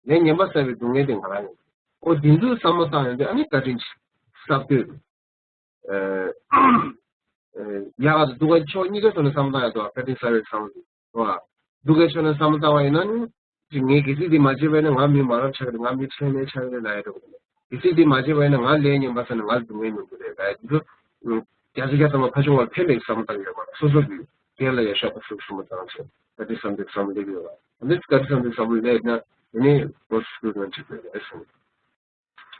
ལས་ངན་པ་བསགས་པའི་སྡུག་བསྔལ་དེ་ང་རང་ཡིན། འོ། དེ་ཚོ་བསམ་བློ་བཏང་ཡོང་དུས་ཨ་ནི་བཀའ་དྲིན་གསབ་འདོད། ཨ། ཨ། ཡག་ག་དང་སྡུག་ག་ཕྱོགས་གཉིས་ཀའི་ཐོག་ནས་བསམ་བློ་བཏང་ཡ་འདུག་བ། བཀའ་དྲིན་གསབ་པའི་བསམ་བློ་དེ། འོ། སྡུག་གི་ཕྱོགས་ནས་བསམ་བློ་བཏང་བ་ཡིན་ན་ནི། ཅིག་ངས་གལ་སྲིད་འདི་མ་བྱས་པ་ཡིན་ན། ང་མི་མ་རབས་ཆགས་ཀྱི་རེད། ང་མི་ཁྲེལ་མེད་ཆགས་ཀྱི་རེད་ལབ་ཡ་འདྲ་བོ་རེད། གལ་སྲིད་འདི་མ་བྱས་པ་ཡིན་ན་ང་ལས་ངན་པ་བསགས་ནས་ང་ལ་སྡུག་བསྔལ་མྱོང་གི་རེད་ལབ་ཡ་འདི་ཚོ། བརྒྱ་ཆ་བརྒྱ་ཐམ་པ་ཕར་ཕྱོགས་ལ་ཕན་པའི་བསམ་བློ་བཏང་གི་ཡོད་མ་རེད། སོ་སོ་གི་སྒེར་ལ་ཡང་ཤོག་པ་ཤུགས་ཆེན་པོ་བཏང་བྱས། བཀའ་དྲིན་བསམ་འདོད་བསམ་བློ་སླེབས་ཡོད་རེད། འདི་བཀའ་དྲིན་བསམ་འདོད་བསམ་བློ་སླེབས་ན། དེ་ནས་འགོ་ཚུགས་ན་འགྲིག་གི་རེད་གསུངས།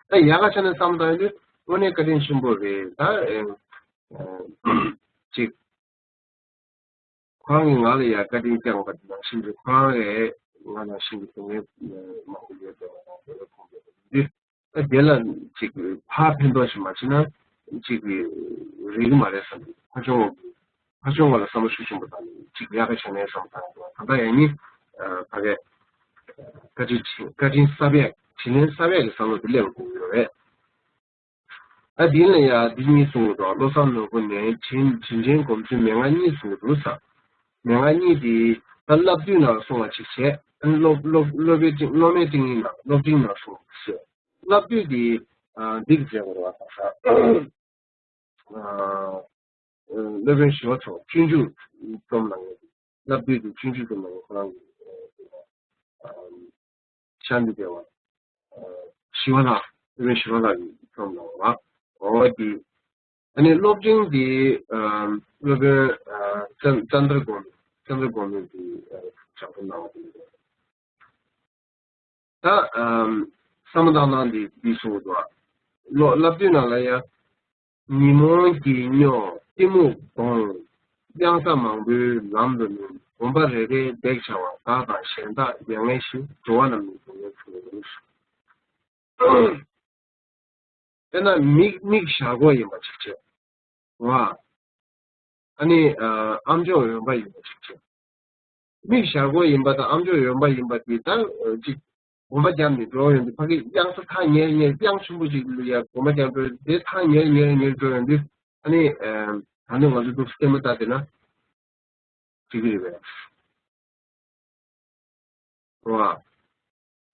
ད་ཡག་ག་ཆ་ནས་བསམ་བློ་བཏང་ཡོང་དུས་དངོས་གནས་བཀའ་དྲིན་ཆེན་པོ་རེད། ད་ཨེ་ཨེ་ཅིག་ཁོ་རང་གིས་ང་ལ་ཡང་བཀའ་དྲིན་བསྐྱངས་པ་ནང་བཞིན་དུ། ཁོ་རང་ལ་ང་ནང་བཞིན་གྱི་སྡུག་བསྔལ་མང་པོ་ཡོད་པའི་ནང་དེ་ལ་ཁོང་གིས་འདི། ད་དེ་ལ་ཅིག་ཕར་ཕན་ཐོགས་ཤིག་མ་བྱས་ན་ཅིག་རེད་ཀྱི་མ་རེད་བསམ། ཕར་ཕྱོགས་ཕར་ཕྱོགས་ལ་བསམ་བློ་ཤུགས་ཆེན་པོ་བཏང་ནས་ཅིག་ཡག་ག་བྱས་ནས་བསམ་བློ་བཏང་ཡོང་དུས། ད་ལྟ་ཡང་ནི་ཕ་གི་བཀའ་དྲིན་བཀའ་དྲིན་གསབ་ཡག་དྲིན་ལན་གསབ་ཡག་གི་བསམ་བློ་དེ་སླེབས་དགོས་ཀྱི་ཡོད་རེད། ཨ། འདི་ལ་ཡང་འདི་གཉིས་གསུངས་འདུག་བློ་བཟང་ནོར་བུ་ནས་དྲིན་དྲིན་དྲན་སྒོམ་ཚུལ་མན་ངག་གཉིས་གསུངས་འདུག་ས། མན་ངག་གཉིས་དེ་ད་བསླབ་བཏུས་ནང་གསུངས་པ་ཅིག་བྱས། ཨ་ནི་སློབ་སློབ་སློབ་པའི་སློབ་མའི་ཏིང་ངེ་ནང་སློབ་སྤྲིང་ནང་གསུངས་པ་ཅིག་བྱས། བསླབ་བཏུས་དེ་ཨ་འདི་གི་མཛད་སྒོ་རེད་བ། ད་ས། ཨ། སློབ་དཔོན་ཞི་བ་འཚོ་སྤྱོད་འཇུག་རྩོམ་གནང་ཡོད། བསླབ་བཏུས་དེ་སྤྱོད་འཇུག་རྩོམ་གནང་ཡོད། ཁོ་རང་གི་ཨ་ཤཱནྟི་དེ་བ། ཨ་ཞི་བ་ལྷ། སློབ་དཔོན་ཞི་བ་ལྷ་གིས་རྩོམ་གནང་བ། འོ་དེ། ཨ་ནི་སློབ་སྤྲིང་དེ་ཨ་སློབ་དཔོན་ཨ་ཙན་ཙནྡྲ་གོ་མི། ཙནྡྲ་གོ་མི་གིས་ཨ་ལྗགས་རྩོམ་གནང་བ་དེ་རེད། ད་ཨམ་བསམ་བློ་བཏང་སྟངས་འདི་འདི་གསུངས་འདུག་ཨ། ལོ་བསླབ་བཏུས་ནང་ལ་ཡང་། ཉོན་མོངས་ཀྱིས་སྨྱོ་གཏི་མུག་གདོང་། གཡང་ས་མང་པོའི་ལམ་དུ་ལྷུང་། གོམ་པ་རེ་རེ་འདེགས་བྱ་བ། བདག་དང་གཞན་བདག་མྱ་ངན་ཞི། འགྲོ་བ་རྣམས་ནི་སྡུག་བསྔལ་ཆུ་ལ་ལྷུང་། དཔེར་ན་མིག་མིག་ཞར་སྒོ་ཡིན་པ་ཅིག་བྱས། བ། ཨ་ནི་ཨ་ཨམ་ཅོག་འོན་པ་ཡིན་པ་ཅིག་བྱས། མིག་ཞར་སྒོ་ཡིན་པ་དང་ཨམ་ཅོག་འོན་པ་ཡིན་པ་དེ་ད་ཅིག་ གོམ་པ་རྒྱབ་ནས་འགྲོ་ཡོང་དུས་ཕ་གི་གཡང་ས་ཐག་ཉེ་རུ་ཉེ་རུ་གཡང་ཆེན་པོ་ཅིག་ལ་ཡ་གོམ་པ་རྒྱབ་འགྲོ་དེ་ཐག་ཉེ་རུ་ཉེ་རུ་ཉེ་རུ་འགྲོ་ཡོང་དུས་ཨ་ནི་ད་ནི་ང་ཚོ་འདུག་སེ་ལྟད་མོ་ལྟ་བསྡད་ན་འགྲིག་གི་རེད་པས། རེད་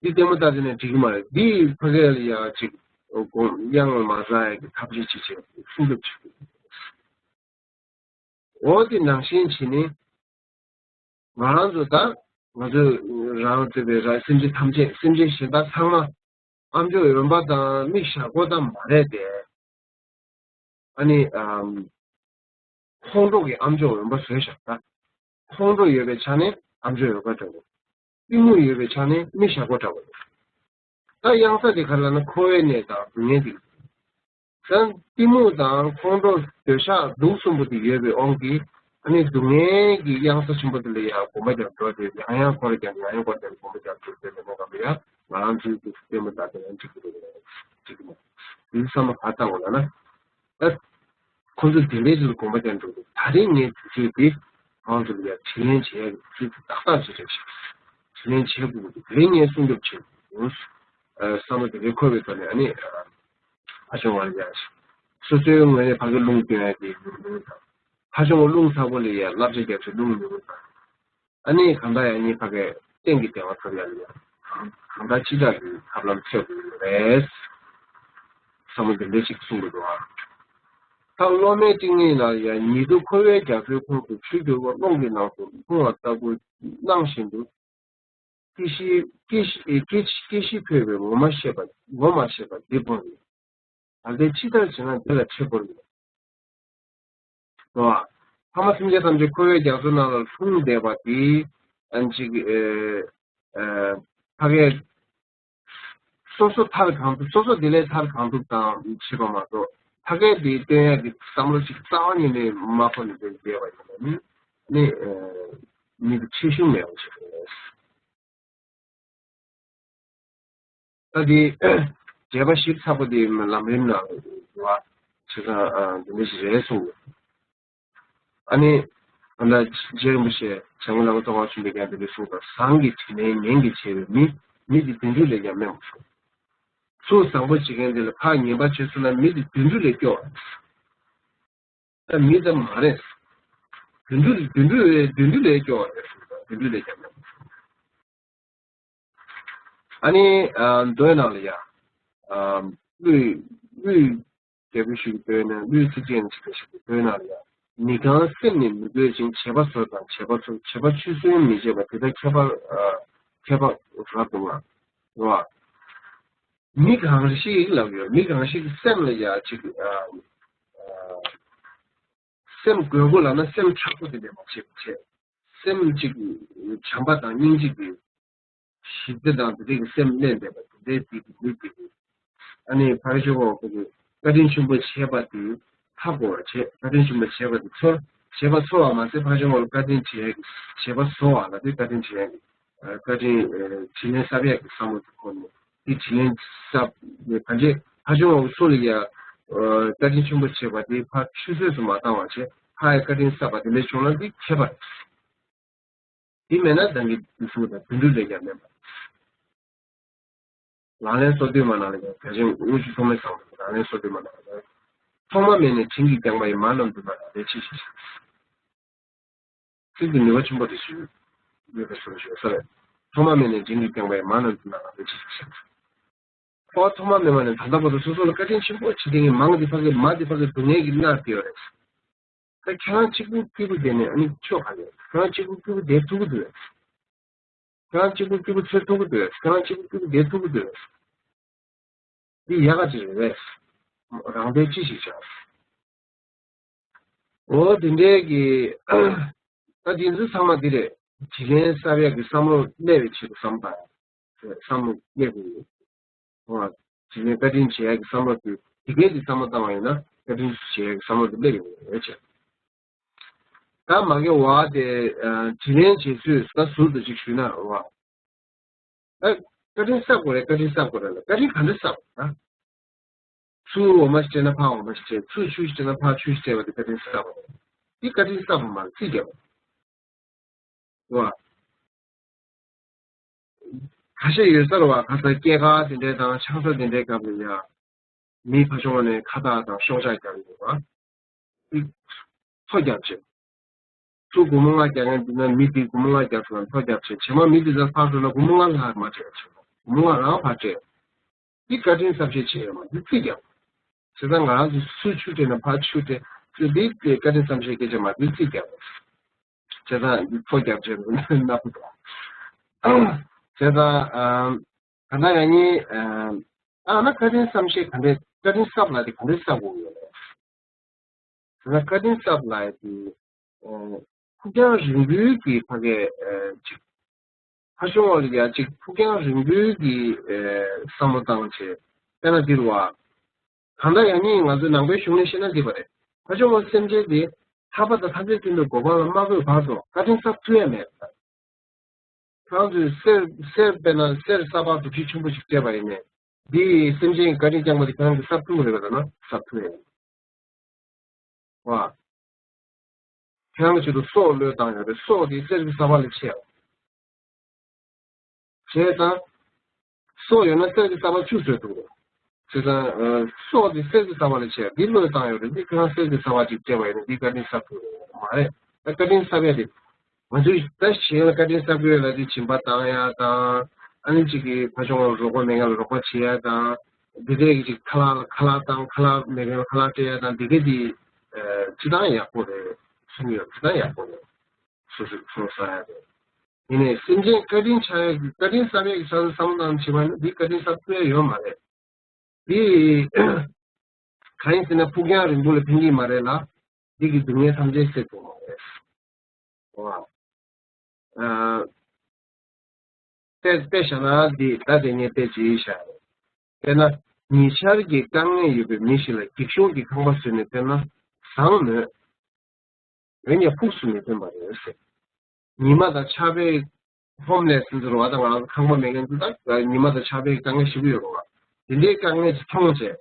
བ། འདི་ལྟད་མོ་ལྟ་བསྡད་ན་འགྲིག་གི་མ་རེད། འདི་ཕ་གི་ལ་ཡ་ཅིག་གོམ་གཡང་མ་ཟ་ཡ་གི་ཐབས་ཤེས་ཅིག་བྱེད་སྲུང་སྐྱོབ་བྱེད་དགོས། འོ་དེ་ནང་བཞིན་བྱས་ནས་ང་རང་ཚོ་ད་ང་ཚོ་རང་བཙས་པའི་རང་སེམས་ཅན་ཐམས་ཅད་སེམས་ཅན་གཞན་དག་ཚང་མ་ཨ་མཆོག་འོད་འབར་དང་མི་ཞྭ་གོ་དང་མ་རེད་དེ། ཨ་ནི་ཨམ། ཁོང་ཁྲོ་གི་ཨ་མཆོག་འོད་འབར་བཟོས་བཞག་ད། ཁོང་ཁྲོ་ཡོད་པའི་ཆ་ནས་ཨ་མཆོག་འོད་འབར་འདྲ་བོ། གཏི་མུག་ཡོད་པའི་ཆ་ནས་མི་ཞྭ་གོ་འདྲ་བོ། ད་གཡང་ས་དེ་ག་ལ་ན་འཁོར་བའི་གནས་དང་སྡུག་བསྔལ་དེ། ད་གཏི་མུག་དང་ཁོང་ཁྲོ་འདོད་ཆགས་སྡུག་གསུམ་པོ་དེ་ཡོད་པའི་དབང་གིས་ཨ་ནི་སྡུག་བསྔལ་གྱི་གཡང་ས་ཆེན་པོ་དེ་ལ་ཡང་གོམ་པ་རྒྱབ་འགྲོ་དེ་ཡང་ཡང་འཁོར་རྒྱབ་ཡང་ཡང་འཁོར་རྒྱབ་གོམ་པ་རྒྱབ་འགྲོ་དེ་ལ་ནོ་ག་ལ་ཡང་ང་རང་ཚོའི་དུས་སུ་ལྟད་མོ་ལྟ་དེ་ཡང་འགྲིག་གི་རེད་འགྲིག་གི་མ་རེད། དེ་བསམ་བློ་ག་བཏང་བ་ལ་ན། ད་ཁོང་ཚོ་དེ་འདྲའི་ཚུལ་གོམ་པ་རྒྱབ་འགྲོ་དེ་ད་རེས་ངས་དུས་ཚོད་དེ་ཁོང་ཚོ་ལ་ཡང་དྲིན་ལན་བྱེད་ཡག་གི་དུས་ཚོད་ཏག་ཏག་ཅིག་རེད་ཤག་དྲིན་ལན་བྱེད་དགོས་ཀྱི་འདུག་དེ་རིང་ངས་སྲུང་སྐྱོབ་བྱེད་དགོས། བསམ་བློ་དེ་འདྲའི་འཁོར་བའི་ཐོག་ནས་ཨ་ནི། ཕ་ཆུང་བ་ལ་ཡ། སོ་སོའི་ངོས་ནས་ཕ་གི་རླུང་སྟོན་ཡ་དེ་ཉུང་ཉུང་དང་། ཕ་ཆུང་བ་རླུང་ཚ་པོ་ལ་ཡ་བསླབ་བྱ་རྒྱབ་ཚེ་རླུང་ཉུང་ཉུང་དང་། ཨ་ནི་གང་ལྟར་ཡང་ངའི་ཕ་གིའི་སྟེང་གི་བདེ་བ་ཐོབ་ཡ་ལ་ཡ། གང་ལྟར་ཅི་འདྲ་གི་ཐབས་ལམ་འཚོལ་དགོས་ཀྱི་རེད། བསམ་བློ་འདི་འདྲ་ཞིག་གསུང་གི་འདུག་ཨ། ད་སློབ་མའི་སྤྲིངས་ཡིག་ལ་ཡ། ཉིད་དུ་འཁོར་བའི་རྒྱ་མཚོའི་ཁུར་དུ་ཆུད་གྱུར་པ། རླུང་གི་ནང་དུ་ལྷུང་བ་ལྟ་བུར་སྣང་བཞིན་དུ། སྐྱེ་ཤི་སྐྱེ་ཤི་སྐྱེ་ཤི་སྐྱེ་ཤི་འཕོས་པའི་ངོ་མ་ཤེས་པ་ངོ་མ་ཤེས་པ་འདི་བོར་ནས། ད་ལྟའི་ཕྱི་ལྟར་བྱས་ན་འདི་ལ་ཁྲེལ་བོར་མེད། རེད་བ། ཕ་མ་སེམས་ཅན་ཐམས་ཅད་འཁོར་བའི་རྒྱ་མཚོ་ནང་ལ་ལྷུང་བསྡད་པ་དེ་ཨ་ཅིག་ཨེ་ཨེ་ཕ་གིའི་སོ་སོ་ཐར་གང་ཐུབ་སོ་སོ་དེ་ལས་ཐར་གང་ཐུབ་དང་བྱེད་པ་མ་གཏོགས་ཕ་གིའི་དེ་སྟོན་ཡག་གི་བསམ་བློ་ཞིག་རྩ་བ་ཉིད་ནས་མ་འཁོར་ནས་བསྡད་པ་ཡིན་ན་ནི་ནི་ཨེ་མི་དེ་ཁྲེལ་གཞུང་མེད་པ་ཞིག་རེད། ད་དེ་བྱས་པ་ཞིབ་ཚགས་པོ་དེ་ལམ་རིམ་ནང་ལ་བྱེད་སྟངས་འདི་འདྲ་ཞིག་རེད་གསུངས་ཡོད། ཨ་ནི་ད་ལྟ་རྗེ་རིན་པོ་ཆེ་བྱང་ཆུབ་ལམ་རྩ་བ་ཆེན་པོའི་རྒྱན་དེ་འདྲ་གསུངས་པ། ཟངས་ཀྱི་དྲིན་ལན་ཉན་གྱིས་བྱས་པའི་མི། མི་དེ་དུད་འགྲོ་ལས་ཀྱང་དམན་པ། ཚུར་བཟང་པོ་བྱེད་མཁན་དེ་ལ་ཕར་ངན་པ་བྱས་སོང་ན་མི་དེ་དུད་འགྲོ་ལས་སྐྱོ་བ། ད་མི་ཙམ་མ་རེད། དུད་འགྲོ་དུད་འགྲོ་ལས་དུད་འགྲོ་ལས་སྐྱོ་བ་རེད་གསུངས་པ། དུད་འགྲོ་ལས་ཀྱང་དམན་པ། ཨ་ནི་ཨ་མདོའི་ནང་ལ་ཡ། ཨ་ཀླུ་ཀླུ་རྒྱལ་པོ་ཞིག་གི་མདོའི་ནང་ཀླུའི་ཚིགས་བཅད་ཅིག་ཞིག་གི་མདོའི་ནང་ལ་ཡ། མི་གང་སེམས་ནི་མི་རྒོད་ཅིང་། བྱེད་པ་ཟོར་དང་བྱེད་པ་ཚུལ། བྱེད་པ་ཆུད་ཟོས་མི་བྱེད་པ། དེ་དག་ཁྱད་པར་ཨ་ཁྱད་པར་རབ་ཏུ་མངའ། རེད་བ། མི་གང་ཞིག་ལབ་ཡོད། མི་གང་ཞིག་གི་སེམས་ལ་ཡ་ཅིག་ཨ་ཨ་སེམས་རྒོད་པོ་ལབ་ན་སེམས་མཁྲེགས་པོ་དེ་འདྲ་མ་བྱེད་པ་བྱས། སེམས་གཅིག་བྱམས་པ་དང་སྙིང་རྗེ་གི་ཞི་བདེ་དང་དེ་འདྲའི་གི་སེམས་གནས་བསྡད་པ་དེ་འདྲའི་དེ་གི་མི་དེ་གི། ཨ་ནི་ཕར་ཕྱོགས་པ་ཁོ་གི་བཀའ་དྲིན་ཆེན་པོ་བྱས་པ་དེ་ཧ་གོ་བ་བྱས། བཀའ་དྲིན་ཆེན་པོ་བྱས་པ་དེ་ཚོར། བྱས་པ་ཚོར་བ་མ་ཟད་ཕར་ཕྱོགས་པ་ལ་བཀའ་དྲིན་བྱས་བྱས་པ་བཟོ་བ་ལ་དེ་བཀའ་དྲིན་བྱས་ཡ་གི་བཀའ་དྲིན་དྲིན་ལན་གསབ་ཡ་གི་བསམ་བློ་དེ་འཁོར་ནས་དེ་དྲིན་ལན་གསབ་ནས་ཕར་ཕྱོགས་ཕར་ཕྱོགས་པ་ཚོ་ལ་ཡ་བཀའ་དྲིན་ཆེན་པོ་བྱས་པ་དེ་ཕར་ཆུད་ཟོས་སུ་མ་བཏང་བ་བྱས། ཕར་ཡ་བཀའ་དྲིན་གསབ་པ་དེ་འདྲ་བྱུང་ན་དེ་ཁྱད་པར། དེ་མེད་ན་བདག་གི་དུས་གསུམ་དང་དུད་འགྲོ་ལས་ཀྱང་དམན་པ། ལག་ལེན་སོ་བདུན་མ་ནང་ལ་ཡང་བྱ་ཆེན་དངུལ་ཆུ་ཐོགས་མེད་བཟང་པོ་ལག་ལེན་སོ་བདུན་མ་ནང་ལ་ཡང་། ཐོག་མ་མེད་ནས་དྲིན་གྱིས་བསྐྱངས་པ་ཡི། མ་རྣམས་འདུན་པ་ལག་ལེན་ཆེ་ཞེས་བྱ། ཚིག་འདི་ནུས་པ་ཆེན་པོ་རེད་ཞུ། ཡོད་པའི་སོ་ཞུ་ས་རེད། ཐོག་མ་མེད་ནས་དྲིན་གྱིས་བསྐྱངས་པ་ཡི། མ་རྣམས་འདུན་པ་ལག་ལེན་ཆེ་ཞེས་བྱ། འཁོར་བ་ཐོག་མ་མེད་པ་ནས་ད་ལྟ་བར་དུ་སོ་སོ་ལ་བཀའ་དྲིན་ཆེན་པོ་བྱེད་མཁན་གྱི་མང་དེ་ཕ་གི་མ་དེ་ཕ་གི་སྡུག་བསྔལ་གྱིས་མནར་ཏེ་ཡོད་རེད། ད་ཁྱེད་རང་གཅིག་པུ་སྐྱིད་པོ་བསྡད་ནས་ཨ་ནི་ཆོ་ག་རེད། ཁྱེད་རང་གཅིག་པུ་སྐྱིད་པོ་བསྡད་ཐུབ་ཀྱི་འདུག་གས། ཁྱེད་རང་གཅིག་པུ་སྐྱིད་པོ་འཚོ་ཐུབ་ཀྱི་འདུག་གས། ཁྱེད་རང་གཅིག་པུ་སྐྱིད་པོ་བསྡད་ཐུབ་ཀྱི་འདུག་གས། འདི་ཡག་ག་ཅིག་རེད་པས། རང་དོན་ཅི་ཞིག་བྱ། འོ་དེ་འདྲའི་གི་ད་དེ་ཚོ་ཚང་མ་འདི་རེད། དྲིན་ལན་གསབ་ཡག་གི་བསམ་བློ་སླེབས་པའི་ཆེད་དུ་བསམ་པ། བསམ་བློ་སླེབས་པའི། འོ། དྲིན་ལན་བཀའ་དྲིན་ཆེ་ཡག་གི་བསམ་བློ་དེ་དེ་གའི་དེ་བསམ་བློ་བཏང་བ་ཡིན་ན་བཀའ་དྲིན་ཆེ་ཡག་གི་བསམ་བློ་དེ་སླེབས་ཡོང་གི་རེད་ཅེས། ད་མ་གི་བ་དེ་དྲིན་ལན་བྱེད་ཚུལ་ད་ཟུར་དུ་ཅིག་ཞུས་ན་རེད་བ། ཨ། བཀའ་དྲིན་གསབ་དགོས་རེད། བཀའ་དྲིན་གསབ་དགོས་རེད་ལ། བཀའ་དྲིན་ག་འདྲ་གསབ་དགོས་ན། ཚུར་འོ་མ་ཞིག་སྤྲད་ན་ཕར་འོ་མ་ཞིག་སྤྲད། ཚུར་ཆུ་ཞིག་སྤྲད་ན་ཕར་ཆུ་ཞིག་སྤྲད་པ་དེ་བཀའ་དྲིན་གསབ་དགོས་རེད། འདི་བཀའ་དྲིན་གསབ་པ་མ་རེད། རྩིས་རྒྱག་པ་རེད་བ། ཁ་ཤས་ཡོད་ས་རེད་བ། ཁ་ས་སྐྱེས་སྐར་དེ་འདྲའི་དང་ཆང་ས་དེ་འདྲའི་སྐབས་ལ་ཡ། མི་ཕ་ཆུང་བ་ནས་ཁ་བཏགས་དང་ཤོག་ཆག་རྒྱག་ཡོད་བ། ཚོ་རྒྱབ་བྱེད། ཚུར་སྒོར་མོ་ལྔ་རྒྱག་མཁན་འདི་ན་མི་འདི་སྒོར་མོ་ལྔ་རྒྱབ་སོང་ན་ཚོ་རྒྱབ་བྱེད། བྱེ་མ་མི་འདི་ཚོ་ཕར་འགྲོ་ན་སྒོར་མོ་ལྔ་ལྷག་མ་སྤྲད་བྱེད། སྒོར་མོ་ལྔ་རང་ཕར་སྤྲད། འདི་བཀའ་དྲིན་གསབ་བྱེད་བྱེད་ཡོད་མ་འདི་རྩིས་རྒྱག་བྱས་ཙང་ང་རང་ཚོ་ཚུར་ཆུ་སྤྲད་ན་ཕར་ཆུ་སྤྲད་ཚུར་འདི་བཀའ་དྲིན་གསབ་བྱེད་སྐད་ཆ་མ་འདི་རྩིས་རྒྱག་བྱས་ཙང་འདི་ཚོ་རྒྱབ་བྱེད་ན་བུ་དང་། བྱས་ཙང་ག་ན་ཡང་ནི་ཨ་ན་བཀའ་དྲིན་གསབ་བྱེད་ག་འདྲས་བཀའ་དྲིན་གསབ་ལ་དེ་ག་འདྲས་གསབ་དགོས་ཡོད་ལ། ད་བཀའ་དྲིན་གསབ་ལ་དེ་ཕུགས་རྒྱང་རིང་པོའི་གི་ཕ་གའི་ཅིག་ཕ་ཆུང་བ་ལ་ཡ་ཅིག་ཕུགས་རྒྱང་རིང་པོའི་གི་བསམ་བློ་བཏང་བྱས་དཔེར་ན་འདིར་བ། གང་ལྟར་ཡང་ནི་ང་ཚོའི་ནང་པའི་གཞུང་ནས་བཤད་ན་འདི་པ་རེད། ཕ་ཆུང་བ་སེམས་ཅན་དེ་ཐར་པ་དང་ཐམས་ཅད་མཁྱེན་པའི་གོ་འཕང་ལ་མ་བཀོད་བར་དུ་བཀའ་དྲིན་གསབ་ཐུབ་ཡ་མེད། ཁྱེད་རང་ཚོས་གསེར་གསེར་དཔེར་ན་གསེར་ས་ཕག་དུ་ཁྲི་ཆེན་པོ་ཞིག་སྤྲད་པ་ཡིན་ནས་འདི་སེམས་ཅན་གྱི་བཀའ་དྲིན་བསྐྱངས་པ་དེ་ཁྱེད་རང་གིས་གསབ་ཐུབ་ཀྱི་རེད་པ་ལབ་ན་གསབ་ཐུབ་ཡ་ཡིན། བ། ཁྱེད་རང་གི་ཆེད་དུ་སྲོག་བློས་བཏང་ཡོད་རེད། སྲོག་དེ་གསེར་གྱི་ས་ཕག་ལས་ཆེ་བ། བྱས་ཙང་། སྲོག་ཡོད་ན་གསེར་གྱི་ས་ཕག་བཅུ་བཟོས་ཐུབ་རེད། བྱས་ཙང་། སྲོག་དེ་གསེར་གྱི་ས་ཕག་ལས་ཆེ་བ་འདི་བློས་བཏང་ཡོད་རེད། འདི་ཁྱེད་རང་གསེར་གྱི་ས་ཕག་ཅིག་སྤྲད་པ་ཡིན་ན་འདི་བཀའ་དྲིན་གསབ་ཐུབ་རེད་མ་རེད། ད་བཀའ་དྲིན་གསབ་ཡ་དེ། ང་ཚོས་ད་གཞན་ལ་བཀའ་དྲིན་གསབ་དགོས་ལབ་དུས་སྦྱིན་པ་བཏང་ཡ་དང་། ཨ་ནི་གཅིག་གིས་ཕ་ཆུང་བ་རོགས་པ་མེད་མཁན་ལ་རོགས་པ་བྱེད་ཡ་དང་། འདི་འདྲའི་གཅིག་ཁ་ལག་ལ་ཁ་ལག་བཏང་། ཁ་ལག་མེད་མཁན་ལ་ཁ་ལག་སྤྲད་ཡ་དང་འདི་འདྲའི་དེ་སྤྱིར་བཏང་ཡག་པོ་རེད་གསུང་གི་ཡོད། སྤྱིར་བཏང་ཡག་པོ་རེད། སོ་སོས་སོ་ཟ་ཡ་རེད། ཡིན་ནའི་སེམས་ཅན་བཀའ་དྲིན་ཆགས་ཡ་གི་བཀའ་དྲིན་གསབ་ཡ་གི་བསམ་བློ་བཏང་བྱས་པ་ནི་འདི་བཀའ་དྲིན་གསབ་ཐུབ་ཡ་ཡོད་མ་རེད། འདི་གང་ཡིན་ཟེར་ན་ཕུགས་རྒྱང་རིང་པོ་ལ་ཕན་གྱི་མ་རེད་ལ། འདི་གི་སྡུག་བསྔལ་ཐམས་ཅད་སེལ་ཐུབ་མ་རེད། ཨ། དཔེ་དཔེ་བཞག་ན་འདི་ད་དེ་ངས་དཔེ་ཅིག་བཞག་རེད། དཔེར་ན་ཉེ་ཆར་གྱི་དཀའ་ངལ་ཡོད་པའི་མི་ཞིག་ལ་འགྱིག་ཤོག་གི་ཁང་པ་བཟོས་ནས་སྟོན་ན་བཟང་མོད། འོན་ཀྱང་ཕུགས་སུ་མི་སྟོན་པ་རེད་ཟེར། ཉི་མ་དང་ཆར་པའི་ཧོམ་ལས་ཟིན་ཟེར་བ་དང་ང་རང་ཚོ་ཁང་པ་མེད་མཁན་ཚོ་ད་ཉི་མ་དང་ཆར་པའི་དཀའ་ངལ་ཞེ་པོ་ཡོད་རེད་བ། དེ་འདྲའི་དཀའ་ངལ་ཅིག་མཐོང་བྱས།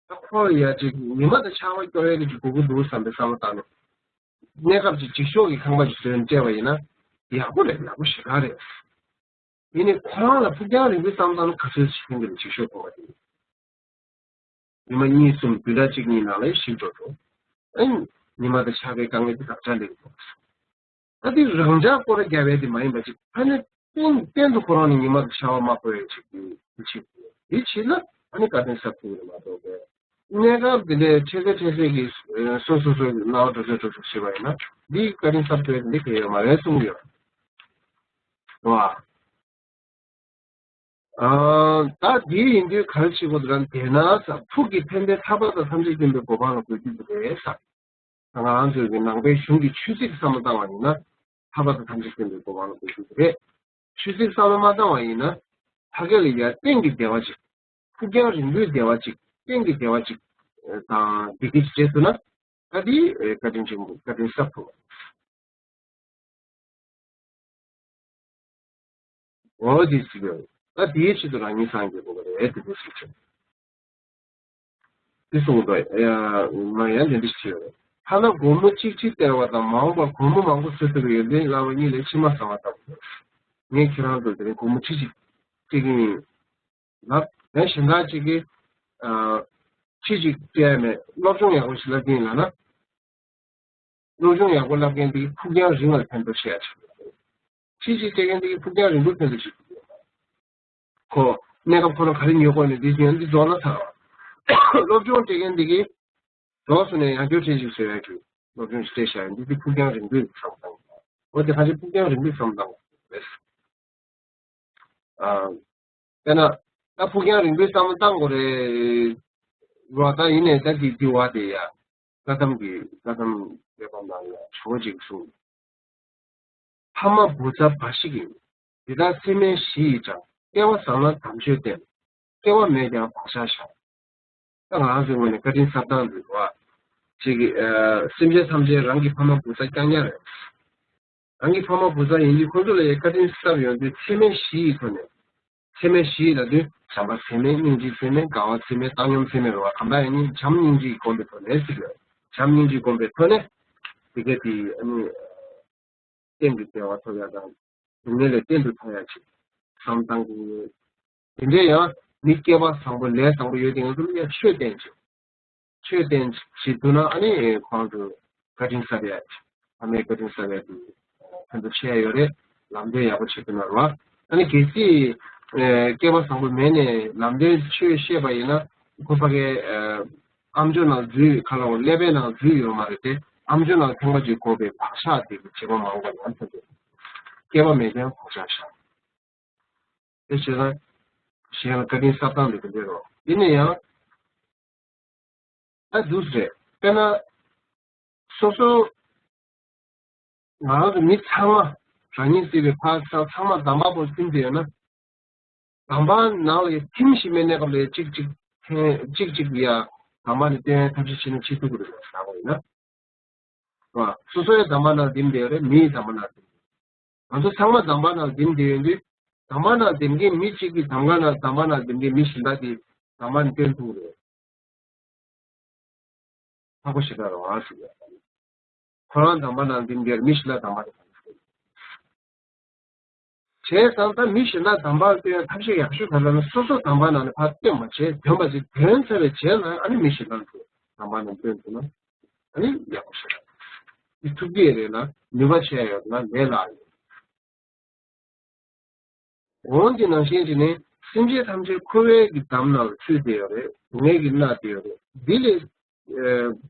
ད་ཁོ་ལ་ཡ་ཅིག་ཉི་མ་དང་ཆར་པ་སྐྱོ་བའི་གི་ཅིག་དགོས་ཀྱི་འདུག་བསམ་པའི་བསམ་བློ་བཏང་ནས། གནས་སྐབས་ཅིག་འགྱིག་ཤོག་གི་ཁང་པ་ཅིག་བཟོས་ནས་སྤྲད་པ་ཡིན་ན་ཡག་པོ་རེད། ཡག་པོ་ཞེ་དྲག་རེད། ཡིན་ནའི་ཁོ་རང་ལ་ཕུགས་རྒྱང་རིང་པོའི་བསམ་བཏང་ན་ག་ཚོད་ཞིག་ཡིན་གྱི་རེད། འགྱིག་ཤོག་ཁང་པ་དེ། ཉི་མ་གཉིས་གསུམ་བདུན་ཕྲག་གཅིག་གཉིས་ནང་ལ་ཞིག་འགྲོ་འགྲོ། ཨ་ནི་ཉི་མ་དང་ཆར་པའི་དཀའ་ངལ་དེ་དག་ཆ་ལེགས་འགྲོ། ད་དེ་རང་ཅག་སྐོར་ར་རྒྱབ་པའི་དེ་མ་ཡིན་པ་ཅིག་ཨ་ནི་གཏན་གཏན་དུ་ཁོ་རང་ནི་ཉི་མ་དང་ཆར་པ་མ་ཕོག་ཡ་ཅིག་དེ་དེ་ཅིག་དེ་བྱེད་ན་ཨ་ནི་བཀའ་དྲིན་གསབ་ཐུབ་ཀྱི་རེད་མ་གཏོགས་པའི། གནས་སྐབས་འདི་འདྲའི་འཕྲལ་སེལ་འཕྲལ་སེལ་གྱི་སོ་སོ་སོའི་སྣང་བ་འགྲོ་ཚོད་འགྲོ་ཚོད་བྱེད་པ་ཡིན་ན་འདིས་བཀའ་དྲིན་གསབ་ཐུབ་ཡ་འདི་གལ་ཡོད་མ་རེད་གསུང་གི་ཡོད། རེད་བ། ཨ། ད་འདི་ཡིན་དུས་ག་རེ་བྱེད་དགོས་འདུག་ལབ་ན། དེས་ན་ས་ཕུགས་ཀྱི་ཕན་བདེ་ཐར་པ་དང་ཐམས་ཅད་མཁྱེན་པའི་གོ་འཕང་ལ་འགོད་རྒྱུ་འདི་རེད་ས། ང་རང་ཚོའི་གི་ནང་པའི་གཞུང་གི་ཆོས་ཚིག་བསམ་བློ་བཏང་བ་ཡིན་ན། ཐར་པ་དང་ཐམས་ཅད་མཁྱེན་པའི་གོ་འཕང་ལ་འགོད་རྒྱུ་འདི་རེད། ཆོས་ཚིག་བསམ་བློ་མ་བཏང་བ་ཡིན་ན། ཕ་གི་ལ་ཡ་གཏན་གྱི་བདེ་བ་ཅིག་ཕུགས་རྒྱང་རིང་པོའི་བདེ་བ་ཅིག་གཏན་གྱི་བདེ་བ་ཅིག་དང་བདེ་སྐྱིད་ཅིག་སྤྲད་ཐུབ་ན། ད་དེ་བཀའ་དྲིན་ཆེན་པོ་བཀའ་དྲིན་གསབ་ཐུབ། འོ་དེ་ཟེར་གི་ད་དེའི་ཆེད་དུ་རང་ཉིད་སངས་རྒྱས་དགོས་པ་རེད་དེ་འདྲ་ཟེར་གྱི། དེ་གསུངས་པ་ཡ་མ་ཡ་དེ་འདྲ་ཞིག་ཡོད་རེད། ཐ་ན་སྒོར་མོ་གཅིག་གཅིག་སྟེར་བ་དང་མ་འོངས་པར་སྒོར་མོ་མང་པོ་བཟོ་ཐུབ་པ་ཡོན་ཏན་བསླབ་པ་གཉིས་ལས་ཕྱི་མ་བཟང་བ་ལྟ་བུ་རེད། ངས་ཁྱེད་རང་ཚོ་དེ་རིང་སྒོར་མོ་ཁྲི་གཅིག་སྟེར་གྱི་ཡིན། ལབ། ཡང་གཞན་དག་ཅིག་གིས་ཨ། ཁྲི་གཅིག་སྤྲད་མེད། སློབ་སྦྱོང་ཡག་པོ་ཞིག་བསླབ་ཀྱི་ཡིན་ལབ་ན། སློབ་སྦྱོང་ཡག་པོ་བསླབ་མཁན་དེ་གིས་ཕུགས་རྒྱང་རིང་བར་ཕན་ཐོགས་ཤེས་ཡ་ཆེ། ཁྲི་གཅིག་སྤྲད་མཁན་དེ་གིས་ཕུགས་རྒྱང་རིང་པོར་ཕན་ཐོགས་ཤེས། ཁོ་གནས་སྐབས་ཁོ་རང་ག་རེ་ཉོ་དགོས་ནས་འདི་ཉོ་འདི་རྫོགས་ན་ཚར་བ། སློབ་སྦྱོང་སྤྲད་མཁན་དེ་གིས་རྫོགས་སོང་ནས་ཡང་བསྐྱར་ཁྲི་གཅིག་བཟོ་ཡ་གི་སློབ་སྦྱོང་ཞིག་སྤྲད་བཞག་ཡིན་འདི་དེ་ཕུགས་རྒྱང་རིང་པོའི་བསམ་བཏང་། འོ་དེ་ཁ་ཤས་ཕུགས་རྒྱང་རིང་པོའི་བསམ་བཏང་རེད། ཨ། དཔེར་ན། ད་ཕུགས་རྒྱང་རིང་པོའི་བསམ་བློ་བཏང་དགོས་རེད། རོ་ད་ཡིན་ནའི་ད་འདི་འདི་བ་དེ་ཡ། བཀའ་གདམས་ཀྱི་བཀའ་གདམས་ལས་པ་ནང་ཡ་ཇོ་བོ་རྗེས་གསུངས། ཕ་མ་བུ་ཚ་འབའ་ཞིག་ཡིན། འདི་དག་ཚད་མེད་བཞི་ཡིས་གྲངས། སྐལ་བ་བཟང་ན་དམ་ཆོས་བསྟེན། སྐལ་བ་མེད་ཀྱང་བག་ཆགས་བཞག་ད་ང་རང་ཚོའི་ངོས་ནས་བཀའ་དྲིན་གསབ་སྟངས་འདི་རེད་བ། ཅིག་གིས་ཨ། སེམས་ཅན་ཐམས་ཅད་རང་གི་ཕ་མ་བུ་ཚ་རྐྱང་རྐྱང་རེད། རང་གི་ཕ་མ་བུ་ཚ་ཡིན་དུས་ཁོ་ཚོ་ལ་ཡང་བཀའ་དྲིན་གསབ་ཡོང་དུས་ཚད་མེད་བཞི་ཡི་ཐོག་ནས། ཚད་མེད་བཞི་ལབ་དུས་བྱམས་པ་ཚད་མེད། སྙིང་རྗེ་ཚད་མེད། དགའ་བ་ཚད་མེད། བཏང་སྙོམས་ཚད་མེད་རེད་བ། གང་ལྟར་ཡང་ནི་བྱམས་སྙིང་རྗེ་ཡི་སྒོམ་པའི་ཐོག་ནས་ཟེར་གི་ཡོད། བྱམས་སྙིང་རྗེ་སྒོམ་པའི་ཐོག་ནས་དེ་ག་དེ་ཨ་ནི་གཏན་དུ་བདེ་བ་ཐོབ་ཡ་དང་སྡུག་བསྔལ་ལས་གཏན་དུ་ཐར་ཡ་ཆེད། བསམ་བཏང་གི་ཡོད། དེ་འདྲའི་ཡང་མི་སྐལ་པ་བཟང་པོ་ལས་བཟང་པོ་ཡོད་དེ་ང་ཚོ་ལ་ཡང་ཆོས་བསྟན་ཅིག་ཆོས་བསྟན་ཅིག་བྱེད་ཐུབ་ན་ཨ་ནི་ཁོང་ཚོ་བཀའ་དྲིན་གསབ་ཡ་ཅིག་ཕ་མའི་བཀའ་དྲིན་གསབ་ཡ་དེ་ཕན་ཐོགས་ཆེ་ཡ་ཡོད་རེད། ལམ་སྟོན་ཡག་པོ་བྱེད་ཐུབ་ན་རེད་བ། ཨ་ནི་གལ་སྲིད་སྐལ་པ་བཟང་པོ་མེད་ནས་ལམ་སྟོན་ཆོས་བཤད་པ་ཡིན་ན་ཁོ་ཕ་གའི་ཨམ་ཅོག་ནང་འཛུལ་ཁ་ལ་འོ་ཀླད་པའི་ནང་འཛུལ་ཡོད་མ་རེད་དེ། ཨམ་ཅོག་ནང་ཐེངས་མ་གཅིག་གོ་བའི་བག་ཆགས་དེ་གི་བྱེད་པ་མང་བ་ཡང་ཐོན་འདུག་སྐལ་པ་མེད་ཀྱང་བག་ཆགས་བཞག་དེ་བྱས་ཙང་གཞན་ལ་བཀའ་དྲིན་གསབ་སྟངས་དེ་ག་འདྲ་རེད། ཡིན་ན་ཡང་ད་འདུག་སེ་རེད། དཔེར་ན་སོ་སོ་ང་རང་ཚོ་མི་ཚང་མ་རང་ཉིད་སྲིད་པའི་ཕ་ཚང་ཚང་མ་གདམས་པ་པོ་ཐིམ་དེ་ཡོད་ན། གདམས་པ་ནང་ལ་ཡང་ཐིམ་ཞིག་མེད་གནས་སྐབས་ལ་ཡང་གཅིག་གཅིག་ཐེན་གཅིག་གཅིག་ཡ་གདམས་པ་ནི་སྟོན་ཐབས་ཤེས་བྱེད་ན་ཆེས་ཐུབ་ཀྱི་རེད་ཟེར་བ་ཡིན་ན། རེད་བ། སོ་སོའི་གདམས་པ་ནང་ལ་ཐིམ་དེ་ཡོད་རེད། མིའི་གདམས་པ་ནང་ལ་ཐིམ། ང་ཚོ་ཚང་མ་གདམས་པ་ནང་ལ་ཐིམ་དེ་ཡོད་དུས། གདམས་པ་ནང་ལ་ཐིམ་མཁན་མི་གཅིག་གིས་གདམས་ངག་ནང་གདམས་པ་ནང་ལ་ཐིམ་མཁན་མི་གཞན་དག་གིས་གདམས་པ་ནི་སྟོན་ཐུབ་ཀྱི་རེད། ཧ་གོ་ཞེ་དྲག་རེད་བ་ཟེར་གྱི། ཁོ་རང་གདམས་པ་ནང་འདི་འདིར་མི་གཞན་ལ་གདམས་པ་རེད། བྱས་ཙང་ད་མི་གཞན་ལ་གདམས་པ་སྟོན་ཐབས་ཤེས་ཡག་ཤོས་ག་ལ་ན་སོ་སོ་གདམས་པ་ནང་ནས་ཕར་སྟོན་པ་བྱས། འདོན་པ་ཞིག་འདོན་ཚར་བའི་རྗེས་ལ་ཨ་ནི་མི་གཞན་ལ་གདམས་པ་ནང་སྟོན་ཐུབ་ན་ཨ་ནི་ཡག་པོ་ཞེ་དྲག་འདི་ཐུགས་རྗེ་རེད་ལ་ནུས་པ་ཆེ་ཡོད་ལ་ལས་སླ་ཡོད། འོན་ཏེ་ནང་བཞིན་དེ་ནི་སེམས་ཅན་ཐམས་ཅད་འཁོར་བའི་གི་འདམ་ནང་ལ་ཚུད་བསྡད་ཡོད་རེད། སྡུག་བསྔལ་གྱིས་མནར་བསྡད་ཡོད་རེད། འདི་ལས་ཨ་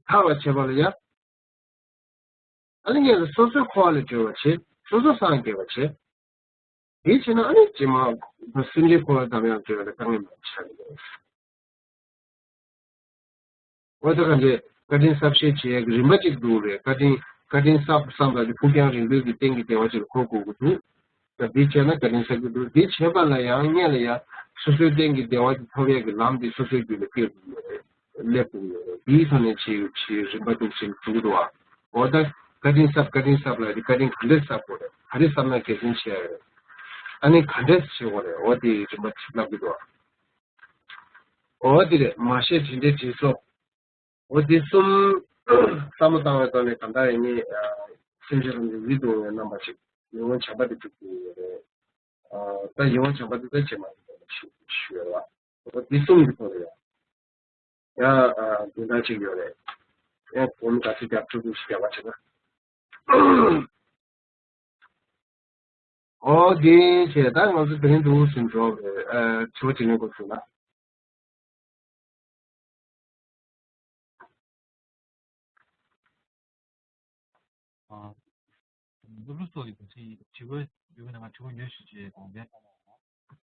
ཐར་བར་བྱེད་པ་ལ་ཡ། ཨ་ནི་སྔོན་ལ་སོ་སོའི་འཁོར་བ་ལས་གྲོལ་བར་བྱེད། སོ་སོ་སངས་རྒྱས་པར་བྱེད། འདི་བྱས་ན་ཨ་ནི་རྗེས་མ་སེམས་ཅན་འཁོར་བའི་འདམ་ཡང་གྲོལ་བ་ལ་དཀའ་ངལ་མེད་པ་ཆགས་ཀྱི་རེད། འོ་ད་ག་འདྲས་བཀའ་དྲིན་གསབ་བཤད་བྱེད་ཡག་གི་རིམ་པ་གཅིག་འདུག་རེད། བཀའ་དྲིན་བཀའ་དྲིན་གསབ་བསམ་པ་དེ་ཕུགས་རྒྱང་རིང་པོའི་གི་རྟེན་གྱི་བདེ་བ་ཅིག་ལ་གོ་དགོས་ཀྱི་འདུག་ད་འདི་བྱས་ན་བཀའ་དྲིན་གསབ་ཀྱི་འདུག་འདི་བྱེད་པ་ལ་ཡང་སྔོན་ལ་ཡང་སོ་སོའི་རྟེན་གྱི་བདེ་བ་དེ་ཐོབ་ཡག་གི་ལམ་དེ་སོ་སོའི་རྒྱུད་ལ་སྐྱེ་དགོས་ཀྱི་ཡོད་རེད། སླེབས་དགོས་ཀྱི་ཡོད་རེད། འདིའི་ཐོག་ནས་བྱེད་ཡོད་བྱེད་ཡོད་རིམ་པ་འདུག་ཅིག་འདུག་འདུག་བ། འོ་ད་བཀའ་དྲིན་གསབ་བཀའ་དྲིན་གསབ་ལ་ཡ་དེ་བཀའ་དྲིན་ག་འདྲས་གསབ་དགོས་རེད། ག་རེ་བསམ་ན་དགེ་མཚན་ཆེ་ཡ་རེད། ཨ་ནི་ག་འདྲས་བྱེད་དགོས་རེད། འོ་དེ་རིམ་པ་ཅིག་ལབ་ཀྱི་འདུག་བ། འོ་དེ་རེད། མ་བཤད་དྲིན་དྲན་དྲིན་གཟོ། འོ་དེ་གསུམ་བསམ་བློ་བཏང་བའི་ཐོག་ནས་གང་ལྟར་ཡིན་ནའི་སེམས་ཅན་ཐམས་ཅད་ཡིད་དུ་འོང་བའི་རྣམ་པ་ཅིག་ཡིད་འོང་བྱམས་པ་དེ་སྒྲུབ་ཀྱི་ཡོད་རེད། ད་ཡིད་འོང་བྱམས་པ་དེ་ད་ཇེ་མང་དུ་ཞུ་ཞུ་ཡོད་རེད་བ། འོ་དེ་གསུམ་གྱི་ཐོག་ནས་ཡང་ཡང་འདོན་ཐང་ཅིག་ཡོད་རེད། ཡང་སྒོམ་ག་ཚོད་རྒྱབ་ཐུབ་ཐུབ་ཞིག་རྒྱབ་པ་བྱས་ན། ཨོ་དེ་བྱས་ད་ང་ཚོ་དེ་རིང་འདུག་ཟིན་འགྲོ་རེད། ཨ་དྲི་བ་དྲིས་ལན་སྐོར་ཞུ་ན། ཨ་སློབ་ཕྲུག་ཚོ་ཡི་ག་ཚོད་དྲི་བ་ཡོད་ན་ང་དྲི་བ་ཉོས་ཞུ་ཅེས་དགོངས་པ་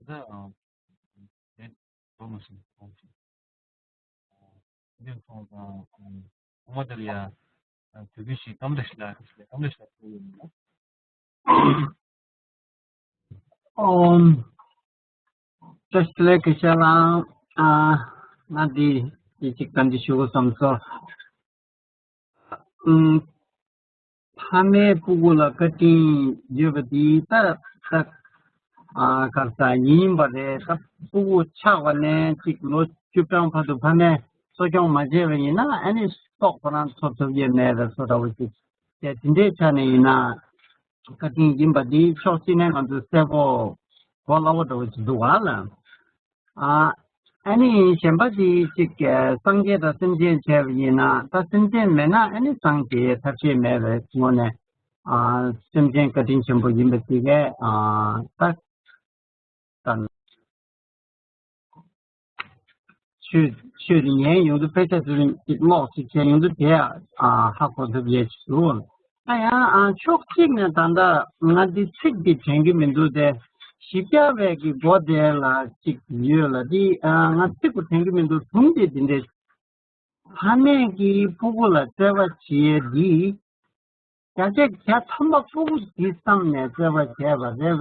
ད་ཨ་དེ་འགྲོ་མ་སོང་། འདི་ཚོ་དང་ཚང་མ་དེ་ལ་ཡ་དུས་རྒྱུན་ཞིག་གཏམ་འདྲ་ཞིག་ལ་གཏམ་འདྲ་ཞིག་ལ་ཐུག་ཡོད་མིན་ན། ཨོམ། བཀྲ་ཤིས་བདེ་ལེགས་སྐུ་ཞབས་ལགས། ཨ་ང་འདི་འདི་གཅིག་གཏམ་འདི་ཞུ་དགོས་བསམ་སོང་། ཨུམ། ཕ་མའི་སྤུ་གུ་ལ་བཀའ་དྲིན་ཡོད་པ་འདི་ད་ད་ཨ་ག་རེ་ཟ་ཡིན་པ་རེད། ད་སྤུ་གུ་ཆགས་པ་ནས་གཅིག་ལོ་བཅུ་གྲངས་བར་དུ་ཕ་མས་གསོ་སྐྱོང་མ་བྱས་པ་ཡིན་ན་ཨ་ནི་སྲོག་ཁོ་རང་ཐོབ་ཐུབ་ཡས་མེད་པའི་བཟོ་འདྲ་བོ་ཅིག་བྱས། དེ་འདྲའི་ཆ་ནས་ཡིན་ན་བཀའ་དྲིན་ཡིན་པ་འདི་ཕྱོགས་གཅིག་ནས་ང་ཚོས་གསལ་པོ་གོ་སླ་བོ་འདྲ་བོ་ཅིག་འདུག་བ་ལ། ཨ་ཨ་ནི་གཞན་པ་དེ་གཅིག་སངས་རྒྱས་དང་སེམས་ཅན་བྱས་པ་ཡིན་ན་ད་སེམས་ཅན་མེད་ན་ཨ་ནི་སངས་རྒྱས་ཐབས་ཤེས་མེད་པའི་ངོ་ནས་ཨ་སེམས་ཅན་བཀའ་དྲིན་ཆེན་པོ་ཡིན་པ་དེ་གས་ཨ་ད་དང་ཆོས་ཆོས་དེ་ཉན་ཡོང་དུས་དཔེ་ཆ་ཚུར་གཅིག་ཀློག་ཅིག་བྱས་ཡོང་དུས་དེ་ཨ་ཧ་གོ་ཐུབ་ཡས་ཅིག་འདུག་ད་ཡང་ཨ་ཕྱོགས་གཅིག་ནས་ད་ལྟ་ང་འདི་ཚིག་འདི་དྲན་གྱི་མི་འདུག་སྟེ། བཞི་བརྒྱ་བའི་གི་སྒོ་དེ་ལ་གཅིག་ཡོད་ལ་འདི་ཨ་ང་ཚིག་པོ་དྲན་གྱི་མི་འདུག་དུམ་དེ་འདི་འདྲས། ཕ་མས་ཀྱི་སྤུ་གུ་ལ་བརྩེ་བ་བྱེད་འདི། བརྒྱ་ཆ་བརྒྱ་ཐམ་པ་སྤུ་གུ་འདི་བསམ་ནས་བརྩེ་བ་བྱས་པ་རེད་པས།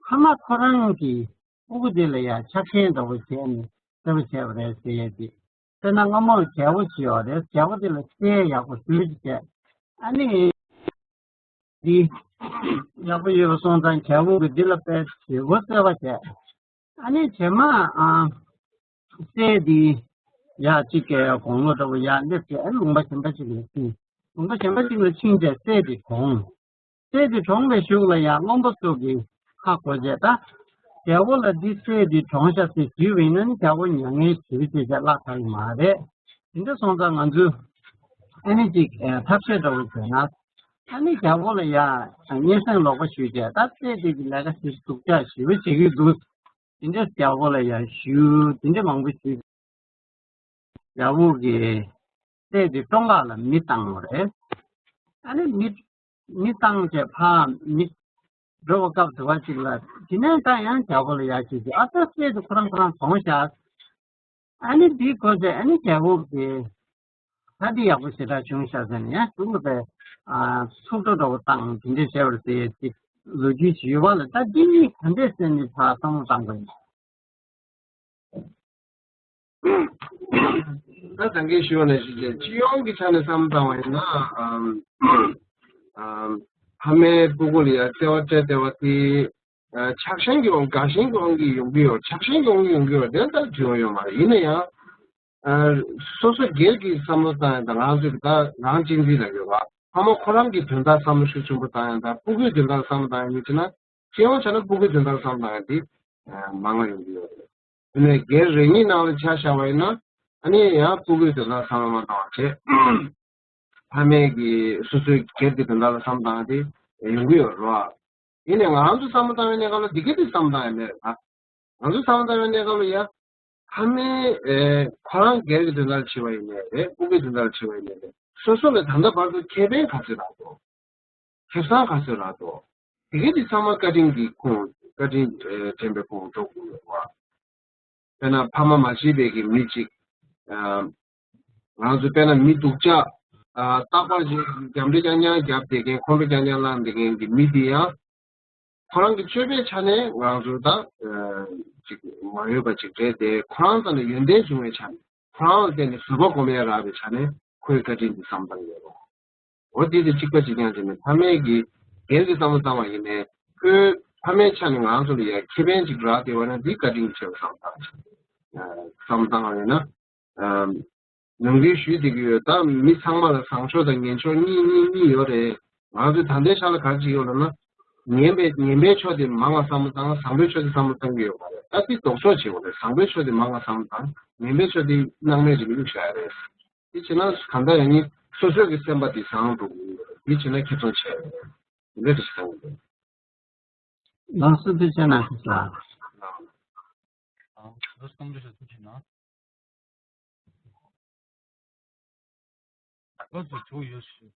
ཕ་མ་ཁོ་རང་གིས་སྤུ་གུ་དེ་ལ་ཡང་ཆགས་ཞེན་འདྲ་བོ་བྱས་ནས་བརྩེ་བ་བྱས་པ་རེད་ཟེར་ཡས་དེ། དཔེར་ན་སྔ་མོར་རྒྱལ་པོ་ཅིག་ཡོད་རེད། རྒྱལ་པོ་དེ་ལ་སྲས་ཡག་པོ་བཟོས་ཅིག་བྱས། ཨ་ནི་འདི་ཡག་པོ་ཡོད་པ་སོང་ཙང་རྒྱལ་པོ་གིས་འདི་ལ་དཔེ་བྱེད་སྒོ་བཙལ་བ་བྱས། ཨ་ནི་རྗེས་མ་ཨ་སྲས་འདི་ཡ་གཅིག་གི་དགུང་ལོ་འདྲ་བོ་ཡར་སླེབས་བྱས་ལུང་པ་གཞན་པ་ཅིག་ལ་ཕྱིན། ལུང་པ་གཞན་པ་ཅིག་ལ་ཕྱིན་བྱས་སྲས་འདི་གྲོངས། སྲས་འདི་གྲོངས་པའི་གཞུག་ལ་ཡང་བློན་པོ་ཚོ་གིས་ཧ་གོ་བྱས་ད། རྒྱལ་པོ་ལ་འདི་སྲས་འདི་གྲོངས་ཤག་ཟེར་ཞུས་པ་ཡིན་ན་ནི་རྒྱལ་པོ་མྱ་ངན་ཞེ་པོ་ཅིག་བྱས་བརླག་ཚར་གི་མ་རེད། དེ་འདྲ་སོང་ཙང་ང་ཚོས་ཨ་ནི་ཅིག་ཨ་ཐབས་ཤེས་འདྲ་བོ་བྱས་ན། ཨ་ནི་རྒྱལ་པོ་ལ་ཡ་སྙན་སེང་ལོག་པ་ཞུས་བྱས་ད་སྲས་འདི་གི་ལས་ཀ་ཞིག་སྡུག་ཅག་ཞེ་པོ་བྱེད་ཀྱི་འདུག་དེ་འདྲ་རྒྱལ་པོ་ལ་ཡ་ཞུ་དེ་འདྲ་མང་པོ་ཞུས། རྒྱལ་པོ་གིས་སྲས་དེ་བཙོན་ཁང་ལ་མི་བཏང་བ་རེད། ཨ་ནི་མི་མི་བཏང་བྱས་ཕར་མི་འགྲོ་བ་སྐབས་དུ་བ་ཅིག་ལ་དེ་ནས་ད་ཡང་རྒྱལ་པོ་ལ་ཡར་ཞུས་ཀྱི་ཨ་ད་སྲས་དེ་ཁོ་རང་ཁོ་རང་གྲོངས་ཤག་ཨ་ནི་འདི་གོ་ཚེ་ཨ་ནི་རྒྱལ་པོ་གིས་ད་འདི་ཡག་པོ་ཞེ་དྲག་བྱུང་ཤག་ཟེར་ནས་ཡང་ཁོང་གི་པའི་ཨ་ཚུགས་གྲོགས་འདྲ་བོ་བཏང་དེ་འདྲས་བྱས་པ་རེད་ཟེར་ཡས་ཅིག་ལོ་རྒྱུས་ཤིག་ཡོད་པ་ལ་ད་འདི་གཉིས་ག་འདྲས་ཟེར་ནས་ཕར་བསམ་བློ་བཏང་དགོས་ཡིན། ད་ད་གིན་ཞུས་པ་ནང་བཞིན་བྱས་སྤྱི་ཡོངས་ཀྱི་ཆ་ནས་བསམ་བློ་བཏང་བ་ཡིན་ན་ཨམ་ཨམ་ཕ་མའི་སྤུ་གུ་ལ་ཡང་བརྩེ་བ་སྤྲད་བསྡད་པ་དེ་ཨ་ཆགས་ཞེན་གྱི་དབང་དགའ་ཞེན་གྱི་དབང་གིས་ཡོང་གི་ཡོད། ཆགས་ཞེན་གྱི་དབང་གིས་ཡོང་གི་ཡོད་དེ་ལྟར་དྲི་བ་ཡོད་མ་རེད། ཡིན་ན་ཡང་ཨ་སོ་སོ་སྒེར་གྱི་བསམ་བློ་བཏང་ཡང་ད་ང་ཚོས་ད་རང་གཅེས་འཛིན་ལ་ཡོད་པ་ཕ་མ་ཁོ་རང་གི་དོན་དག་བསམ་བློ་ཤུགས་ཆེན་པོ་བཏང་ཡང་ད་སྤུ་གུའི་དོན་དག་བསམ་བློ་བཏང་ཡང་མི་བྱེད་ན་སྤྱི་ཡོངས་ཆ་ན་སྤུ་གུའི་དོན་དག་བསམ་བློ་བཏང་ཡང་དེ་མང་བ་ཡོང་གི་ཡོད་རེད། དེ་ནས་སྒེར་རེ་གཉིས་ནང་ལ་ཆ་བཞག་པ་ཡིན་ན་ཨ་ནི་ཡང་སྤུ་གུའི་དོན་དག་བསམ་བློ་མ་བཏང་བ་བྱས། ཕ་མས་ཀྱི་སོ་སོའི་སྒེར་གྱི་དོན་དག་ལ་བསམ་བཏང་དེ་ཡོང་གི་ཡོད་རེད་བ། ཡིན་ནའི་ང་རང་ཚོ་བསམ་བློ་བཏང་བའི་གནས་སྐབས་ལ་འདི་ག་དེ་བསམ་བཏང་ཡ་མེད་རེད་ད། ང་ཚོ་བསམ་བློ་བཏང་བའི་གནས་སྐབས་ལ་ཡ། ཕ་མའི་ཨེ་ཁོ་རང་སྒེར་གྱི་དོན་དག་ལ་བྱེད་པ་ཡིན་ནའི་རེད། སྤུ་གུའི་དོན་དག་ལ་བྱེད་པ་ཡིན་ནའི་རེད། སོ་སོ་ལ་ད་ལྟ་བར་དུ་ཁེ་ཕན་ག་ཚོད་རག་འདུག་ཁེ་བཟང་ག་ཚོད་རག་འདུག་དེ་ག་དེ་ཚང་མ་བཀའ་དྲིན་གྱི་ཁོངས་བཀའ་དྲིན་ཨེ་དྲན་པའི་ཁོངས་འགྲོ་དགོས་ཡོད་བ། དཔེར་ན་ཕ་མ་མ་བྱས་པའི་གི་མི་གཅིག་ཨ་ང་ཚོ་དཔེར་ན་མི་སྡུག་ཅག་ཨ་རྟག་པར་ཅིག་རྒྱབ་འདྲེ་རྐྱང་རྐྱང་རྒྱབ་བསྡད་མཁན་ཁོང་ཁྲོ་རྐྱང་རྐྱང་ལངས་བསྡད་མཁན་གྱི་མི་དེ་ཡང་ཁོ་རང་གི་སྤྱོད་པའི་ཆ་ནས་ང་ཚོ་ད་ཨ་ཅིག་མ་འོས་པ་ཅིག་རེད་དེ་ཁོ་རང་རྩ་ནས་ཡོན་ཏན་བྱུང་བའི་ཆ་ནས་ཁོ་རང་ལ་བརྟེན་ནས་བཟོད་པ་སྒོམ་ཡ་རག་པའི་ཆ་ནས་ཁོའི་བཀའ་དྲིན་དེ་བསམ་བཏང་ཡོད་རེད། འོ་དེ་དེ་གཅིག་པ་གཅིག་རྐྱང་བྱས་ནས་ཕ་མས་ཀྱི་སྒེར་གྱི་བསམ་བློ་བཏང་བ་ཡིན་ནའི་ཁོའི་ཕ་མའི་ཆ་ནས་ང་ཚོ་ལ་ཡ་ཁེ་ཕན་ཅིག་རག་བསྡད་པ་ན་འདི་བཀའ་དྲིན་ཆེ་བ་བསམ་བཏང་ཆེ་བསམ་བཏང་བ་ཡིན་ན་ནམ་རྒྱུན་ཞུས་བསྡད་ཀྱི་ཡོད། ད་མི་ཚང་མ་ལ་བཟང་ཕྱོགས་དང་ངན་ཕྱོགས་གཉིས་གཉིས་གཉིས་ཡོད་རེད། ང་ཚོས་ད་ལྟའི་ཆ་ལ་ག་རེ་བྱེད་ཀྱི་ཡོད་ལབ་ན་ངན་པའི་ངན་པའི་ཕྱོགས་དེ་མང་བ་བསམ་བློ་བཏང་བཟང་པོའི་ཕྱོགས་དེ་བསམ་བློ་བཏང་གི་ཡོད་མ་རེད། ད་དེ་ལྡོག་ཕྱོགས་བྱེད་དགོས་རེད། བཟང་པོའི་ཕྱོགས་དེ་མང་བ་བསམ་བློ་བཏང་ངན་པའི་ཕྱོགས་དེ་སྣང་མེད་ཅིག་བླུགས་བཞག་ཡ་རེད། དེ་བྱས་ན་གང་ལྟར་ཡང་ནི་སོ་སོའི་གི་སེམས་པ་དེ་བཟང་འགྲོ་གི་ཡོད་རེད། དེ་བྱས་ན་ཁེ་བཟང་ཆེ་རེད། འདི་འདྲ་ཞིག་བསམ་གི་འདུག་ལགས་སོ། ཐུགས་རྗེ་གནང་ཞུ་ལགས། ཨ་ལགས་སོ། སྐུ་ཞབས་ཐུགས་རྗེ་གནང་། ལགས་སོ། ཇོ་ཡོད་ཞུ།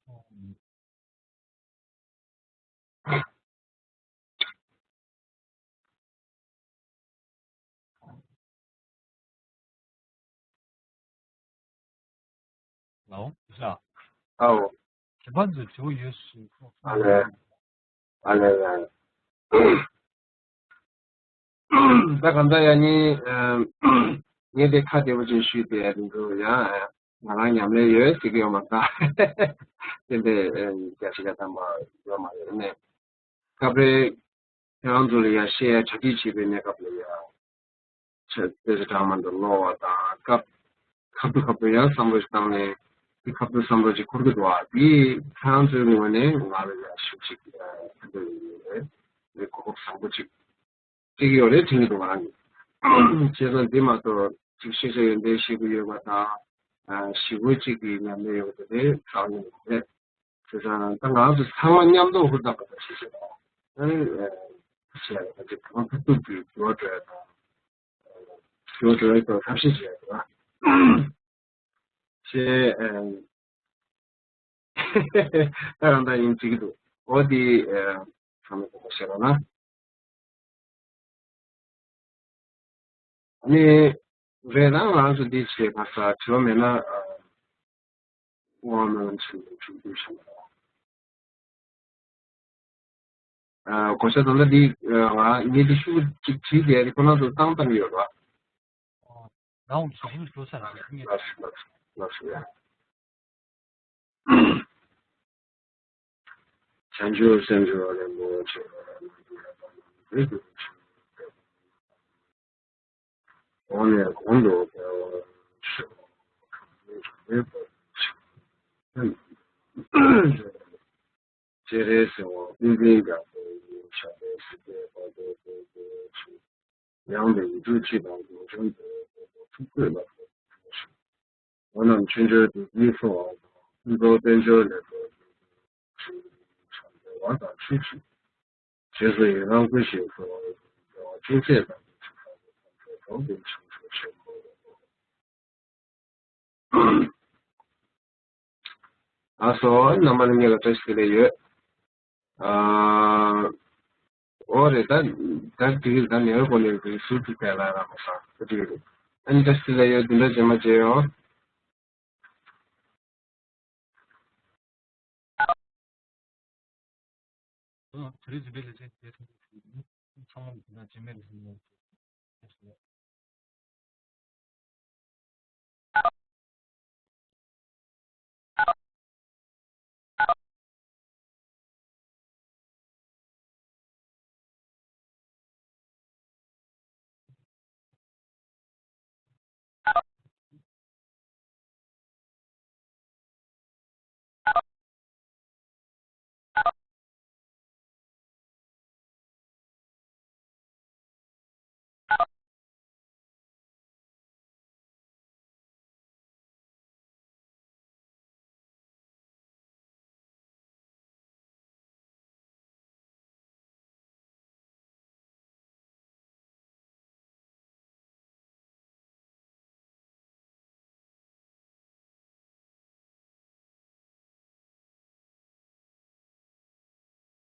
ལའོ། ལ། ཨའོ། ཁྱད་པར་དུ་བྱུང་ཡོད་ཞུ། ཨ་ལས། ཨ་ལས་ལ། ད་གང་ལྟར་ཡང་ནི་ངས་དེ་ཁ་བདེ་པོ་ཅིག་ཞུས་ཏེ་ཡང་འདུག་ཡང་ང་རང་ཉམས་ལེན་ཡོད་ཟེར་གྱི་ཡོད་མ་རེད། ད་དེ་འདྲའི་རྒྱ་ཆེ་ཁ་དམ་པ་ཡོད་མ་རེད་ནས། སྐབས་རེ་ཁྱེད་རང་ཚོ་ལ་ཡང་བཤད་ཡ་གྲ་སྒྲིག་བྱེད་པའི་གནས་སྐབས་ལ་ཡང་ཆ་དཔེ་ཆ་གྲངས་མང་དུ་ཀློག་པ་དང་སྐབས་ཁ་ཐུག་ཁ་ཐུག་ཡང་བསམ་བློ་ཞིག་བཏང་ནས་དེ་ཁ་ཐུག་བསམ་བློ་ཞིག་འཁོར་གྱི་འདུག་ཨ་དེ་ཁྱེད་རང་ཚོའི་ངོས་ནས་ང་ལ་ཡང་ཞུ་ཞིག་ཕན་ཐོགས་ཡོད་རེད། གོ་སྐབས་བཟང་པོ་ཅིག་སྤྲད་ཀྱི་ཡོད་རེད་དྲན་གྱི་འདུག་ང་རང་གིས། བྱས་ཙང་འདི་མ་གཏོགས་ཅིག་ཤེས་བྱ་ཡོན་ཏན་ཤེས་ཀྱི་ཡོད་པ་དང་། ཞི་བོ་གཅིག་གི་ཉམས་ལེན་ཡོད་པ་དེ་རྩ་བ་ཉིད་ནས་མེད། བྱས་ཙང་ད་ང་ཚོ་ཚང་མ་མཉམ་དུ་ཧུར་ཐག་པ་དང་ཤེས་བྱ་དང་། ཨ་ནི་བྱས་ད་ཅིག་གང་ཐུབ་ཐུབ་ཀྱིས་འགྱུར་བ་འགྲོ་ཡ་དང་། འགྱུར་བ་འགྲོ་ཡ་དང་ཐབས་ཤེས་བྱས་ཡ་དང་། ཞེས། ད་རང་ད་ཡིན་གཅིག་འདུག་འོ་དེ་ཚང་མས་གོ་བ་བྱེད་རོགས་གནང་། ཨ་ནི་རེད་ན་ང་རང་ཚོ་འདི་བྱེད་ཕར་ས་དྲི་བ་མེད་ན་དབང་མེད་ལམ་ཞིག་ལ་ཞུགས་རྒྱུ་བྱ་མ་རེད། གོ་ཆ་ད་ལྟ་འདི་ང་ངས་འདི་ཤུགས་ཅིག་བྲིས་ཏེ་ཁོ་ན་ཚོ་བཏང་བཏང་ཡོད་ར། ལགས་སོ་ལགས་སོ་ལགས་སོ་ཡ། བྱང་ཆུབ་སེམས་མཆོག་རིན་པོ་ཆེ། འོག་ནས་གོང་དུ་འཕེལ་བར་ཤོག་སྤྱན་རས་གཟིགས་དབང་ཏིང་འཛིན་རྒྱ་མཚོ་ཡི་ཞབས་པད་སྲིད་པའི་བར་དུ་བརྟན་པར་ཤོག་ཡང་དུ་ཡིག་འབྲུ་གཅིག་དང་རྡོ་རྗེ་འདི་ཐུགས་བསྐུལ་ལ་ཕུལ་ཞིང་། འོ་རྣམས་ཆོས་འབྱོར་དུ་ཡིད་གསུང་བ་དང་ཕུན་ཚོགས་དཔལ་འབྱོར་ལས་སྒྲོལ་ཏེ། བྱང་ཆུབ་བར་དང་ཆོས་ཀྱི་རྗེས་སུ་ཡི་རང་བསྐུལ་ཞིང་གསོལ་བ་འདེབས་པ་ཅི་མཛད་དང་ཆོས་ཕྱོགས་ཀྱི་ཕྱོགས་ཕྱོགས་ཀྱི་བྱང་ཆུབ་ཤིང་། ཨ་སོ་རྣམ་པ་ལྷན་རྒྱས་ལ་བཀྲ་ཤིས་བདེ་ལེགས་ཡོད། ཨ། ཨོ་རེད་ད། ད་དེ་ད་ནེ་རོ་གོ་ནེ་རོ་གི་སུ་དུ་དེ་ལ་ར་མ་ས་ད་དེ་རེད། ཨན་ད་སི་ལ་ཡོད་དེ་འདྲ་བྱེད་མ་བྱེད་ཡོང་། ཨོ་དེ་རེད་དེ་འདྲ་ལས་ཚེ་དེ་ཚང་མ་དེ་འདྲ་བྱེད་མེད་ལ་སུ་ཡོང་།